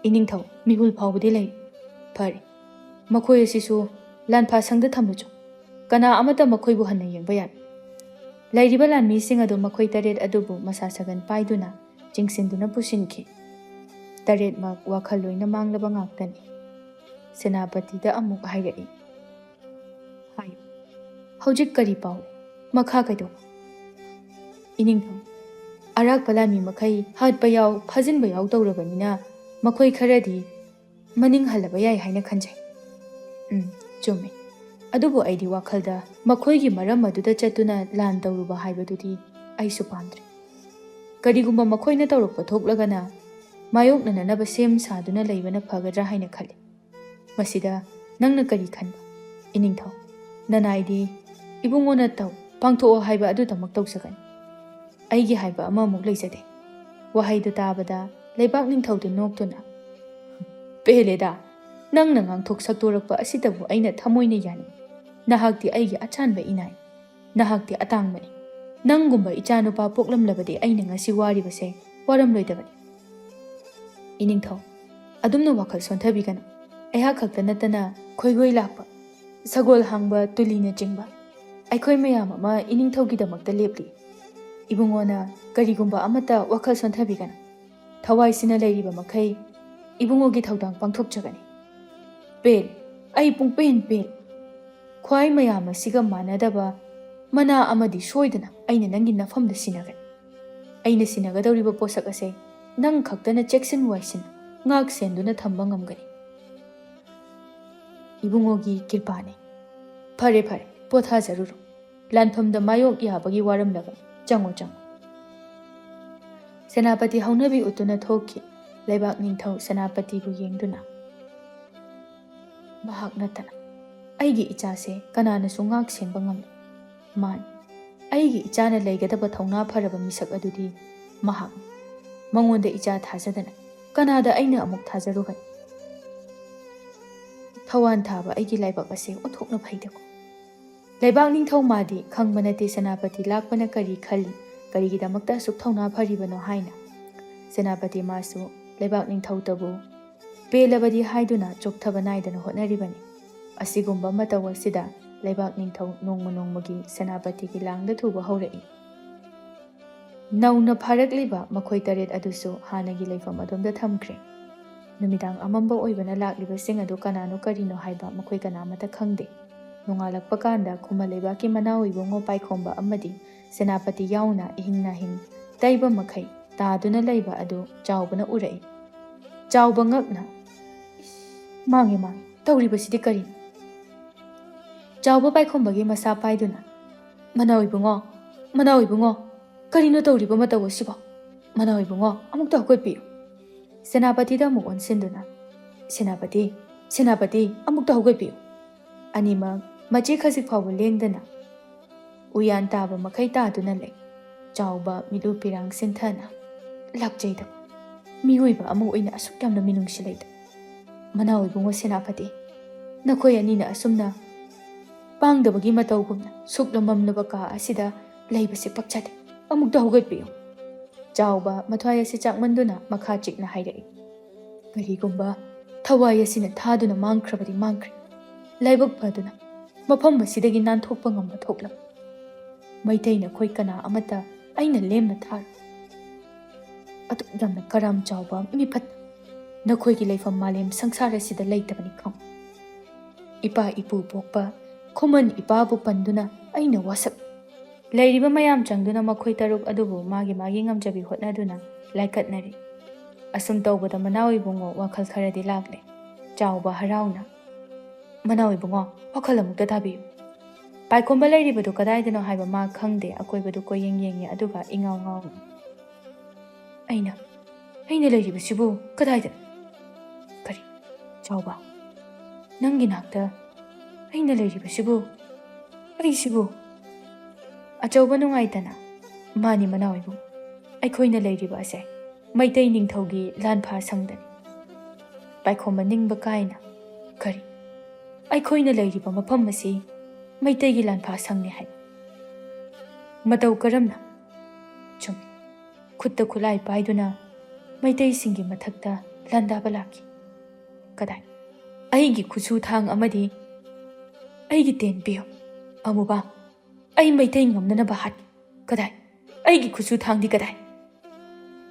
"ꯏꯅꯤꯡꯊꯧ, ꯃꯤꯍꯨꯜ ꯐꯥꯎꯕꯗꯤ ꯂꯩ꯫ ꯐꯔꯦ, ꯃꯈꯣꯏ ꯑꯁꯤꯁꯨ ꯂꯥꯟꯐꯥ ꯁꯪꯗ ꯊꯝꯂꯨꯆꯣ꯫ ꯀꯅꯥ ꯑꯃꯠꯇ ꯃꯈꯣꯏꯕꯨ ꯍꯟꯅ ꯌꯦꯡꯕ ꯌꯥꯔꯣꯏ꯫" ꯂꯩꯔꯤꯕ ꯂꯥꯟꯃꯤꯁꯤꯡ ꯑꯗꯨ ꯃꯈꯣꯏ ꯇꯔꯦꯠ ꯑꯗꯨꯕꯨ ꯃꯁꯥ ꯁꯥꯒꯟ ꯄꯥꯏꯗꯨꯅ ꯆꯤꯡꯁꯤꯟꯗꯨꯅ ꯄꯨꯁꯤꯟꯈꯤ꯫ ꯇꯔꯦꯠꯃꯛ ꯋꯥꯈꯜ ꯂꯣꯏꯅ ꯃꯥꯡꯂꯕ ꯉꯥꯛꯇꯅꯤ꯫ ꯁꯦꯅꯥꯄꯇꯤꯗ ꯑꯃꯨꯛ ꯍꯥꯏꯔꯛꯏ, "ꯍꯥꯏꯌꯨ, ꯍꯧꯖꯤꯛ ꯀꯔꯤ ꯄꯥꯎ ꯂꯩ? ꯃꯈꯥ ꯀꯩꯗꯧꯕ?" "ꯏꯅꯤꯡꯊꯧ, ꯑꯔꯥꯛꯄ ꯂꯥꯟꯃꯤ ꯃꯈꯩ ꯍꯥꯠꯄ ꯌꯥꯎ, ꯐꯥꯖꯤꯟꯕ ꯌꯥꯎ ꯇꯧꯔꯕꯅꯤꯅ ꯃꯈꯣꯏ ꯈꯔꯗꯤ ꯃꯅꯤꯡ ꯍꯜꯂꯕ ꯌꯥꯏ ꯍꯥꯏꯅ ꯈꯟꯖꯩ꯫" "ꯎꯝ, ꯆꯨꯝꯃꯤ꯫ ꯑꯗꯨꯕꯨ ꯑꯩꯗꯤ ꯋꯥꯈꯜꯗ ꯃꯈꯣꯏꯒꯤ ꯃꯔꯝ ꯑꯗꯨꯗ ꯆꯠꯇꯨꯅ ꯂꯥꯟ ꯇꯧꯔꯨꯕ ꯍꯥꯏꯕꯗꯨꯗꯤ ꯑꯩꯁꯨ ꯄꯥꯝꯗ꯭ꯔꯦ꯫ ꯀꯔꯤꯒꯨꯝꯕ ꯃꯈꯣꯏꯅ ꯇꯧꯔꯛꯄ ꯊꯣꯛꯂꯒꯅ ꯃꯥꯌꯣꯛꯅꯅꯅꯕ ꯁꯦꯝ ꯁꯥꯗꯨꯅ ꯂꯩꯕꯅ ꯐꯒꯗ꯭ꯔꯥ ꯍꯥꯏꯅ ꯈꯜꯂꯤ꯫ ꯃꯁꯤꯗ ꯅꯪꯅ ꯀꯔꯤ ꯈꯟꯕ? ꯏꯅꯤꯡꯊꯧ, ꯅꯅꯥꯏꯗꯤ ꯏꯕꯨꯡꯉꯣꯅ ꯇꯧ, ꯄꯥꯡꯊꯣꯛꯑꯣ ꯍꯥꯏꯕ ꯑꯗꯨꯗꯃꯛ ꯇꯧꯖꯒꯅꯤ꯫ ꯑꯩꯒꯤ ꯍꯥꯏꯕ ꯑꯃꯃꯨꯛ ꯂꯩꯖꯗꯦ꯫" ꯋꯥꯍꯩꯗꯨ ꯇꯥꯕꯗ ꯂꯩꯕꯥꯛ ꯅꯤꯡꯊꯧꯗꯨ ꯅꯣꯛꯇꯨꯅ, "ꯄꯦꯜꯂꯦꯗ, ꯅꯪꯅ ꯉꯥꯡꯊꯣꯛ ꯁꯛꯇꯣꯔꯛꯄ ꯑꯁꯤꯗꯕꯨ ꯑꯩꯅ ꯊꯃꯣꯏꯅ ꯌꯥꯅꯤꯡꯏ꯫ ꯅꯍꯥꯛꯇꯤ ꯑꯩꯒꯤ ꯑꯆꯥꯟꯕ ꯏꯅꯥꯏ꯫ ꯅꯍꯥꯛꯇꯤ ꯑꯇꯥꯡꯕꯅꯤ꯫ ꯅꯪꯒꯨꯝꯕ ꯏꯆꯥꯅꯨꯄꯥ ꯄꯣꯛꯂꯝꯂꯕꯗꯤ ꯑꯩꯅ ꯉꯁꯤ ꯋꯥꯔꯤꯕꯁꯦ ꯋꯥꯔꯝꯂꯣꯏꯗꯕꯅꯤ꯫" "ꯏꯅꯤꯡꯊꯧ, ꯑꯗꯨꯝꯅ ꯋꯥꯈꯜ ꯁꯣꯟꯊꯕꯤꯒꯅꯨ꯫ ꯑꯩꯍꯥꯛ ꯈꯛꯇ ꯅꯠꯇꯅ ꯈꯣꯏꯒꯣꯏ ꯂꯥꯛꯄ, ꯁꯒꯣꯜ ꯍꯥꯡꯕ ꯇꯨꯂꯤꯅꯆꯤꯡꯕ ꯑꯩꯈꯣꯏ ꯃꯌꯥꯝ ꯑꯃ ꯏꯅꯤꯡꯊꯧꯒꯤꯗꯃꯛꯇ ꯂꯦꯞꯂꯤ꯫ ꯏꯕꯨꯡꯉꯣꯅ ꯀꯔꯤꯒꯨꯝꯕ ꯑꯃꯠꯇ ꯋꯥꯈꯜ ꯁꯣꯟꯊꯕꯤꯒꯅꯨ꯫ ꯊꯋꯥꯏꯁꯤꯅ ꯂꯩꯔꯤꯕ ꯃꯈꯩ ꯏꯕꯨꯡꯉꯣꯒꯤ ꯊꯧꯗꯥꯡ ꯄꯥꯡꯊꯣꯛꯆꯒꯅꯤ꯫" "ꯄꯦꯜ, ꯑꯩ ꯄꯨꯡꯄꯦꯟ ꯄꯦꯜ꯫ ꯈ꯭ꯋꯥꯏ ꯃꯌꯥꯝ ꯑꯁꯤꯒ ꯃꯥꯟꯅꯗꯕ ꯃꯅꯥ ꯑꯃꯗꯤ ꯁꯣꯏꯗꯅ ꯑꯩꯅ ꯅꯪꯒꯤ ꯅꯐꯝꯗ ꯁꯤꯟꯅꯒꯅꯤ꯫ ꯑꯩꯅ ꯁꯤꯟꯅꯒꯗꯧꯔꯤꯕ ꯄꯣꯠꯁꯛ ꯑꯁꯦ ꯅꯪ ꯈꯛꯇꯅ ꯆꯦꯛꯁꯤꯟ ꯋꯥꯏꯁꯤꯟ ꯉꯥꯛ ꯁꯦꯟꯗꯨꯅ ꯊꯝꯕ ꯉꯝꯒꯅꯤ꯫" "ꯏꯕꯨꯡꯉꯣꯒꯤ ꯀ꯭ꯔꯤꯄꯥꯅꯤ꯫ ꯐꯔꯦ, ꯐꯔꯦ, ꯄꯣꯊꯥꯖꯔꯨꯔꯣ꯫ ꯂꯥꯟꯐꯝꯗ ꯃꯥꯌꯣꯛ ꯌꯥꯕꯒꯤ ꯋꯥꯔꯝꯂꯕ꯫ ꯆꯪꯉꯣ, ꯆꯪꯉꯣ꯫" ꯁꯦꯅꯥꯄꯇꯤ ꯍꯧꯅꯕꯤ ꯎꯠꯇꯨꯅ ꯊꯣꯛꯈꯤ꯫ ꯂꯩꯕꯥꯛ ꯅꯤꯡꯊꯧ ꯁꯦꯅꯥꯄꯇꯤꯕꯨ ꯌꯦꯡꯗꯨꯅ, "ꯃꯍꯥꯛ ꯅꯠꯇꯅ ꯑꯩꯒꯤ ꯏꯆꯥꯁꯦ ꯀꯅꯥꯅꯁꯨ ꯉꯥꯛ ꯁꯦꯟꯕ ꯉꯝꯂꯣꯏ꯫ ꯃꯥꯅꯤ, ꯑꯩꯒꯤ ꯏꯆꯥꯅ ꯂꯩꯒꯗꯕ ꯊꯧꯅꯥ ꯐꯔꯕ ꯃꯤꯁꯛ ꯑꯗꯨꯗꯤ ꯃꯍꯥꯛꯅꯤ꯫ ꯃꯉꯣꯟꯗ ꯏꯆꯥ ꯊꯥꯖꯗꯅ ꯀꯅꯥꯗ ꯑꯩꯅ ꯑꯃꯨꯛ ꯊꯥꯖꯔꯨꯒꯅꯤ? ꯊꯋꯥꯟ ꯊꯥꯕ ꯑꯩꯒꯤ ꯂꯥꯏꯕꯛ ꯑꯁꯦ ꯑꯣꯟꯊꯣꯛꯅ ꯐꯩꯗꯀꯣ꯫" ꯂꯩꯕꯥꯛ ꯅꯤꯡꯊꯧ ꯃꯥꯗꯤ ꯈꯪꯕ ꯅꯠꯇꯦ ꯁꯦꯅꯥꯄꯇꯤ ꯂꯥꯛꯄꯅ ꯀꯔꯤ ꯈꯜꯂꯤ, ꯀꯔꯤꯒꯤꯗꯃꯛꯇ ꯑꯁꯨꯛ ꯊꯧꯅꯥ ꯐꯔꯤꯕꯅꯣ ꯍꯥꯏꯅ꯫ ꯁꯦꯅꯥꯄꯇꯤ ꯃꯥꯁꯨ ꯂꯩꯕꯥꯛ ꯅꯤꯡꯊꯧꯇꯕꯨ ꯄꯦꯜꯂꯕꯗꯤ ꯍꯥꯏꯗꯨꯅ ꯆꯣꯛꯊꯕ ꯅꯥꯏꯗꯅ ꯍꯣꯠꯅꯔꯤꯕꯅꯤ꯫ ꯑꯁꯤꯒꯨꯝꯕ ꯃꯇꯧ ꯑꯁꯤꯗ ꯂꯩꯕꯥꯛ ꯅꯤꯡꯊꯧ ꯅꯣꯡꯃ ꯅꯣꯡꯃꯒꯤ ꯁꯦꯅꯥꯄꯇꯤꯒꯤ ꯂꯥꯡꯗ ꯊꯨꯕ ꯍꯧꯔꯛꯏ꯫ ꯅꯧꯅ ꯐꯥꯔꯛꯂꯤꯕ ꯃꯈꯣꯏ ꯇꯔꯦꯠ ꯑꯗꯨꯁꯨ ꯍꯥꯟꯅꯒꯤ ꯂꯩꯐꯝ ꯑꯗꯣꯝꯗ ꯊꯝꯈ꯭ꯔꯦ꯫ ꯅꯨꯃꯤꯗꯥꯡ ꯑꯃꯝꯕ ꯑꯣꯏꯕꯅ ꯂꯥꯛꯂꯤꯕꯁꯤꯡ ꯑꯗꯨ ꯀꯅꯥꯅꯣ ꯀꯔꯤꯅꯣ ꯍꯥꯏꯕ ꯃꯈꯣꯏ ꯀꯅꯥꯃꯠꯇ ꯈꯪꯗꯦ꯫ ꯅꯣꯡꯉꯥꯜꯂꯛꯄ ꯀꯥꯟꯗ ꯈꯨꯃꯟ ꯂꯩꯕꯥꯛꯀꯤ ꯃꯅꯥꯎ ꯏꯕꯨꯡꯉꯣ ꯄꯥꯏꯈꯣꯝꯕ ꯑꯃꯗꯤ ꯁꯦꯅꯥꯄꯇꯤ ꯌꯥꯎꯅ ꯏꯍꯤꯡ ꯅꯥꯍꯤꯡ ꯇꯩꯕ ꯃꯈꯩ ꯇꯥꯗꯨꯅ ꯂꯩꯕ ꯑꯗꯨ ꯆꯥꯎꯕꯅ ꯎꯔꯛꯏ꯫ ꯆꯥꯎꯕ ꯉꯛꯅ, "ꯏꯁ, ꯃꯥꯡꯉꯦ, ꯃꯥꯡꯉꯦ, ꯇꯧꯔꯤꯕꯁꯤꯗꯤ ꯀꯔꯤꯅꯣ?" ꯆꯥꯎꯕ ꯄꯥꯏꯈꯣꯝꯕꯒꯤ ꯃꯁꯥ ꯄꯥꯏꯗꯨꯅ, "ꯃꯅꯥꯎ ꯏꯕꯨꯡꯉꯣ, ꯃꯅꯥꯎ ꯏꯕꯨꯡꯉꯣ, ꯀꯔꯤꯅꯣ ꯇꯧꯔꯤꯕ ꯃꯇꯧ ꯑꯁꯤꯕꯣ? ꯃꯅꯥꯎ ꯏꯕꯨꯡꯉꯣ, ꯑꯃꯨꯛꯇ ꯍꯧꯒꯠꯄꯤꯌꯨ꯫" ꯁꯦꯅꯥꯄꯇꯤꯗ ꯑꯃꯨꯛ ꯑꯣꯟꯁꯤꯟꯗꯨꯅ, "ꯁꯦꯅꯥꯄꯇꯤ, ꯁꯦꯅꯥꯄꯇꯤ, ꯑꯃꯨꯛꯇ ꯍꯧꯒꯠꯄꯤꯌꯨ꯫" ꯑꯅꯤꯃꯛ ꯃꯆꯤ ꯈꯖꯤꯛ ꯐꯥꯎꯕ ꯂꯦꯡꯗꯅ ꯎꯌꯥꯟ ꯇꯥꯕ ꯃꯈꯩ ꯇꯥꯗꯨꯅ ꯂꯩ꯫ ꯆꯥꯎꯕ ꯃꯤꯠꯂꯨ ꯄꯤꯔꯥꯡ ꯁꯤꯟꯊꯅ, "ꯂꯥꯛꯆꯩꯗ, ꯃꯤꯑꯣꯏꯕ ꯑꯃ ꯑꯣꯏꯅ ꯑꯁꯨꯛ ꯌꯥꯝꯅ ꯃꯤꯅꯨꯡꯁꯤ ꯂꯩꯗ꯫ ꯃꯅꯥꯎ ꯏꯕꯨꯡꯉꯣ ꯁꯦꯅꯥꯄꯇꯤ, ꯅꯈꯣꯏ ꯑꯅꯤꯅ ꯑꯁꯨꯝꯅ ꯄꯥꯡꯗꯕꯒꯤ ꯃꯇꯧꯒꯨꯝꯅ ꯁꯨꯛꯂꯝꯃꯝꯂꯕ ꯀꯥ ꯑꯁꯤꯗ ꯂꯩꯕꯁꯦ ꯄꯛꯆꯗꯦ꯫ ꯑꯃꯨꯛꯇ ꯍꯧꯒꯠꯄꯤꯌꯨ꯫" ꯆꯥꯎꯕ ꯃꯊ꯭ꯋꯥꯏ ꯑꯁꯤ ꯆꯥꯛꯃꯟꯗꯨꯅ ꯃꯈꯥ ꯆꯤꯛꯅ ꯍꯥꯏꯔꯛꯏ꯫ "ꯀꯔꯤꯒꯨꯝꯕ ꯊꯋꯥꯏ ꯑꯁꯤꯅ ꯊꯥꯗꯨꯅ ꯃꯥꯡꯈ꯭ꯔꯕꯗꯤ ꯃꯥꯡꯈ꯭ꯔꯦ꯫ ꯂꯥꯏꯕꯛ ꯐꯗꯨꯅ ꯃꯐꯝ ꯑꯁꯤꯗꯒꯤ ꯅꯥꯟꯊꯣꯛꯄ ꯉꯝꯕ ꯊꯣꯛꯂꯕ꯫ ꯃꯩꯇꯩ ꯅꯈꯣꯏ ꯀꯅꯥ ꯑꯃꯠꯇ ꯑꯩꯅ ꯂꯦꯝꯅ ꯊꯥꯔꯣꯏ꯫ ꯑꯗꯨꯛ ꯌꯥꯝꯅ ꯀꯔꯥꯝ ꯆꯥꯎꯕ ꯃꯤꯐꯠ ꯅꯈꯣꯏꯒꯤ ꯂꯩꯐꯝ ꯃꯥꯂꯦꯝ ꯁꯪꯁꯥꯔ ꯑꯁꯤꯗ ꯂꯩꯇꯕꯅꯤ ꯈꯪꯉꯨ꯫ ꯏꯄꯥ ꯏꯄꯨ ꯄꯣꯛꯄ ꯈꯨꯃꯟ ꯏꯄꯥꯕꯨ ꯄꯟꯗꯨꯅ ꯑꯩꯅ ꯋꯥꯁꯛ" ꯂꯩꯔꯤꯕ ꯃꯌꯥꯝ ꯆꯪꯗꯨꯅ ꯃꯈꯣꯏ ꯇꯔꯨꯛ ꯑꯗꯨꯕꯨ ꯃꯥꯒꯤ ꯃꯥꯒꯤ ꯉꯝꯖꯕꯤ ꯍꯣꯠꯅꯗꯨꯅ ꯂꯥꯏꯀꯠꯅꯔꯤ꯫ ꯑꯁꯨꯝ ꯇꯧꯕꯗ ꯃꯅꯥꯎ ꯏꯕꯨꯡꯉꯣ ꯋꯥꯈꯜ ꯈꯔꯗꯤ ꯂꯥꯛꯂꯦ꯫ ꯆꯥꯎꯕ ꯍꯔꯥꯎꯅ, "ꯃꯅꯥꯎ ꯏꯕꯨꯡꯉꯣ, ꯋꯥꯈꯜ ꯑꯃꯨꯛꯇ ꯊꯥꯕꯤꯌꯨ꯫ ꯄꯥꯏꯈꯣꯝꯕ ꯂꯩꯔꯤꯕꯗꯨ ꯀꯗꯥꯏꯗꯅꯣ ꯍꯥꯏꯕ ꯃꯥ ꯈꯪꯗꯦ꯫ ꯑꯀꯣꯏꯕꯗꯨ ꯀꯣꯏꯌꯦꯡ ꯌꯦꯡꯉꯤ, ꯑꯗꯨꯒ ꯏꯉꯥꯎ ꯉꯥꯎꯏ꯫" "ꯑꯩꯅ, ꯑꯩꯅ ꯂꯩꯔꯤꯕꯁꯤꯕꯨ ꯀꯗꯥꯏꯗꯅꯣ? ꯀꯔꯤ, ꯆꯥꯎꯕ, ꯅꯪꯒꯤ ꯅꯥꯛꯇ ꯑꯩꯅ ꯂꯩꯔꯤꯕꯁꯤꯕꯨ? ꯑꯩꯁꯤꯕꯨ?" ꯑꯆꯧꯕ ꯅꯨꯡꯉꯥꯏꯇꯅ, "ꯃꯥꯅꯤ ꯃꯅꯥꯎ ꯏꯕꯨꯡ, ꯑꯩꯈꯣꯏꯅ ꯂꯩꯔꯤꯕ ꯑꯁꯦ ꯃꯩꯇꯩ ꯅꯤꯡꯊꯧꯒꯤ ꯂꯥꯟꯐꯥ ꯁꯪꯗꯅꯤ꯫" ꯄꯥꯏꯈꯣꯝꯕ ꯅꯤꯡꯕ ꯀꯥꯏꯅ, "ꯀꯔꯤ? ꯑꯩꯈꯣꯏꯅ ꯂꯩꯔꯤꯕ ꯃꯐꯝ ꯑꯁꯤ ꯃꯩꯇꯩꯒꯤ ꯂꯥꯟꯐꯥ ꯁꯪꯅꯤ ꯍꯥꯏ? ꯃꯇꯧ ꯀꯔꯝꯅ?" "ꯆꯨꯝꯃꯤ꯫ ꯈꯨꯠꯇ ꯈꯨꯠꯂꯥꯏ ꯄꯥꯏꯗꯨꯅ ꯃꯩꯇꯩꯁꯤꯡꯒꯤ ꯃꯊꯛꯇ ꯂꯥꯟꯗꯥꯕ ꯂꯥꯛꯈꯤ꯫" "ꯀꯗꯥꯏ? ꯑꯩꯒꯤ ꯈꯨꯠꯁꯨ ꯊꯥꯡ ꯑꯃꯗꯤ ꯑꯩꯒꯤ ꯇꯦꯟ ꯄꯤꯌꯨ꯫ ꯑꯃꯨꯕ, ꯑꯩ ꯃꯩꯇꯩ ꯉꯝꯅꯅꯕ ꯍꯥꯠꯀꯦ꯫ ꯀꯗꯥꯏ? ꯑꯩꯒꯤ ꯈꯨꯠꯁꯨ ꯊꯥꯡꯗꯤ ꯀꯗꯥꯏ?"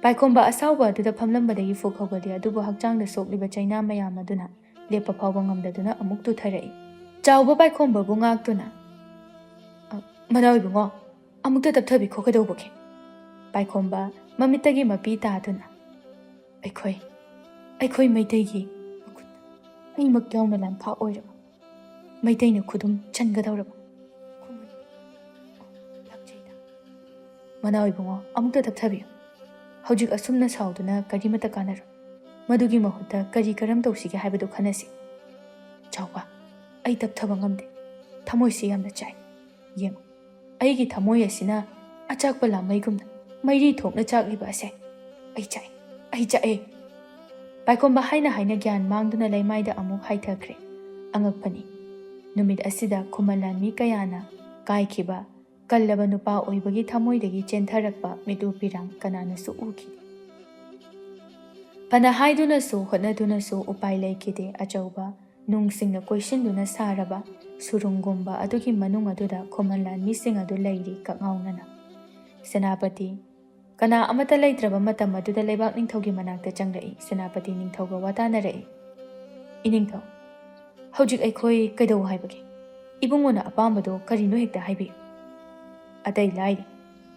ꯄꯥꯏꯈꯣꯝꯕ ꯑꯁꯥꯎꯕ ꯑꯗꯨꯗ ꯐꯝꯂꯝꯕꯗꯒꯤ ꯐꯨꯛ ꯍꯧꯒꯠꯂꯤ, ꯑꯗꯨꯕꯨ ꯍꯛꯆꯥꯡꯗ ꯁꯣꯛꯂꯤꯕ ꯆꯩꯅꯥ ꯃꯌꯥꯝ ꯑꯗꯨꯅ ꯂꯦꯞꯄ ꯐꯥꯎꯕ ꯉꯝꯗꯗꯨꯅ ꯑꯃꯨꯛ ꯇꯨꯊꯔꯛꯏ꯫ ꯆꯥꯎꯕ ꯄꯥꯏꯈꯣꯝꯕꯕꯨ ꯉꯥꯛꯇꯨꯅ, "ꯑ, ꯃꯅꯥꯎ ꯏꯕꯨꯡꯉꯣ, ꯑꯃꯨꯛꯇ ꯇꯞꯊꯕꯤꯈꯣ, ꯀꯩꯗꯧꯕꯒꯦ?" ꯄꯥꯏꯈꯣꯝꯕ ꯃꯃꯤꯠꯇꯒꯤ ꯃꯄꯤ ꯇꯥꯗꯨꯅ, "ꯑꯩꯈꯣꯏ, ꯑꯩꯈꯣꯏ ꯃꯩꯇꯩꯒꯤ ꯃꯈꯨꯠꯇ ꯑꯩꯃꯛ ꯌꯥꯎꯅ ꯂꯥꯟꯐꯥ ꯑꯣꯏꯔꯕ, ꯃꯩꯇꯩꯅ ꯈꯨꯗꯨꯝ ꯆꯟꯒꯗꯧꯔꯕ ꯈꯨꯃꯟ ꯂꯥꯛꯆꯩꯗ꯫ ꯃꯅꯥꯎ ꯏꯕꯨꯡꯉꯣ, ꯑꯃꯨꯛꯇ ꯇꯞꯊꯕꯤꯌꯨ꯫ ꯍꯧꯖꯤꯛ ꯑꯁꯨꯝꯅ ꯁꯥꯎꯗꯨꯅ ꯀꯔꯤꯃꯠꯇ ꯀꯥꯟꯅꯔꯣꯏ꯫ ꯃꯗꯨꯒꯤ ꯃꯍꯨꯠꯇ ꯀꯔꯤ ꯀꯔꯝ ꯇꯧꯁꯤꯒꯦ ꯍꯥꯏꯕꯗꯨ ꯈꯟꯅꯁꯤ꯫ ꯆꯥꯎꯕ, ꯑꯩ ꯇꯞꯊꯕ ꯉꯝꯗꯦ꯫ ꯊꯃꯣꯏꯁꯤ ꯌꯥꯝꯅ ꯆꯥꯛꯏ꯫ ꯌꯦꯡꯉꯨ, ꯑꯩꯒꯤ ꯊꯃꯣꯏ ꯑꯁꯤꯅ ꯑꯆꯥꯛꯄ ꯂꯥꯃꯩꯒꯨꯝꯅ ꯃꯩꯔꯤ ꯊꯣꯛꯅ ꯆꯥꯛꯂꯤꯕ ꯑꯁꯦ꯫ ꯑꯩ ꯆꯥꯛꯏ, ꯑꯩ ꯆꯥꯛꯑꯦ!" ꯄꯥꯏꯈꯣꯝꯕ ꯍꯥꯏꯅ ꯍꯥꯏꯅ ꯒ꯭ꯌꯥꯟ ꯃꯥꯡꯗꯨꯅ ꯂꯩꯃꯥꯏꯗ ꯑꯃꯨꯛ ꯍꯥꯏꯊꯈ꯭ꯔꯦ꯫ ꯑꯉꯛꯄꯅꯤ, ꯅꯨꯃꯤꯠ ꯑꯁꯤꯗ ꯈꯨꯃꯟ ꯂꯥꯟꯃꯤ ꯀꯌꯥꯅ ꯀꯥꯏꯈꯤꯕ, ꯀꯜꯂꯕ ꯅꯨꯄꯥ ꯑꯣꯏꯕꯒꯤ ꯊꯃꯣꯏꯗꯒꯤ ꯆꯦꯟꯊꯔꯛꯄ ꯃꯤꯠꯂꯨ ꯄꯤꯔꯥꯡ ꯀꯅꯥꯅꯁꯨ ꯎꯈꯤꯗꯦ꯫ ꯐꯅ ꯍꯥꯏꯗꯨꯅꯁꯨ ꯍꯣꯠꯅꯗꯨꯅꯁꯨ ꯎꯄꯥꯏ ꯂꯩꯈꯤꯗꯦ꯫ ꯑꯆꯧꯕ ꯅꯨꯡꯁꯤꯡꯅ ꯀꯣꯏꯁꯤꯟꯗꯨꯅ ꯁꯥꯔꯕ ꯁꯨꯔꯨꯡꯒꯨꯝꯕ ꯑꯗꯨꯒꯤ ꯃꯅꯨꯡ ꯑꯗꯨꯗ ꯈꯨꯃꯟ ꯂꯥꯟꯃꯤꯁꯤꯡ ꯑꯗꯨ ꯂꯩꯔꯤ ꯀꯛꯉꯥꯎꯅꯅ꯫ ꯁꯦꯅꯥꯄꯇꯤ ꯀꯅꯥ ꯑꯃꯠꯇ ꯂꯩꯇ꯭ꯔꯕ ꯃꯇꯝ ꯑꯗꯨꯗ ꯂꯩꯕꯥꯛ ꯅꯤꯡꯊꯧꯒꯤ ꯃꯅꯥꯛꯇ ꯆꯪꯂꯛꯏ꯫ ꯁꯦꯅꯥꯄꯇꯤ ꯅꯤꯡꯊꯧꯒ ꯋꯥ ꯇꯥꯅꯔꯛꯏ꯫ "ꯏꯅꯤꯡꯊꯧ, ꯍꯧꯖꯤꯛ ꯑꯩꯈꯣꯏ ꯀꯩꯗꯧ ꯍꯥꯏꯕꯒꯦ? ꯏꯕꯨꯡꯉꯣꯅ ꯑꯄꯥꯝꯕꯗꯣ ꯀꯔꯤꯅꯣ ꯍꯦꯛꯇ ꯍꯥꯏꯕꯤꯌꯨ꯫ ꯑꯇꯩ ꯂꯥꯏꯔꯤ,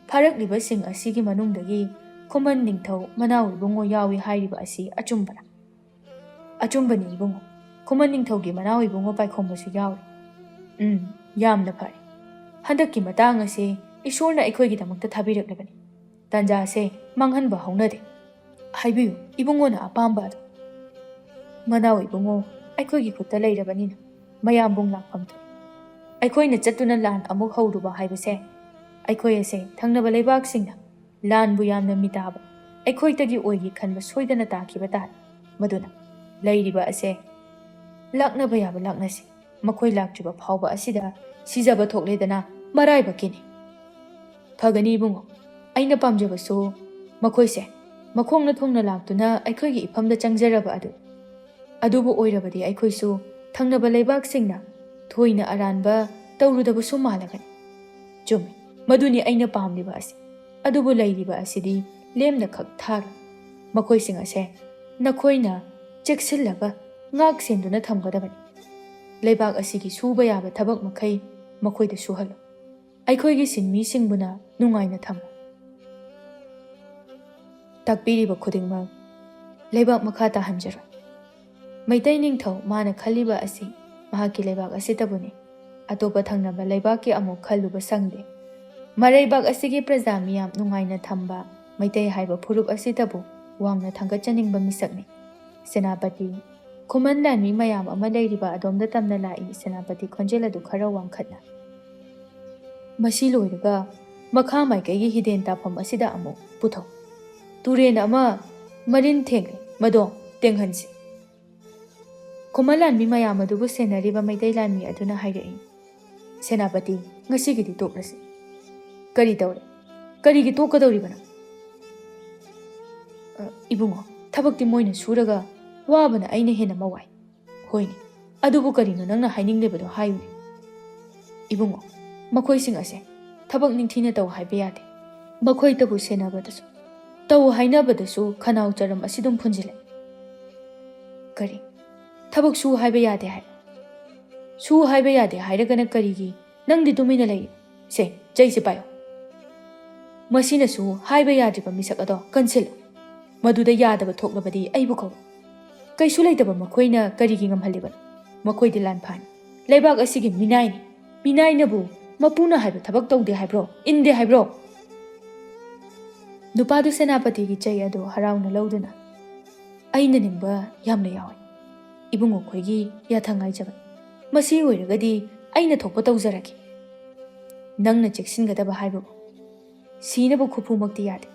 ꯐꯥꯔꯛꯂꯤꯕꯁꯤꯡ ꯑꯁꯤꯒꯤ ꯃꯅꯨꯡꯗꯒꯤ ꯈꯨꯃꯟ ꯅꯤꯡꯊꯧ ꯃꯅꯥꯎ ꯏꯕꯨꯡꯉꯣ ꯌꯥꯎꯏ ꯍꯥꯏꯔꯤꯕ ꯑꯁꯤ ꯑꯆꯨꯝꯕꯔꯥ?" "ꯑꯆꯨꯝꯕꯅꯤ ꯏꯕꯨꯡꯉꯣ, ꯈꯨꯃꯟ ꯅꯤꯡꯊꯧꯒꯤ ꯃꯅꯥꯎ ꯏꯕꯨꯡꯉꯣ ꯄꯥꯏꯈꯣꯝꯕꯁꯨ ꯌꯥꯎꯔꯤ꯫" "ꯎꯝ, ꯌꯥꯝꯅ ꯐꯔꯦ꯫ ꯍꯟꯗꯛꯀꯤ ꯃꯇꯥꯡ ꯑꯁꯤ ꯏꯁꯣꯔꯅ ꯑꯩꯈꯣꯏꯒꯤꯗꯃꯛꯇ ꯊꯥꯕꯤꯔꯛꯂꯕꯅꯤ꯫ ꯇꯥꯟꯖꯥꯁꯦ ꯃꯥꯡꯍꯟꯕ ꯍꯧꯅꯗꯦ꯫ ꯍꯥꯏꯕꯤꯌꯨ, ꯏꯕꯨꯡꯉꯣꯅ ꯑꯄꯥꯝꯕ ꯑꯗꯨ꯫" "ꯃꯅꯥꯎ ꯏꯕꯨꯡꯉꯣ, ꯑꯩꯈꯣꯏꯒꯤ ꯈꯨꯠꯇ ꯂꯩꯔꯕꯅꯤꯅ ꯃꯌꯥꯝꯕꯨꯡ ꯂꯥꯛꯐꯝ ꯊꯣꯛꯏ꯫ ꯑꯩꯈꯣꯏꯅ ꯆꯠꯇꯨꯅ ꯂꯥꯟ ꯑꯃꯨꯛ ꯍꯧꯔꯨꯕ ꯍꯥꯏꯕꯁꯦ, ꯑꯩꯈꯣꯏ ꯑꯁꯦ ꯊꯪꯅꯕ ꯂꯩꯕꯥꯛꯁꯤꯡꯅ ꯂꯥꯟꯕꯨ ꯌꯥꯝꯅ ꯃꯤꯇꯥꯕ ꯑꯩꯈꯣꯏꯗꯒꯤ ꯑꯣꯏꯒꯦ ꯈꯟꯕ ꯁꯣꯏꯗꯅ ꯇꯥꯈꯤꯕ ꯇꯥꯔꯦ꯫ ꯃꯗꯨꯅ ꯂꯩꯔꯤꯕ ꯑꯁꯦ ꯂꯥꯛꯅꯕ ꯌꯥꯕ ꯂꯥꯛꯅꯁꯤ꯫ ꯃꯈꯣꯏ ꯂꯥꯛꯇ꯭ꯔꯤꯕ ꯐꯥꯎꯕ ꯑꯁꯤꯗ ꯁꯤꯖꯕ ꯊꯣꯛꯂꯦꯗꯅ ꯃꯔꯥꯏꯕꯛꯀꯤꯅꯤ꯫" "ꯐꯒꯅꯤ ꯏꯕꯨꯡꯉꯣ, ꯑꯩꯅ ꯄꯥꯝꯖꯕꯁꯨ ꯃꯈꯣꯏꯁꯦ ꯃꯈꯣꯡꯅ ꯊꯣꯡꯅ ꯂꯥꯛꯇꯨꯅ ꯑꯩꯈꯣꯏꯒꯤ ꯏꯐꯝꯗ ꯆꯪꯖꯔꯕ ꯑꯗꯨ꯫ ꯑꯗꯨꯕꯨ ꯑꯣꯏꯔꯕꯗꯤ ꯑꯩꯈꯣꯏꯁꯨ ꯊꯪꯅꯕ ꯂꯩꯕꯥꯛꯁꯤꯡꯅ ꯊꯣꯏꯅ ꯑꯔꯥꯟꯕ ꯇꯧꯔꯨꯗꯕꯁꯨ ꯃꯥꯜꯂꯒꯅꯤ꯫" "ꯆꯨꯝꯃꯤ, ꯃꯗꯨꯅꯤ ꯑꯩꯅ ꯄꯥꯝꯂꯤꯕ ꯑꯁꯤ꯫ ꯑꯗꯨꯕꯨ ꯂꯩꯔꯤꯕ ꯑꯁꯤꯗꯤ ꯂꯦꯝꯅ ꯈꯛ ꯊꯥꯔꯣꯏ꯫ ꯃꯈꯣꯏꯁꯤꯡ ꯑꯁꯦ ꯅꯈꯣꯏꯅ ꯆꯦꯛꯁꯤꯜꯂꯒ ꯉꯥꯛ ꯁꯦꯟꯗꯨꯅ ꯊꯝꯒꯗꯕꯅꯤ꯫ ꯂꯩꯕꯥꯛ ꯑꯁꯤꯒꯤ ꯁꯨꯕ ꯌꯥꯕ ꯊꯕꯛ ꯃꯈꯩ ꯃꯈꯣꯏꯗ ꯁꯨꯍꯜꯂꯨ꯫ ꯑꯩꯈꯣꯏꯒꯤ ꯁꯤꯟꯃꯤꯁꯤꯡꯕꯨꯅ ꯅꯨꯡꯉꯥꯏꯅ ꯊꯝꯃꯨ꯫ ꯇꯥꯛꯄꯤꯔꯤꯕ ꯈꯨꯗꯤꯡꯃꯛ ꯂꯩꯕꯥꯛ ꯃꯈꯥ ꯇꯥꯍꯟꯖꯔꯣꯏ꯫ ꯃꯩꯇꯩ ꯅꯤꯡꯊꯧ ꯃꯥꯅ ꯈꯜꯂꯤꯕ ꯑꯁꯤ ꯃꯍꯥꯛꯀꯤ ꯂꯩꯕꯥꯛ ꯑꯁꯤꯇꯕꯨꯅꯤ꯫ ꯑꯇꯣꯞꯄ ꯊꯪꯅꯕ ꯂꯩꯕꯥꯛꯀꯤ ꯑꯃꯨꯛ ꯈꯜꯂꯨꯕ ꯁꯪꯗꯦ꯫ ꯃꯔꯩꯕꯥꯛ ꯑꯁꯤꯒꯤ ꯄ꯭ꯔꯖꯥ ꯃꯤꯌꯥꯝ ꯅꯨꯡꯉꯥꯏꯅ ꯊꯝꯕ ꯃꯩꯇꯩ ꯍꯥꯏꯕ ꯐꯨꯔꯨꯞ ꯑꯁꯤꯇꯕꯨ ꯋꯥꯡꯅ ꯊꯥꯡꯒꯠꯆꯅꯤꯡꯕ ꯃꯤꯁꯛꯅꯤ꯫ ꯁꯦꯅꯥꯄꯇꯤ, ꯈꯨꯃꯟ ꯂꯥꯟꯃꯤ ꯃꯌꯥꯝ ꯑꯃ ꯂꯩꯔꯤꯕ ꯑꯗꯣꯝꯗ ꯇꯝꯅ ꯂꯥꯛꯏ꯫ ꯁꯦꯅꯥꯄꯇꯤ ꯈꯣꯟꯖꯦꯜ ꯑꯗꯨ ꯈꯔ ꯋꯥꯡꯈꯠꯅ꯫ ꯃꯁꯤ ꯂꯣꯏꯔꯒ ꯃꯈꯥ ꯃꯥꯏꯀꯩꯒꯤ ꯍꯤꯗꯦꯟ ꯇꯥꯐꯝ ꯑꯁꯤꯗ ꯑꯃꯨꯛ ꯄꯨꯊꯧ꯫ ꯇꯨꯔꯦꯟ ꯑꯃ ꯃꯔꯤꯟ ꯊꯦꯡꯂꯦ, ꯃꯗꯣ ꯇꯦꯡꯍꯟꯁꯤ꯫ ꯈꯨꯃꯟ ꯂꯥꯟꯃꯤ ꯃꯌꯥꯝ ꯑꯗꯨꯕꯨ ꯁꯦꯟꯅꯔꯤꯕ ꯃꯩꯇꯩ ꯂꯥꯟꯃꯤ ꯑꯗꯨꯅ ꯍꯥꯏꯔꯛꯏ, "ꯁꯦꯅꯥꯄꯇꯤ, ꯉꯁꯤꯒꯤꯗꯤ ꯇꯣꯛꯂꯁꯤ꯫" "ꯀꯔꯤ ꯇꯧꯔꯦ? ꯀꯔꯤꯒꯤ ꯇꯣꯛꯀꯗꯧꯔꯤꯕꯅꯣ?" "ꯑ, ꯏꯕꯨꯡꯉꯣ, ꯊꯕꯛꯇꯤ ꯃꯣꯏꯅ ꯁꯨꯔꯒ ꯋꯥꯕꯅ ꯑꯩꯅ ꯍꯦꯟꯅ ꯃꯋꯥꯏ꯫" "ꯍꯣꯏꯅꯦ, ꯑꯗꯨꯕꯨ ꯀꯔꯤꯅꯣ ꯅꯪꯅ ꯍꯥꯏꯅꯤꯡꯂꯤꯕꯗꯣ ꯍꯥꯏꯌꯨꯅꯦ꯫" "ꯏꯕꯨꯡꯉꯣ, ꯃꯈꯣꯏꯁꯤꯡ ꯑꯁꯦ ꯊꯕꯛ ꯅꯤꯡꯊꯤꯅ ꯇꯧ ꯍꯥꯏꯕ ꯌꯥꯗꯦ꯫ ꯃꯈꯣꯏꯇꯕꯨ ꯁꯦꯟꯅꯕꯗꯁꯨ, ꯇꯧ ꯍꯥꯏꯅꯕꯗꯁꯨ ꯈꯅꯥꯎ ꯆꯔꯝ ꯑꯁꯤ ꯑꯗꯨꯝ ꯐꯨꯟꯖꯤꯜꯂꯦ꯫" "ꯀꯔꯤ? ꯊꯕꯛ ꯁꯨ ꯍꯥꯏꯕ ꯌꯥꯗꯦ ꯍꯥꯏ?" "ꯁꯨ ꯍꯥꯏꯕ ꯌꯥꯗꯦ ꯍꯥꯏꯔꯒꯅ ꯀꯔꯤꯒꯤ ꯅꯪꯗꯤ ꯇꯨꯃꯤꯟꯅ ꯂꯩ? ꯁꯦ, ꯆꯩꯁꯦ ꯄꯥꯏꯌꯨ꯫" ꯃꯁꯤꯅꯁꯨ ꯍꯥꯏꯕ ꯌꯥꯗ꯭ꯔꯤꯕ ꯃꯤꯁꯛ ꯑꯗꯣ ꯀꯟꯁꯤꯜꯂꯨ꯫ ꯃꯗꯨꯗ ꯌꯥꯗꯕ ꯊꯣꯛꯂꯕꯗꯤ ꯑꯩꯕꯨ ꯀꯧ꯫ ꯀꯩꯁꯨ ꯂꯩꯇꯕ ꯃꯈꯣꯏꯅ ꯀꯔꯤꯒꯤ ꯉꯝꯍꯜꯂꯤꯕꯅꯣ? ꯃꯈꯣꯏꯗꯤ ꯂꯥꯟꯐꯥꯅꯤ꯫ ꯂꯩꯕꯥꯛ ꯑꯁꯤꯒꯤ ꯃꯤꯅꯥꯏꯅꯤ꯫ ꯃꯤꯅꯥꯏꯅꯕꯨ ꯃꯄꯨꯅ ꯍꯥꯏꯕ ꯊꯕꯛ ꯇꯧꯗꯦ ꯍꯥꯏꯕ꯭ꯔꯣ? ꯏꯟꯗꯦ ꯍꯥꯏꯕ꯭ꯔꯣ?" ꯅꯨꯄꯥꯗꯨ ꯁꯦꯅꯥꯄꯇꯤꯒꯤ ꯆꯩ ꯑꯗꯨ ꯍꯔꯥꯎꯅ ꯂꯧꯗꯨꯅ, "ꯑꯩꯅ ꯅꯤꯡꯕ ꯌꯥꯝꯅ ꯌꯥꯎꯏ꯫ ꯏꯕꯨꯡꯉꯣ ꯈꯣꯏꯒꯤ ꯌꯥꯊꯪ ꯉꯥꯏꯖꯕꯅꯤ꯫ ꯃꯁꯤ ꯑꯣꯏꯔꯒꯗꯤ ꯑꯩꯅ ꯊꯣꯛꯄ ꯇꯧꯖꯔꯒꯦ꯫ ꯅꯪꯅ ꯆꯦꯛꯁꯤꯟꯒꯗꯕ ꯍꯥꯏꯕꯕꯨ ꯁꯤꯅꯕ ꯈꯨꯐꯨꯃꯛꯇꯤ ꯌꯥꯗꯦ꯫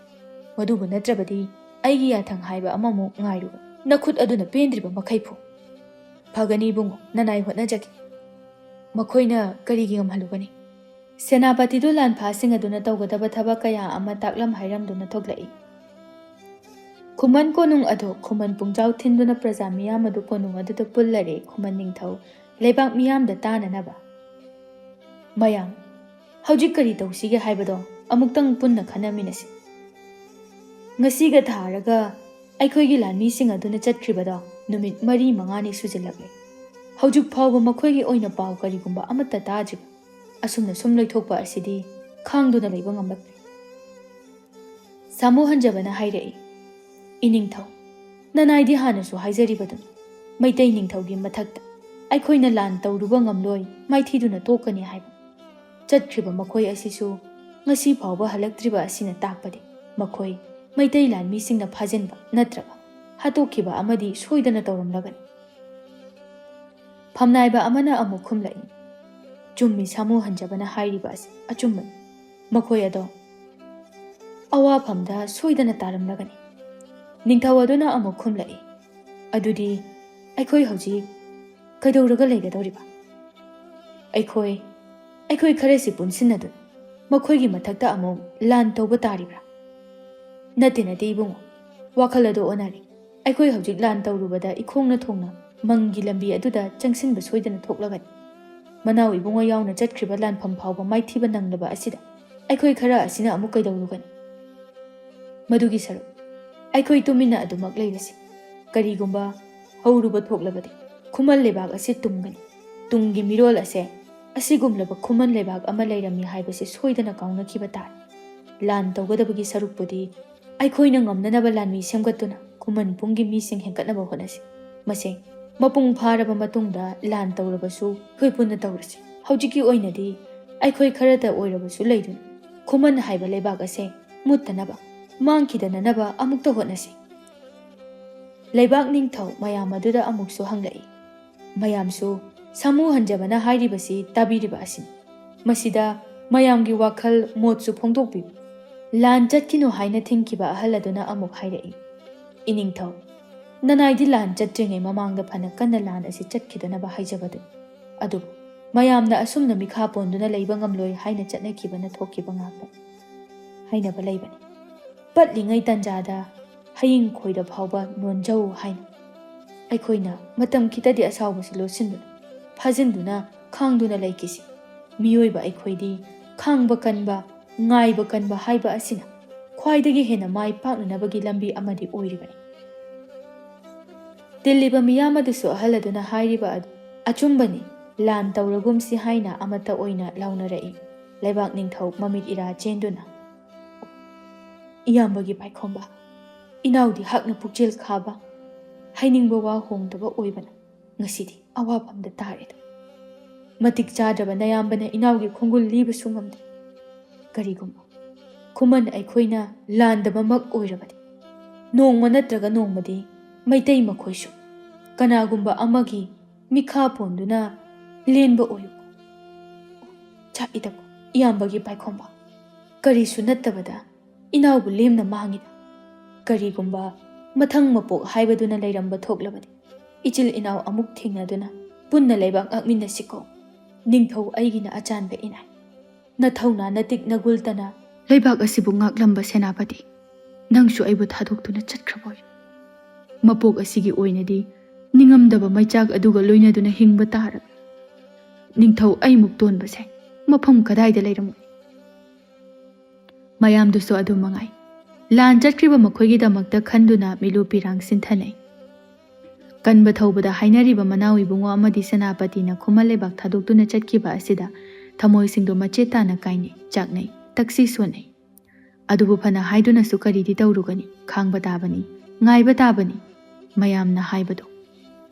ꯃꯗꯨꯕꯨ ꯅꯠꯇ꯭ꯔꯕꯗꯤ ꯑꯩꯒꯤ ꯌꯥꯊꯪ ꯍꯥꯏꯕ ꯑꯃꯃꯨꯛ ꯉꯥꯏꯔꯨꯕ꯫ ꯅꯈꯨꯠ ꯑꯗꯨꯅ ꯄꯦꯟꯗ꯭ꯔꯤꯕ ꯃꯈꯩ ꯐꯨ꯫" "ꯐꯒꯅꯤ ꯏꯕꯨꯡꯉꯣ, ꯅꯅꯥꯏ ꯍꯣꯠꯅꯖꯒꯦ꯫ ꯃꯈꯣꯏꯅ ꯀꯔꯤꯒꯤ ꯉꯝꯍꯜꯂꯨꯒꯅꯤ?" ꯁꯦꯅꯥꯄꯇꯤꯗꯨ ꯂꯥꯟꯐꯥꯁꯤꯡ ꯑꯗꯨꯅ ꯇꯧꯒꯗꯕ ꯊꯕꯛ ꯀꯌꯥ ꯑꯃ ꯇꯥꯛꯂꯝ ꯍꯥꯏꯔꯝꯗꯨꯅ ꯊꯣꯛꯂꯛꯏ꯫ ꯈꯨꯃꯟ ꯀꯣꯅꯨꯡ ꯑꯗꯨ ꯈꯨꯃꯟ ꯄꯨꯡꯖꯥꯎ ꯊꯤꯟꯗꯨꯅ ꯄ꯭ꯔꯖꯥ ꯃꯤꯌꯥꯝ ꯑꯗꯨ ꯀꯣꯅꯨꯡ ꯑꯗꯨꯗ ꯄꯨꯜꯂꯔꯦ꯫ ꯈꯨꯃꯟ ꯅꯤꯡꯊꯧ ꯂꯩꯕꯥꯛ ꯃꯤꯌꯥꯝꯗ ꯇꯥꯅꯅꯕ꯫ "ꯃꯌꯥꯝ, ꯍꯧꯖꯤꯛ ꯀꯔꯤ ꯇꯧꯁꯤꯒꯦ ꯍꯥꯏꯕꯗꯣ ꯑꯃꯨꯛꯇꯪ ꯄꯨꯟꯅ ꯈꯟꯅꯃꯤꯟꯅꯁꯤ꯫" ꯉꯁꯤꯒ ꯊꯥꯔꯒ ꯑꯩꯈꯣꯏꯒꯤ ꯂꯥꯟꯃꯤꯁꯤꯡ ꯑꯗꯨꯅ ꯆꯠꯈ꯭ꯔꯤꯕꯗꯣ ꯅꯨꯃꯤꯠ ꯃꯔꯤ ꯃꯉꯥꯅꯤ ꯁꯨꯖꯤꯜꯂꯛꯂꯦ꯫ ꯍꯧꯖꯤꯛ ꯐꯥꯎꯕ ꯃꯈꯣꯏꯒꯤ ꯑꯣꯏꯅ ꯄꯥꯎ ꯀꯔꯤꯒꯨꯝꯕ ꯑꯃꯠꯇ ꯇꯥꯗ꯭ꯔꯤꯕ꯫ ꯑꯁꯨꯝꯅ ꯁꯨꯝ ꯂꯩꯊꯣꯛꯄ ꯑꯁꯤꯗꯤ ꯈꯥꯡꯗꯨꯅ ꯂꯩꯕ ꯉꯝꯂꯛꯇ꯭ꯔꯦ꯫ ꯁꯥꯃꯨ ꯍꯟꯖꯕꯅ ꯍꯥꯏꯔꯛꯏ, "ꯏꯅꯤꯡꯊꯧ, ꯅꯅꯥꯏꯗꯤ ꯍꯥꯟꯅꯁꯨ ꯍꯥꯏꯖꯔꯤꯕꯗꯨꯅꯤ, ꯃꯩꯇꯩ ꯅꯤꯡꯊꯧꯒꯤ ꯃꯊꯛꯇ ꯑꯩꯈꯣꯏꯅ ꯂꯥꯟ ꯇꯧꯔꯨꯕ ꯉꯝꯂꯣꯏ, ꯃꯥꯏꯊꯤꯗꯨꯅ ꯇꯣꯛꯀꯅꯤ ꯍꯥꯏꯕ꯫ ꯆꯠꯈ꯭ꯔꯤꯕ ꯃꯈꯣꯏ ꯑꯁꯤꯁꯨ ꯉꯁꯤ ꯐꯥꯎꯕ ꯍꯜꯂꯛꯇ꯭ꯔꯤꯕ ꯑꯁꯤꯅ ꯇꯥꯛꯄꯗꯤ ꯃꯈꯣꯏ ꯃꯩꯇꯩ ꯂꯥꯟꯃꯤꯁꯤꯡꯅ ꯐꯥꯖꯤꯟꯕ ꯅꯠꯇ꯭ꯔꯒ ꯍꯥꯠꯇꯣꯛꯈꯤꯕ ꯑꯃꯗꯤ ꯁꯣꯏꯗꯅ ꯇꯧꯔꯝꯂꯒꯅꯤ꯫" ꯐꯝꯅꯥꯏꯕ ꯑꯃꯅ ꯑꯃꯨꯛ ꯈꯨꯝꯂꯛꯏ, "ꯆꯨꯝꯃꯤ, ꯁꯥꯃꯨ ꯍꯟꯖꯕꯅ ꯍꯥꯏꯔꯤꯕ ꯑꯁꯤ ꯑꯆꯨꯝꯕꯅꯤ꯫ ꯃꯈꯣꯏ ꯑꯗꯣ ꯑꯋꯥꯐꯝꯗ ꯁꯣꯏꯗꯅ ꯇꯥꯔꯝꯂꯒꯅꯤ꯫" ꯅꯤꯡꯊꯧ ꯑꯗꯨꯅ ꯑꯃꯨꯛ ꯈꯨꯝꯂꯛꯏ, "ꯑꯗꯨꯗꯤ ꯑꯩꯈꯣꯏ ꯍꯧꯖꯤꯛ ꯀꯩꯗꯧꯔꯒ ꯂꯩꯒꯗꯧꯔꯤꯕ? ꯑꯩꯈꯣꯏ, ꯑꯩꯈꯣꯏ ꯈꯔꯁꯤ ꯄꯨꯟꯁꯤꯟꯅꯗꯨꯅ ꯃꯈꯣꯏꯒꯤ ꯃꯊꯛꯇ ꯑꯃꯨꯛ ꯂꯥꯟ ꯇꯧꯕ ꯇꯥꯔꯤꯕ꯭ꯔꯥ?" "ꯅꯠꯇꯦ, ꯅꯠꯇꯦ ꯏꯕꯨꯡꯉꯣ, ꯋꯥꯈꯜ ꯑꯗꯨ ꯑꯣꯟꯅꯔꯦ꯫ ꯑꯩꯈꯣꯏ ꯍꯧꯖꯤꯛ ꯂꯥꯟ ꯇꯧꯔꯨꯕꯗ ꯏꯈꯣꯡꯅ ꯊꯣꯡꯅ ꯃꯪꯒꯤ ꯂꯝꯕꯤ ꯑꯗꯨꯗ ꯆꯪꯁꯤꯟꯕ ꯁꯣꯏꯗꯅ ꯊꯣꯛꯂꯒꯅꯤ꯫ ꯃꯅꯥꯎ ꯏꯕꯨꯡꯉꯣ ꯌꯥꯎꯅ ꯆꯠꯈ꯭ꯔꯤꯕ ꯂꯥꯟꯐꯝ ꯐꯥꯎꯕ ꯃꯥꯏꯊꯤꯕ ꯅꯪꯂꯕ ꯑꯁꯤꯗ ꯑꯩꯈꯣꯏ ꯈꯔ ꯑꯁꯤꯅ ꯑꯃꯨꯛ ꯀꯩꯗꯧꯔꯨꯒꯅꯤ? ꯃꯗꯨꯒꯤ ꯁꯔꯨꯛ ꯑꯩꯈꯣꯏ ꯇꯨꯃꯤꯟꯅ ꯑꯗꯨꯃꯛ ꯂꯩꯔꯁꯤ꯫ ꯀꯔꯤꯒꯨꯝꯕ ꯍꯧꯔꯨꯕ ꯊꯣꯛꯂꯕꯗꯤ ꯈꯨꯃꯟ ꯂꯩꯕꯥꯛ ꯑꯁꯤ ꯇꯨꯝꯒꯅꯤ꯫ ꯇꯨꯡꯒꯤ ꯃꯤꯔꯣꯜ ꯑꯁꯦ ꯑꯁꯤꯒꯨꯝꯂꯕ ꯈꯨꯃꯟ ꯂꯩꯕꯥꯛ ꯑꯃ ꯂꯩꯔꯝꯃꯤ ꯍꯥꯏꯕꯁꯤ ꯁꯣꯏꯗꯅ ꯀꯥꯎꯅꯈꯤꯕ ꯇꯥꯔꯦ꯫ ꯂꯥꯟ ꯇꯧꯒꯗꯕꯒꯤ ꯁꯔꯨꯛꯄꯨꯗꯤ ꯑꯩꯈꯣꯏꯅ ꯉꯝꯅꯅꯕ ꯂꯥꯟꯃꯤ ꯁꯦꯝꯒꯠꯇꯨꯅ ꯈꯨꯃꯟ ꯄꯨꯡꯒꯤ ꯃꯤꯁꯤꯡ ꯍꯦꯟꯒꯠꯅꯕ ꯍꯣꯠꯅꯁꯤ꯫ ꯃꯁꯤ ꯃꯄꯨꯡ ꯐꯥꯔꯕ ꯃꯇꯨꯡꯗ ꯂꯥꯟ ꯇꯧꯔꯕꯁꯨ ꯑꯩꯈꯣꯏ ꯄꯨꯟꯅ ꯇꯧꯔꯁꯤ꯫ ꯍꯧꯖꯤꯛꯀꯤ ꯑꯣꯏꯅꯗꯤ ꯑꯩꯈꯣꯏ ꯈꯔꯇ ꯑꯣꯏꯔꯕꯁꯨ ꯂꯩꯗꯨꯅ ꯈꯨꯃꯟ ꯍꯥꯏꯕ ꯂꯩꯕꯥꯛ ꯑꯁꯦ ꯃꯨꯠꯇꯅꯕ, ꯃꯥꯡꯈꯤꯗꯅꯅꯕ ꯑꯃꯨꯛꯇ ꯍꯣꯠꯅꯁꯤ꯫" ꯂꯩꯕꯥꯛ ꯅꯤꯡꯊꯧ ꯃꯌꯥꯝ ꯑꯗꯨꯗ ꯑꯃꯨꯛꯁꯨ ꯍꯪꯂꯛꯏ꯫ ꯃꯌꯥꯝꯁꯨ ꯁꯥꯃꯨ ꯍꯟꯖꯕꯅ ꯍꯥꯏꯔꯤꯕꯁꯤ ꯇꯥꯕꯤꯔꯤꯕ ꯑꯁꯤꯅꯤ꯫ ꯃꯁꯤꯗ ꯃꯌꯥꯝꯒꯤ ꯋꯥꯈꯜ ꯃꯣꯠꯁꯨ ꯐꯣꯡꯗꯣꯛꯄꯤꯌꯨ꯫ ꯂꯥꯟ ꯆꯠꯈꯤꯅꯨ ꯍꯥꯏꯅ ꯊꯤꯡꯈꯤꯕ ꯑꯍꯜ ꯑꯗꯨꯅ ꯑꯃꯨꯛ ꯍꯥꯏꯔꯛꯏ, "ꯏꯅꯤꯡꯊꯧ, ꯅꯅꯥꯏꯗꯤ ꯂꯥꯟ ꯆꯠꯇ꯭ꯔꯤꯉꯩ ꯃꯃꯥꯡꯗ ꯐꯅ ꯀꯟꯅ ꯂꯥꯟ ꯑꯁꯤ ꯆꯠꯈꯤꯗꯅꯕ ꯍꯥꯏꯖꯕꯗꯨꯅꯤ꯫ ꯑꯗꯨꯕꯨ ꯃꯌꯥꯝꯅ ꯑꯁꯨꯝꯅ ꯃꯤꯈꯥ ꯄꯣꯟꯗꯨꯅ ꯂꯩꯕ ꯉꯝꯂꯣꯏ ꯍꯥꯏꯅ ꯆꯠꯅꯈꯤꯕꯅ ꯊꯣꯛꯈꯤꯕ ꯉꯥꯛꯇꯅꯤ ꯍꯥꯏꯅꯕ ꯂꯩꯕꯅꯤ꯫ ꯄꯠꯂꯤꯉꯩ ꯇꯟꯖꯥꯗ ꯍꯌꯤꯡ ꯈꯣꯏꯗ ꯐꯥꯎꯕ ꯅꯣꯟꯖꯧ ꯍꯥꯏꯅ ꯑꯩꯈꯣꯏꯅ ꯃꯇꯝ ꯈꯤꯇꯗꯤ ꯑꯁꯥꯎꯕꯁꯤ ꯂꯣꯠꯁꯤꯟꯗꯨꯅ, ꯐꯥꯖꯤꯟꯗꯨꯅ, ꯈꯥꯡꯗꯨꯅ ꯂꯩꯈꯤꯁꯤ꯫ ꯃꯤꯑꯣꯏꯕ ꯑꯩꯈꯣꯏꯗꯤ ꯈꯥꯡꯕ ꯀꯟꯕ, ꯉꯥꯏꯕ ꯀꯟꯕ ꯍꯥꯏꯕ ꯑꯁꯤꯅ ꯈ꯭ꯋꯥꯏꯗꯒꯤ ꯍꯦꯟꯅ ꯃꯥꯏ ꯄꯥꯛꯅꯅꯕꯒꯤ ꯂꯝꯕꯤ ꯑꯃꯗꯤ ꯑꯣꯏꯔꯤꯕꯅꯤ꯫ ꯇꯤꯜꯂꯤꯕ ꯃꯤꯌꯥꯝ ꯑꯗꯨꯁꯨ ꯑꯍꯜ ꯑꯗꯨꯅ ꯍꯥꯏꯔꯤꯕ ꯑꯗꯨ ꯑꯆꯨꯝꯕꯅꯤ, ꯂꯥꯟ ꯇꯧꯔꯒꯨꯝꯁꯤ ꯍꯥꯏꯅ ꯑꯃꯠꯇ ꯑꯣꯏꯅ ꯂꯥꯎꯅꯔꯛꯏ꯫ ꯂꯩꯕꯥꯛ ꯅꯤꯡꯊꯧ ꯃꯃꯤꯠ ꯏꯔꯥ ꯆꯦꯟꯗꯨꯅ, "ꯏꯌꯥꯝꯕꯒꯤ ꯄꯥꯏꯈꯣꯝꯕ, ꯏꯅꯥꯎꯗꯤ ꯍꯛꯅ ꯄꯨꯛꯆꯦꯜ ꯈꯥꯕ, ꯍꯥꯏꯅꯤꯡꯕ ꯋꯥ ꯍꯣꯡꯗꯕ ꯑꯣꯏꯕꯅ ꯉꯁꯤꯗꯤ ꯑꯋꯥꯐꯝꯗ ꯇꯥꯔꯦꯗ꯫ ꯃꯇꯤꯛ ꯆꯥꯗ꯭ꯔꯕ ꯅꯌꯥꯝꯕꯅ ꯏꯅꯥꯎꯒꯤ ꯈꯣꯡꯒꯨꯜ ꯂꯤꯕꯁꯨ ꯉꯝꯗꯦ꯫ ꯀꯔꯤꯒꯨꯝꯕ ꯈꯨꯃꯟ ꯑꯩꯈꯣꯏꯅ ꯂꯥꯟꯗꯕꯃꯛ ꯑꯣꯏꯔꯕꯗꯤ, ꯅꯣꯡꯃ ꯅꯠꯇ꯭ꯔꯒ ꯅꯣꯡꯃꯗꯤ ꯃꯩꯇꯩ ꯃꯈꯣꯏꯁꯨ ꯀꯅꯥꯒꯨꯝꯕ ꯑꯃꯒꯤ ꯃꯤꯈꯥ ꯄꯣꯟꯗꯨꯅ ꯂꯦꯟꯕ ꯑꯣꯏꯌꯨ꯫ ꯆꯥꯛꯏꯗꯀꯣ, ꯏꯌꯥꯝꯕꯒꯤ ꯄꯥꯏꯈꯣꯝꯕ, ꯀꯔꯤꯁꯨ ꯅꯠꯇꯕꯗ ꯏꯅꯥꯎꯕꯨ ꯂꯦꯝꯅ ꯃꯥꯡꯉꯤꯗ꯫ ꯀꯔꯤꯒꯨꯝꯕ ꯃꯊꯪ ꯃꯄꯣꯛ ꯍꯥꯏꯕꯗꯨꯅ ꯂꯩꯔꯝꯕ ꯊꯣꯛꯂꯕꯗꯤ, ꯏꯆꯤꯜ ꯏꯅꯥꯎ ꯑꯃꯨꯛ ꯊꯦꯡꯅꯗꯨꯅ ꯄꯨꯟꯅ ꯂꯩꯕꯥꯛ ꯉꯥꯛꯃꯤꯟꯅꯁꯤꯀꯣ꯫ ꯅꯤꯡꯊꯧ ꯑꯩꯒꯤꯅ ꯑꯆꯥꯟꯕ ꯏꯅꯥꯏ, ꯅꯊꯧꯅꯥ ꯅꯇꯤꯛ ꯅꯒꯨꯜꯇꯅ ꯂꯩꯕꯥꯛ ꯑꯁꯤꯕꯨ ꯉꯥꯛꯂꯝꯕ ꯁꯦꯅꯥꯄꯇꯤ, ꯅꯪꯁꯨ ꯑꯩꯕꯨ ꯊꯥꯗꯣꯛꯇꯨꯅ ꯆꯠꯈ꯭ꯔꯕꯣꯏ? ꯃꯄꯣꯛ ꯑꯁꯤꯒꯤ ꯑꯣꯏꯅꯗꯤ ꯅꯤꯡꯉꯝꯗꯕ ꯃꯩꯆꯥꯛ ꯑꯗꯨꯒ ꯂꯣꯏꯅꯗꯨꯅ ꯍꯤꯡꯕ ꯇꯥꯔꯕ꯫ ꯅꯤꯡꯊꯧ ꯑꯩꯃꯨꯛ ꯇꯣꯟꯕꯁꯦ ꯃꯐꯝ ꯀꯗꯥꯏꯗ ꯂꯩꯔꯝꯒꯅꯤ?" ꯃꯌꯥꯝꯗꯨꯁꯨ ꯑꯗꯨ ꯃꯉꯥꯏ꯫ ꯂꯥꯟ ꯆꯠꯈ꯭ꯔꯤꯕ ꯃꯈꯣꯏꯒꯤꯗꯃꯛꯇ ꯈꯟꯗꯨꯅ ꯃꯤꯂꯨ ꯄꯤꯔꯥꯡ ꯁꯤꯟꯊꯅꯩ꯫ ꯀꯟꯕ ꯊꯧꯕꯗ ꯍꯥꯏꯅꯔꯤꯕ ꯃꯅꯥꯎ ꯏꯕꯨꯡꯉꯣ ꯑꯃꯗꯤ ꯁꯦꯅꯥꯄꯇꯤꯅ ꯈꯨꯃꯟ ꯂꯩꯕꯥꯛ ꯊꯥꯗꯣꯛꯇꯨꯅ ꯆꯠꯈꯤꯕ ꯑꯁꯤꯗ ꯊꯃꯣꯏꯁꯤꯡꯗꯣ ꯃꯆꯦꯠ ꯇꯥꯅ ꯀꯥꯏꯅꯩ, ꯆꯥꯛꯅꯩ, ꯇꯛꯁꯤ ꯁꯣꯟꯅꯩ꯫ ꯑꯗꯨꯕꯨ ꯐꯅ ꯍꯥꯏꯗꯨꯅꯁꯨ ꯀꯔꯤꯗꯤ ꯇꯧꯔꯨꯒꯅꯤ? ꯈꯥꯡꯕ ꯇꯥꯕꯅꯤ, ꯉꯥꯏꯕ ꯇꯥꯕꯅꯤ, ꯃꯌꯥꯝꯅ ꯍꯥꯏꯕꯗꯣ꯫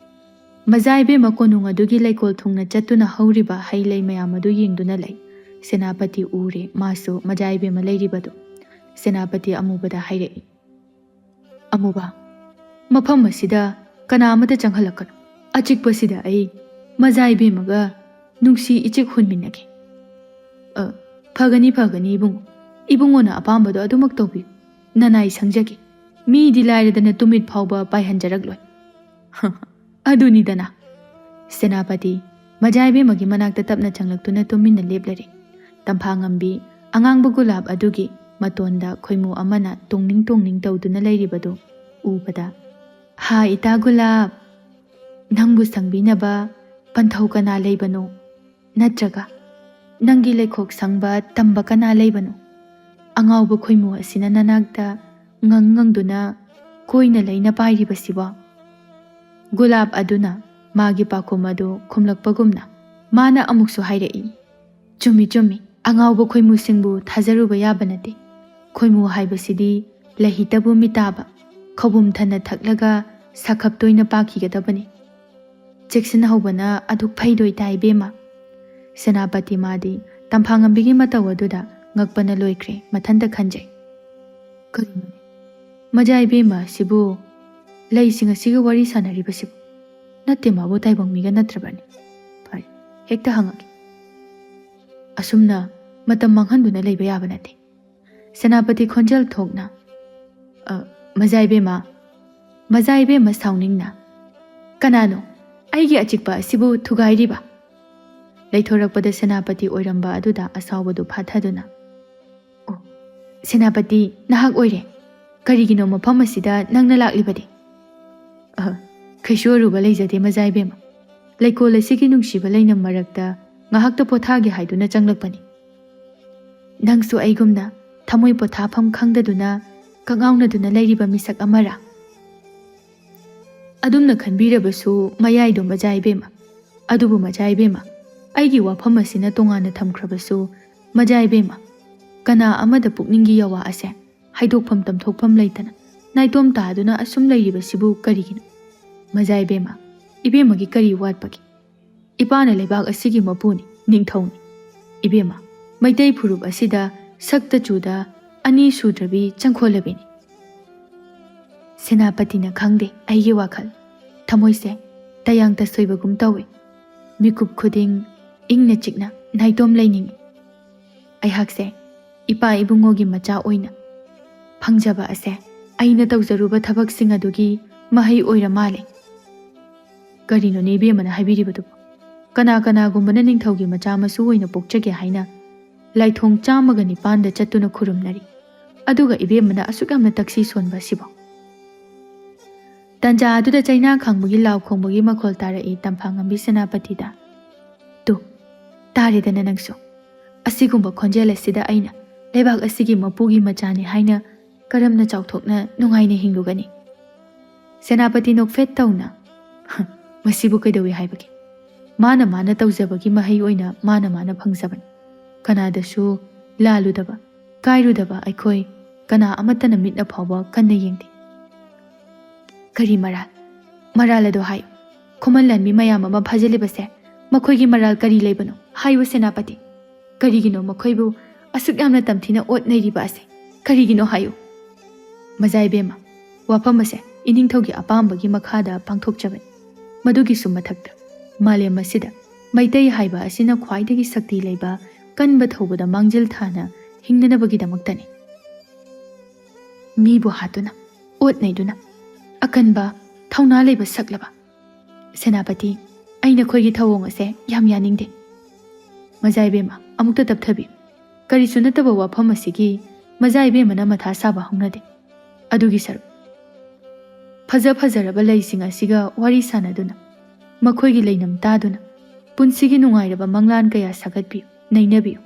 ꯃꯖꯥ ꯏꯕꯦꯝꯃ ꯀꯣꯅꯨꯡ ꯑꯗꯨꯒꯤ ꯂꯩꯀꯣꯜ ꯊꯨꯡꯅ ꯆꯠꯇꯨꯅ ꯍꯧꯔꯤꯕ ꯍꯩ ꯂꯩ ꯃꯌꯥꯝ ꯑꯗꯨ ꯌꯦꯡꯗꯨꯅ ꯂꯩ꯫ ꯁꯦꯅꯥꯄꯇꯤ ꯎꯔꯦ, ꯃꯥꯁꯨ ꯃꯖꯥ ꯏꯕꯦꯝꯃ ꯂꯩꯔꯤꯕꯗꯨ꯫ ꯁꯦꯅꯥꯄꯇꯤ ꯑꯃꯨꯕꯗ ꯍꯥꯏꯔꯛꯏ, "ꯑꯃꯨꯕ, ꯃꯐꯝ ꯑꯁꯤꯗ ꯀꯅꯥ ꯑꯃꯠꯇ ꯆꯪꯍꯜꯂꯛꯀꯅꯨ꯫ ꯑꯆꯤꯛꯄꯁꯤꯗ ꯑꯩ ꯃꯖꯥ ꯏꯕꯦꯝꯃꯒ ꯅꯨꯡꯁꯤ ꯏꯆꯤꯛ ꯍꯨꯟꯃꯤꯟꯅꯒꯦ꯫" "ꯑ, ꯐꯒꯅꯤ, ꯐꯒꯅꯤ ꯏꯕꯨꯡꯉꯣ꯫ ꯏꯕꯨꯡꯉꯣꯅ ꯑꯄꯥꯝꯕꯗꯣ ꯑꯗꯨꯃꯛ ꯇꯧꯕꯤꯌꯨ꯫ ꯅꯅꯥꯏ ꯁꯪꯖꯒꯦ꯫ ꯃꯤꯗꯤ ꯂꯥꯏꯔꯗꯅ ꯇꯨꯃꯤꯠ ꯐꯥꯎꯕ ꯄꯥꯏꯍꯟꯖꯔꯛꯂꯣꯏ꯫" ꯑꯗꯨꯅꯤꯗꯅ꯫ ꯁꯦꯅꯥꯄꯇꯤ ꯃꯖꯥ ꯏꯕꯦꯝꯃꯒꯤ ꯃꯅꯥꯛꯇ ꯇꯞꯅ ꯆꯪꯂꯛꯇꯨꯅ ꯇꯨꯃꯤꯟꯅ ꯂꯦꯞꯂꯔꯦ꯫ ꯇꯝꯐꯥ ꯉꯝꯕꯤ ꯑꯉꯥꯡꯕ ꯒꯨꯂꯥꯞ ꯑꯗꯨꯒꯤ ꯃꯇꯣꯟꯗ ꯈꯣꯏꯃꯨ ꯑꯃꯅ ꯇꯣꯡꯅꯤꯡ ꯇꯣꯡꯅꯤꯡ ꯇꯧꯗꯨꯅ ꯂꯩꯔꯤꯕꯗꯨ ꯎꯕꯗ, "ꯍꯥ, ꯏꯇꯥ ꯒꯨꯂꯥꯞ, ꯅꯪꯕꯨ ꯁꯪꯕꯤꯅꯕ ꯄꯟꯊꯧ ꯀꯅꯥ ꯂꯩꯕꯅꯣ? ꯅꯠꯇ꯭ꯔꯒ ꯅꯪꯒꯤ ꯂꯩꯈꯣꯛ ꯁꯪꯕ ꯇꯝꯕ ꯀꯅꯥ ꯂꯩꯕꯅꯣ? ꯑꯉꯥꯎꯕ ꯈꯣꯏꯃꯨ ꯑꯁꯤꯅ ꯅꯅꯥꯛꯇ ꯉꯪ ꯉꯪꯗꯨꯅ ꯀꯣꯏꯅ ꯂꯩꯅ ꯄꯥꯏꯔꯤꯕꯁꯤꯕꯣ?" ꯒꯨꯂꯥꯞ ꯑꯗꯨꯅ ꯃꯥꯒꯤ ꯄꯥꯎꯈꯨꯝ ꯑꯗꯨ ꯈꯨꯝꯂꯛꯄꯒꯨꯝꯅ ꯃꯥꯅ ꯑꯃꯨꯛꯁꯨ ꯍꯥꯏꯔꯛꯏ, "ꯆꯨꯝꯃꯤ, ꯆꯨꯝꯃꯤ, ꯑꯉꯥꯎꯕ ꯈꯣꯏꯃꯨꯁꯤꯡꯕꯨ ꯊꯥꯖꯔꯨꯕ ꯌꯥꯕ ꯅꯠꯇꯦ꯫ ꯈꯣꯏꯃꯨ ꯍꯥꯏꯕꯁꯤꯗꯤ ꯂꯩꯍꯤꯇꯕꯨ ꯃꯤꯇꯥꯕ, ꯈꯧꯕꯨꯝ ꯊꯟꯅ ꯊꯛꯂꯒ ꯁꯥꯈꯞ ꯇꯣꯏꯅ ꯄꯥꯛꯈꯤꯒꯗꯕꯅꯤ꯫ ꯆꯦꯛꯁꯤꯟꯍꯧꯕꯅ ꯑꯗꯨꯛ ꯐꯩꯗꯣꯏ ꯇꯥꯏ ꯏꯕꯦꯝꯃ꯫" ꯁꯦꯅꯥꯄꯇꯤ ꯃꯥꯗꯤ ꯇꯝꯐꯥꯉꯝꯕꯤꯒꯤ ꯃꯇꯧ ꯑꯗꯨꯗ ꯉꯛꯄꯅ ꯂꯣꯏꯈ꯭ꯔꯦ, ꯃꯊꯟꯇ ꯈꯟꯖꯩ, "ꯀꯔꯤꯅꯣꯅꯦ ꯃꯖꯥ ꯏꯕꯦꯝꯃ ꯑꯁꯤꯕꯨ ꯂꯩꯁꯤꯡ ꯑꯁꯤꯒ ꯋꯥꯔꯤ ꯁꯥꯟꯅꯔꯤꯕꯁꯤꯕꯨ? ꯅꯠꯇꯦ, ꯃꯥꯕꯨ ꯇꯥꯏꯕꯪ ꯃꯤꯒ ꯅꯠꯇ꯭ꯔꯕꯅꯤ꯫ ꯐꯔꯦ, ꯍꯦꯛꯇ ꯍꯪꯉꯒꯦ꯫ ꯑꯁꯨꯝꯅ ꯃꯇꯝ ꯃꯥꯡꯍꯟꯗꯨꯅ ꯂꯩꯕ ꯌꯥꯕ ꯅꯠꯇꯦ꯫" ꯁꯦꯅꯥꯄꯇꯤ ꯈꯣꯟꯖꯦꯜ ꯊꯣꯛꯅ, "ꯑ, ꯃꯖꯥ ꯏꯕꯦꯝꯃ, ꯃꯖꯥ ꯏꯕꯦꯝꯃ ꯁꯥꯎꯅꯤꯡꯅ, ꯀꯅꯥꯅꯣ ꯑꯩꯒꯤ ꯑꯆꯤꯛꯄ ꯑꯁꯤꯕꯨ ꯊꯨꯒꯥꯏꯔꯤꯕ?" ꯂꯩꯊꯣꯔꯛꯄꯗ ꯁꯦꯅꯥꯄꯇꯤ ꯑꯣꯏꯔꯝꯕ ꯑꯗꯨꯗ ꯑꯁꯥꯎꯕꯗꯨ ꯐꯥꯊꯗꯨꯅ, "ꯑꯣ, ꯁꯦꯅꯥꯄꯇꯤ, ꯅꯍꯥꯛ ꯑꯣꯏꯔꯦ꯫ ꯀꯔꯤꯒꯤꯅꯣ ꯃꯐꯝ ꯑꯁꯤꯗ ꯅꯪꯅ ꯂꯥꯛꯂꯤꯕꯗꯤ?" "ꯑꯍ, ꯀꯩꯁꯨ ꯑꯔꯨꯕ ꯂꯩꯖꯗꯦ, ꯃꯖꯥ ꯏꯕꯦꯝꯃ꯫ ꯂꯩꯀꯣꯜ ꯑꯁꯤꯒꯤ ꯅꯨꯡꯁꯤꯕ ꯂꯩꯅꯝ ꯃꯔꯛꯇ ꯉꯥꯏꯍꯥꯛꯇ ꯄꯣꯊꯥꯒꯦ ꯍꯥꯏꯗꯨꯅ ꯆꯪꯂꯛꯄꯅꯤ꯫" "ꯅꯪꯁꯨ ꯑꯩꯒꯨꯝꯅ ꯊꯃꯣꯏ ꯄꯣꯊꯥꯐꯝ ꯈꯪꯗꯗꯨꯅ ꯀꯛꯉꯥꯎꯅꯗꯨꯅ ꯂꯩꯔꯤꯕ ꯃꯤꯁꯛ ꯑꯃꯔꯥ?" "ꯑꯗꯨꯝꯅ ꯈꯟꯕꯤꯔꯕꯁꯨ ꯃꯌꯥꯏꯗꯣ, ꯃꯖꯥ ꯏꯕꯦꯝꯃ꯫ ꯑꯗꯨꯕꯨ, ꯃꯖꯥ ꯏꯕꯦꯝꯃ, ꯑꯩꯒꯤ ꯋꯥꯐꯝ ꯑꯁꯤꯅ ꯇꯣꯉꯥꯟꯅ ꯊꯝꯈ꯭ꯔꯕꯁꯨ, ꯃꯖꯥ ꯏꯕꯦꯝꯃ, ꯀꯅꯥ ꯑꯃꯗ ꯄꯨꯛꯅꯤꯡꯒꯤ ꯌꯥꯋꯥ ꯑꯁꯦ ꯍꯥꯏꯗꯣꯛꯐꯝ ꯇꯝꯊꯣꯛꯐꯝ ꯂꯩꯇꯅ ꯅꯥꯏꯇꯣꯝ ꯇꯥꯗꯨꯅ ꯑꯁꯨꯝ ꯂꯩꯔꯤꯕꯁꯤꯕꯨ ꯀꯔꯤꯒꯤꯅꯣ? ꯃꯖꯥ ꯏꯕꯦꯝꯃ, ꯏꯕꯦꯝꯃꯒꯤ ꯀꯔꯤ ꯋꯥꯠꯄꯒꯦ? ꯏꯄꯥꯅ ꯂꯩꯕꯥꯛ ꯑꯁꯤꯒꯤ ꯃꯄꯨꯅꯤ, ꯅꯤꯡꯊꯧꯅꯤ꯫ ꯏꯕꯦꯝꯃ, ꯃꯩꯇꯩ ꯐꯨꯔꯨꯞ ꯑꯁꯤꯗ ꯁꯛꯇ ꯆꯨꯗ ꯑꯅꯤ ꯁꯨꯗ꯭ꯔꯕꯤ ꯆꯪꯈꯣꯜꯂꯕꯤꯅꯤ꯫" ꯁꯦꯅꯥꯄꯇꯤꯅ ꯈꯪꯗꯦ ꯑꯩꯒꯤ ꯋꯥꯈꯜ꯫ ꯊꯃꯣꯏꯁꯦ ꯇꯌꯥꯡ ꯇꯁꯣꯏꯕꯒꯨꯝ ꯇꯧꯏ꯫ ꯃꯤꯀꯨꯞ ꯈꯨꯗꯤꯡ ꯏꯪꯅ ꯆꯤꯛꯅ ꯅꯥꯏꯇꯣꯝ ꯂꯩꯅꯤꯡꯏ꯫ ꯑꯩꯍꯥꯛꯁꯦ ꯏꯄꯥ ꯏꯕꯨꯡꯉꯣꯒꯤ ꯃꯆꯥ ꯑꯣꯏꯅ ꯐꯪꯖꯕ ꯑꯁꯦ ꯑꯩꯅ ꯇꯧꯖꯔꯨꯕ ꯊꯕꯛꯁꯤꯡ ꯑꯗꯨꯒꯤ ꯃꯍꯩ ꯑꯣꯏꯔ ꯃꯥꯜꯂꯦ꯫ ꯀꯔꯤꯅꯣꯅꯦ ꯏꯕꯦꯝꯃꯅ ꯍꯥꯏꯕꯤꯔꯤꯕꯗꯨꯕꯨ? ꯀꯅꯥ ꯀꯅꯥꯒꯨꯝꯕꯅ ꯅꯤꯡꯊꯧꯒꯤ ꯃꯆꯥ ꯃꯁꯨ ꯑꯣꯏꯅ ꯄꯣꯛꯆꯒꯦ ꯍꯥꯏꯅ ꯂꯥꯏꯊꯣꯡ ꯆꯥꯝꯃꯒ ꯅꯤꯄꯥꯟꯗ ꯆꯠꯇꯨꯅ ꯈꯨꯔꯨꯝꯅꯔꯤ, ꯑꯗꯨꯒ ꯏꯕꯦꯝꯃꯅ ꯑꯁꯨꯛ ꯌꯥꯝꯅ ꯇꯛꯁꯤ ꯁꯣꯟꯕ ꯑꯁꯤꯕꯨ? ꯇꯟꯖꯥ ꯑꯗꯨꯗ ꯆꯩꯅꯥ ꯈꯥꯡꯕꯒꯤ ꯂꯥꯎ ꯈꯣꯡꯕꯒꯤ ꯃꯈꯣꯜ ꯇꯥꯔꯛꯏ ꯇꯝꯐꯥꯉꯝꯕꯤ ꯁꯦꯅꯥꯄꯇꯤꯗ꯫ "ꯇꯨ, ꯇꯥꯔꯦꯗꯅ ꯅꯪꯁꯨ꯫ ꯑꯁꯤꯒꯨꯝꯕ ꯈꯣꯟꯖꯦꯜ ꯑꯁꯤꯗ ꯑꯩꯅ ꯂꯩꯕꯥꯛ ꯑꯁꯤꯒꯤ ꯃꯄꯨꯒꯤ ꯃꯆꯥꯅꯤ ꯍꯥꯏꯅ ꯀꯔꯝꯅ ꯆꯥꯎꯊꯣꯛꯅ ꯅꯨꯡꯉꯥꯏꯅ ꯍꯤꯡꯂꯨꯒꯅꯤ? ꯁꯦꯅꯥꯄꯇꯤ ꯅꯣꯛꯐꯦꯠ ꯇꯧꯅ, "ꯍ, ꯃꯁꯤꯕꯨ ꯀꯩꯗꯧꯏ ꯍꯥꯏꯕꯒꯦ? ꯃꯥꯅ ꯃꯥꯅ ꯇꯧꯖꯕꯒꯤ ꯃꯍꯩ ꯑꯣꯏꯅ ꯃꯥꯅ ꯃꯥꯅ ꯐꯪꯖꯕꯅꯤ꯫ ꯀꯅꯥꯗꯁꯨ ꯂꯥꯜꯂꯨꯗꯕ, ꯀꯥꯏꯔꯨꯗꯕ ꯑꯩꯈꯣꯏ ꯀꯅꯥ ꯑꯃꯠꯇꯅ ꯃꯤꯠꯅ ꯐꯥꯎꯕ ꯀꯟꯅ ꯌꯦꯡꯗꯦ꯫" "ꯀꯔꯤ ꯃꯔꯥꯜ? ꯃꯔꯥꯜ ꯑꯗꯣ ꯍꯥꯏꯌꯨ꯫ ꯈꯨꯃꯟ ꯂꯥꯟꯃꯤ ꯃꯌꯥꯝ ꯑꯃ ꯐꯥꯖꯤꯜꯂꯤꯕꯁꯦ ꯃꯈꯣꯏꯒꯤ ꯃꯔꯥꯜ ꯀꯔꯤ ꯂꯩꯕꯅꯣ? ꯍꯥꯏꯌꯨ ꯁꯦꯅꯥꯄꯇꯤ꯫ ꯀꯔꯤꯒꯤꯅꯣ ꯃꯈꯣꯏꯕꯨ ꯑꯁꯨꯛ ꯌꯥꯝꯅ ꯇꯝꯊꯤꯅ ꯑꯣꯠ ꯅꯩꯔꯤꯕ ꯑꯁꯦ? ꯀꯔꯤꯒꯤꯅꯣ ꯍꯥꯏꯌꯨ꯫" "ꯃꯖꯥ ꯏꯕꯦꯝꯃ, ꯋꯥꯐꯝ ꯑꯁꯦ ꯏꯅꯤꯡꯊꯧꯒꯤ ꯑꯄꯥꯝꯕꯒꯤ ꯃꯈꯥꯗ ꯄꯥꯡꯊꯣꯛꯆꯕꯅꯤ꯫ ꯃꯗꯨꯒꯤꯁꯨ ꯃꯊꯛꯇ ꯃꯥꯂꯦꯝ ꯑꯁꯤꯗ ꯃꯩꯇꯩ ꯍꯥꯏꯕ ꯑꯁꯤꯅ ꯈ꯭ꯋꯥꯏꯗꯒꯤ ꯁꯛꯇꯤ ꯂꯩꯕ, ꯀꯟꯕ ꯊꯧꯕꯗ ꯃꯥꯡꯖꯤꯜ ꯊꯥꯅ ꯍꯤꯡꯅꯅꯕꯒꯤꯗꯃꯛꯇꯅꯤ꯫ ꯃꯤꯕꯨ ꯍꯥꯠꯇꯨꯅ, ꯑꯣꯠ ꯅꯩꯗꯨꯅ, ꯑꯀꯟꯕ, ꯊꯧꯅꯥ ꯂꯩꯕ ꯁꯛꯂꯕ ꯁꯦꯅꯥꯄꯇꯤ, ꯑꯩ ꯅꯈꯣꯏꯒꯤ ꯊꯧꯑꯣꯡ ꯑꯁꯦ ꯌꯥꯝ ꯌꯥꯅꯤꯡꯗꯦ꯫" "ꯃꯖꯥ ꯏꯕꯦꯝꯃ, ꯑꯃꯨꯛꯇ ꯇꯞꯊꯕꯤꯌꯨ꯫ ꯀꯔꯤꯁꯨ ꯅꯠꯇꯕ ꯋꯥꯐꯝ ꯑꯁꯤꯒꯤ ꯃꯖꯥ ꯏꯕꯦꯝꯃꯅ ꯃꯊꯥ ꯁꯥꯕ ꯍꯧꯅꯗꯦ꯫ ꯑꯗꯨꯒꯤ ꯁꯔꯨꯛ, ꯐꯖ ꯐꯖꯔꯕ ꯂꯩꯁꯤꯡ ꯑꯁꯤꯒ ꯋꯥꯔꯤ ꯁꯥꯟꯅꯗꯨꯅ, ꯃꯈꯣꯏꯒꯤ ꯂꯩꯅꯝ ꯇꯥꯗꯨꯅ, ꯄꯨꯟꯁꯤꯒꯤ ꯅꯨꯡꯉꯥꯏꯔꯕ ꯃꯪꯂꯥꯟ ꯀꯌꯥ ꯁꯥꯒꯠꯄꯤꯌꯨ, ꯅꯩꯅꯕꯤꯌꯨ,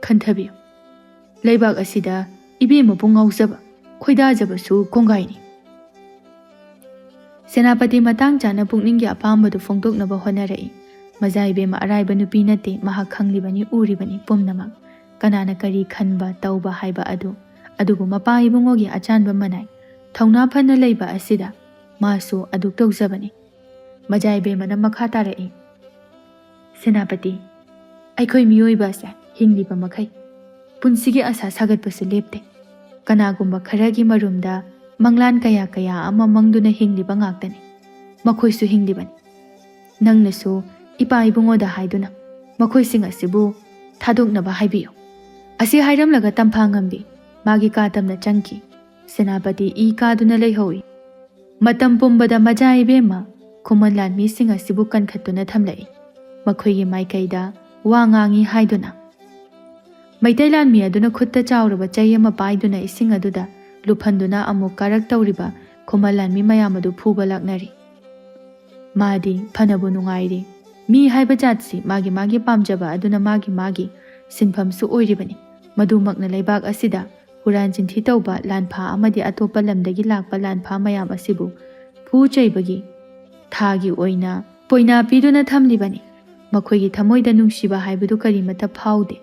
ꯈꯟꯊꯕꯤꯌꯨ꯫ ꯂꯩꯕꯥꯛ ꯑꯁꯤꯗ ꯏꯕꯦꯝꯃꯕꯨ ꯉꯥꯎꯖꯕ, ꯈꯣꯏꯗꯥꯖꯕꯁꯨ ꯀꯣꯡꯒꯥꯏꯅꯤ꯫" ꯁꯦꯅꯥꯄꯇꯤ ꯃꯇꯥꯡ ꯆꯥꯅ ꯄꯨꯛꯅꯤꯡꯒꯤ ꯑꯄꯥꯝꯕꯗꯨ ꯐꯣꯡꯗꯣꯛꯅꯕ ꯍꯣꯠꯅꯔꯛꯏ꯫ ꯃꯖꯥ ꯏꯕꯦꯝꯃ ꯑꯔꯥꯏꯕ ꯅꯨꯄꯤ ꯅꯠꯇꯦ, ꯃꯍꯥꯛ ꯈꯪꯂꯤꯕꯅꯤ, ꯎꯔꯤꯕꯅꯤ ꯄꯨꯝꯅꯃꯛ꯫ ꯀꯅꯥꯅ ꯀꯔꯤ ꯈꯟꯕ, ꯇꯧꯕ ꯍꯥꯏꯕ ꯑꯗꯨ꯫ ꯑꯗꯨꯕꯨ ꯃꯄꯥ ꯏꯕꯨꯡꯉꯣꯒꯤ ꯑꯆꯥꯟꯕ ꯃꯅꯥꯏ, ꯊꯧꯅꯥ ꯐꯅ ꯂꯩꯕ ꯑꯁꯤꯗ ꯃꯥꯁꯨ ꯑꯗꯨꯛ ꯇꯧꯖꯕꯅꯤ꯫ ꯃꯖꯥ ꯏꯕꯦꯝꯃꯅ ꯃꯈꯥ ꯇꯥꯔꯛꯏ, "ꯁꯦꯅꯥꯄꯇꯤ, ꯑꯩꯈꯣꯏ ꯃꯤꯑꯣꯏꯕ ꯑꯁꯦ ꯍꯤꯡꯂꯤꯕ ꯃꯈꯩ ꯄꯨꯟꯁꯤꯒꯤ ꯑꯁꯥ ꯁꯥꯒꯠꯄꯁꯨ ꯂꯦꯞꯇꯦ꯫ ꯀꯅꯥꯒꯨꯝꯕ ꯈꯔꯒꯤ ꯃꯔꯨꯝꯗ ꯃꯪꯂꯥꯟ ꯀꯌꯥ ꯀꯌꯥ ꯑꯃ ꯃꯪꯗꯨꯅ ꯍꯤꯡꯂꯤꯕ ꯉꯥꯛꯇꯅꯤ꯫ ꯃꯈꯣꯏꯁꯨ ꯍꯤꯡꯂꯤꯕꯅꯤ꯫ ꯅꯪꯅꯁꯨ ꯏꯄꯥ ꯏꯕꯨꯡꯉꯣꯗ ꯍꯥꯏꯗꯨꯅ ꯃꯈꯣꯏꯁꯤꯡ ꯑꯁꯤꯕꯨ ꯊꯥꯗꯣꯛꯅꯕ ꯍꯥꯏꯕꯤꯌꯨ꯫" ꯑꯁꯤ ꯍꯥꯏꯔꯝꯂꯒ ꯇꯝꯐꯥ ꯉꯝꯕꯤ ꯃꯥꯒꯤ ꯀꯥ ꯇꯝꯅ ꯆꯪꯈꯤ꯫ ꯁꯦꯅꯥꯄꯇꯤ ꯏ ꯀꯥꯗꯨꯅ ꯂꯩꯍꯧꯏ꯫ ꯃꯇꯝ ꯄꯨꯝꯕꯗ ꯃꯖꯥ ꯏꯕꯦꯝꯃ ꯈꯨꯃꯟ ꯂꯥꯟꯃꯤꯁꯤꯡ ꯑꯁꯤꯕꯨ ꯀꯟꯈꯠꯇꯨꯅ ꯊꯝꯂꯛꯏ꯫ ꯃꯈꯣꯏꯒꯤ ꯃꯥꯏꯀꯩꯗ ꯋꯥ ꯉꯥꯡꯏ ꯍꯥꯏꯗꯨꯅ꯫ ꯃꯩꯇꯩ ꯂꯥꯟꯃꯤ ꯑꯗꯨꯅ ꯈꯨꯠꯇ ꯆꯥꯎꯔꯕ ꯆꯩ ꯑꯃ ꯄꯥꯏꯗꯨꯅ ꯏꯁꯤꯡ ꯑꯗꯨꯗ ꯂꯨꯞꯍꯟꯗꯨꯅ ꯑꯃꯨꯛ ꯀꯥꯔꯛ ꯇꯧꯔꯤꯕ ꯈꯨꯃꯟ ꯂꯥꯟꯃꯤ ꯃꯌꯥꯝ ꯑꯗꯨ ꯐꯨꯕ ꯂꯥꯛꯅꯔꯤ꯫ ꯃꯥꯗꯤ ꯐꯅꯕꯨ ꯅꯨꯡꯉꯥꯏꯔꯤ꯫ ꯃꯤ ꯍꯥꯏꯕ ꯖꯥꯠꯁꯤ ꯃꯥꯒꯤ ꯃꯥꯒꯤ ꯄꯥꯝꯖꯕ ꯑꯗꯨꯅ ꯃꯥꯒꯤ ꯃꯥꯒꯤ ꯁꯤꯟꯐꯝꯁꯨ ꯑꯣꯏꯔꯤꯕꯅꯤ꯫ ꯃꯗꯨꯃꯛꯅ ꯂꯩꯕꯥꯛ ꯑꯁꯤꯗ ꯍꯨꯔꯥꯟ ꯆꯤꯟꯊꯤ ꯇꯧꯕ ꯂꯥꯟꯐꯥ ꯑꯃꯗꯤ ꯑꯇꯣꯞꯄ ꯂꯝꯗꯒꯤ ꯂꯥꯛꯄ ꯂꯥꯟꯐꯥ ꯃꯌꯥꯝ ꯑꯁꯤꯕꯨ ꯐꯨ ꯆꯩꯕꯒꯤ ꯊꯥꯒꯤ ꯑꯣꯏꯅ ꯄꯣꯏꯅꯥ ꯄꯤꯗꯨꯅ ꯊꯝꯂꯤꯕꯅꯤ꯫ ꯃꯈꯣꯏꯒꯤ ꯊꯃꯣꯏꯗ ꯅꯨꯡꯁꯤꯕ ꯍꯥꯏꯕꯗꯨ ꯀꯔꯤꯃꯠꯇ ꯐꯥꯎꯗꯦ꯫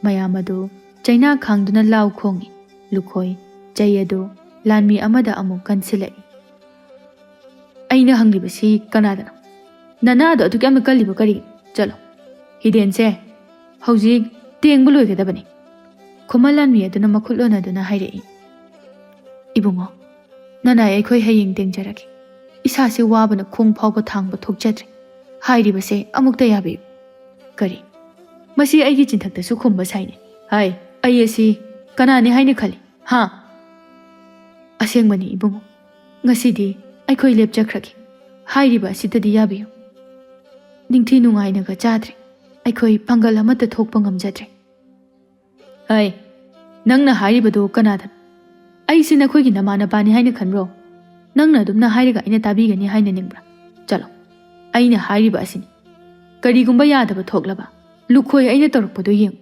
ꯃꯌꯥꯝ ꯑꯗꯨ ꯆꯩꯅꯥ ꯈꯥꯡꯗꯨꯅ ꯂꯥꯎ ꯈꯣꯡꯏ꯫ ꯂꯨꯈꯣꯏ ꯆꯩ ꯑꯗꯨ ꯂꯥꯟꯃꯤ ꯑꯃꯗ ꯑꯃꯨꯛ ꯀꯟꯁꯤꯜꯂꯛꯏ꯫ "ꯑꯩꯅ ꯍꯪꯂꯤꯕꯁꯤ ꯀꯅꯥꯗꯅꯣ? ꯅꯅꯥꯗꯣ ꯑꯗꯨꯛ ꯌꯥꯝꯅ ꯀꯜꯂꯤꯕ ꯀꯔꯤꯒꯤꯅꯣ? ꯆꯠꯂꯣ, ꯍꯤꯗꯦꯟꯁꯦ ꯍꯧꯖꯤꯛ ꯇꯦꯡꯕ ꯂꯣꯏꯒꯗꯕꯅꯤ꯫" ꯈꯨꯃꯟ ꯂꯥꯟꯃꯤ ꯑꯗꯨꯅ ꯃꯈꯨꯠ ꯂꯣꯟꯅꯗꯨꯅ ꯍꯥꯏꯔꯛꯏ, "ꯏꯕꯨꯡꯉꯣ, ꯅꯅꯥꯏ ꯑꯩꯈꯣꯏ ꯍꯌꯦꯡ ꯇꯦꯡꯖꯔꯒꯦ꯫ ꯏꯁꯥꯁꯦ ꯋꯥꯕꯅ ꯈꯣꯡ ꯐꯥꯎꯕ ꯊꯥꯡꯕ ꯊꯣꯛꯆꯗ꯭ꯔꯦ꯫ ꯍꯥꯏꯔꯤꯕꯁꯦ ꯑꯃꯨꯛꯇ ꯌꯥꯕꯤꯌꯨ꯫" "ꯀꯔꯤ? ꯃꯁꯤ ꯑꯩꯒꯤ ꯆꯤꯟꯊꯛꯇꯁꯨ ꯈꯨꯝꯕ ꯁꯥꯏꯅꯦ꯫ ꯍꯥꯏ, ꯑꯩ ꯑꯁꯤ ꯀꯅꯥꯅꯤ ꯍꯥꯏꯅ ꯈꯜꯂꯤ? ꯍꯥ?" "ꯑꯁꯦꯡꯕꯅꯤ ꯏꯕꯨꯡꯉꯣ, ꯉꯁꯤꯗꯤ ꯑꯩꯈꯣꯏ ꯂꯦꯞꯆꯈ꯭ꯔꯒꯦ꯫ ꯍꯥꯏꯔꯤꯕ ꯑꯁꯤꯗꯗꯤ ꯌꯥꯕꯤꯌꯨ꯫ ꯅꯤꯡꯊꯤ ꯅꯨꯡꯉꯥꯏꯅꯒ ꯆꯥꯗ꯭ꯔꯦ꯫ ꯑꯩꯈꯣꯏ ꯄꯥꯡꯒꯜ ꯑꯃꯠꯇ ꯊꯣꯛꯄ ꯉꯝꯖꯗ꯭ꯔꯦ꯫" "ꯍꯩ, ꯅꯪꯅ ꯍꯥꯏꯔꯤꯕꯗꯨ ꯀꯅꯥꯗꯅꯣ? ꯑꯩꯁꯤ ꯅꯈꯣꯏꯒꯤ ꯅꯃꯥꯟꯅꯕꯅꯤ ꯍꯥꯏꯅ ꯈꯟꯕ꯭ꯔꯣ? ꯅꯪꯅ ꯑꯗꯨꯝꯅ ꯍꯥꯏꯔꯒ ꯑꯩꯅ ꯇꯥꯕꯤꯒꯅꯤ ꯍꯥꯏꯅ ꯅꯤꯡꯕ꯭ꯔꯥ? ꯆꯠꯂꯣ, ꯑꯩꯅ ꯍꯥꯏꯔꯤꯕ ꯑꯁꯤꯅꯤ꯫ ꯀꯔꯤꯒꯨꯝꯕ ꯌꯥꯗꯕ ꯊꯣꯛꯂꯕ, ꯂꯨꯈꯣꯏ ꯑꯩꯅ ꯇꯧꯔꯛꯄꯗꯨ ꯌꯦꯡꯉꯨ꯫"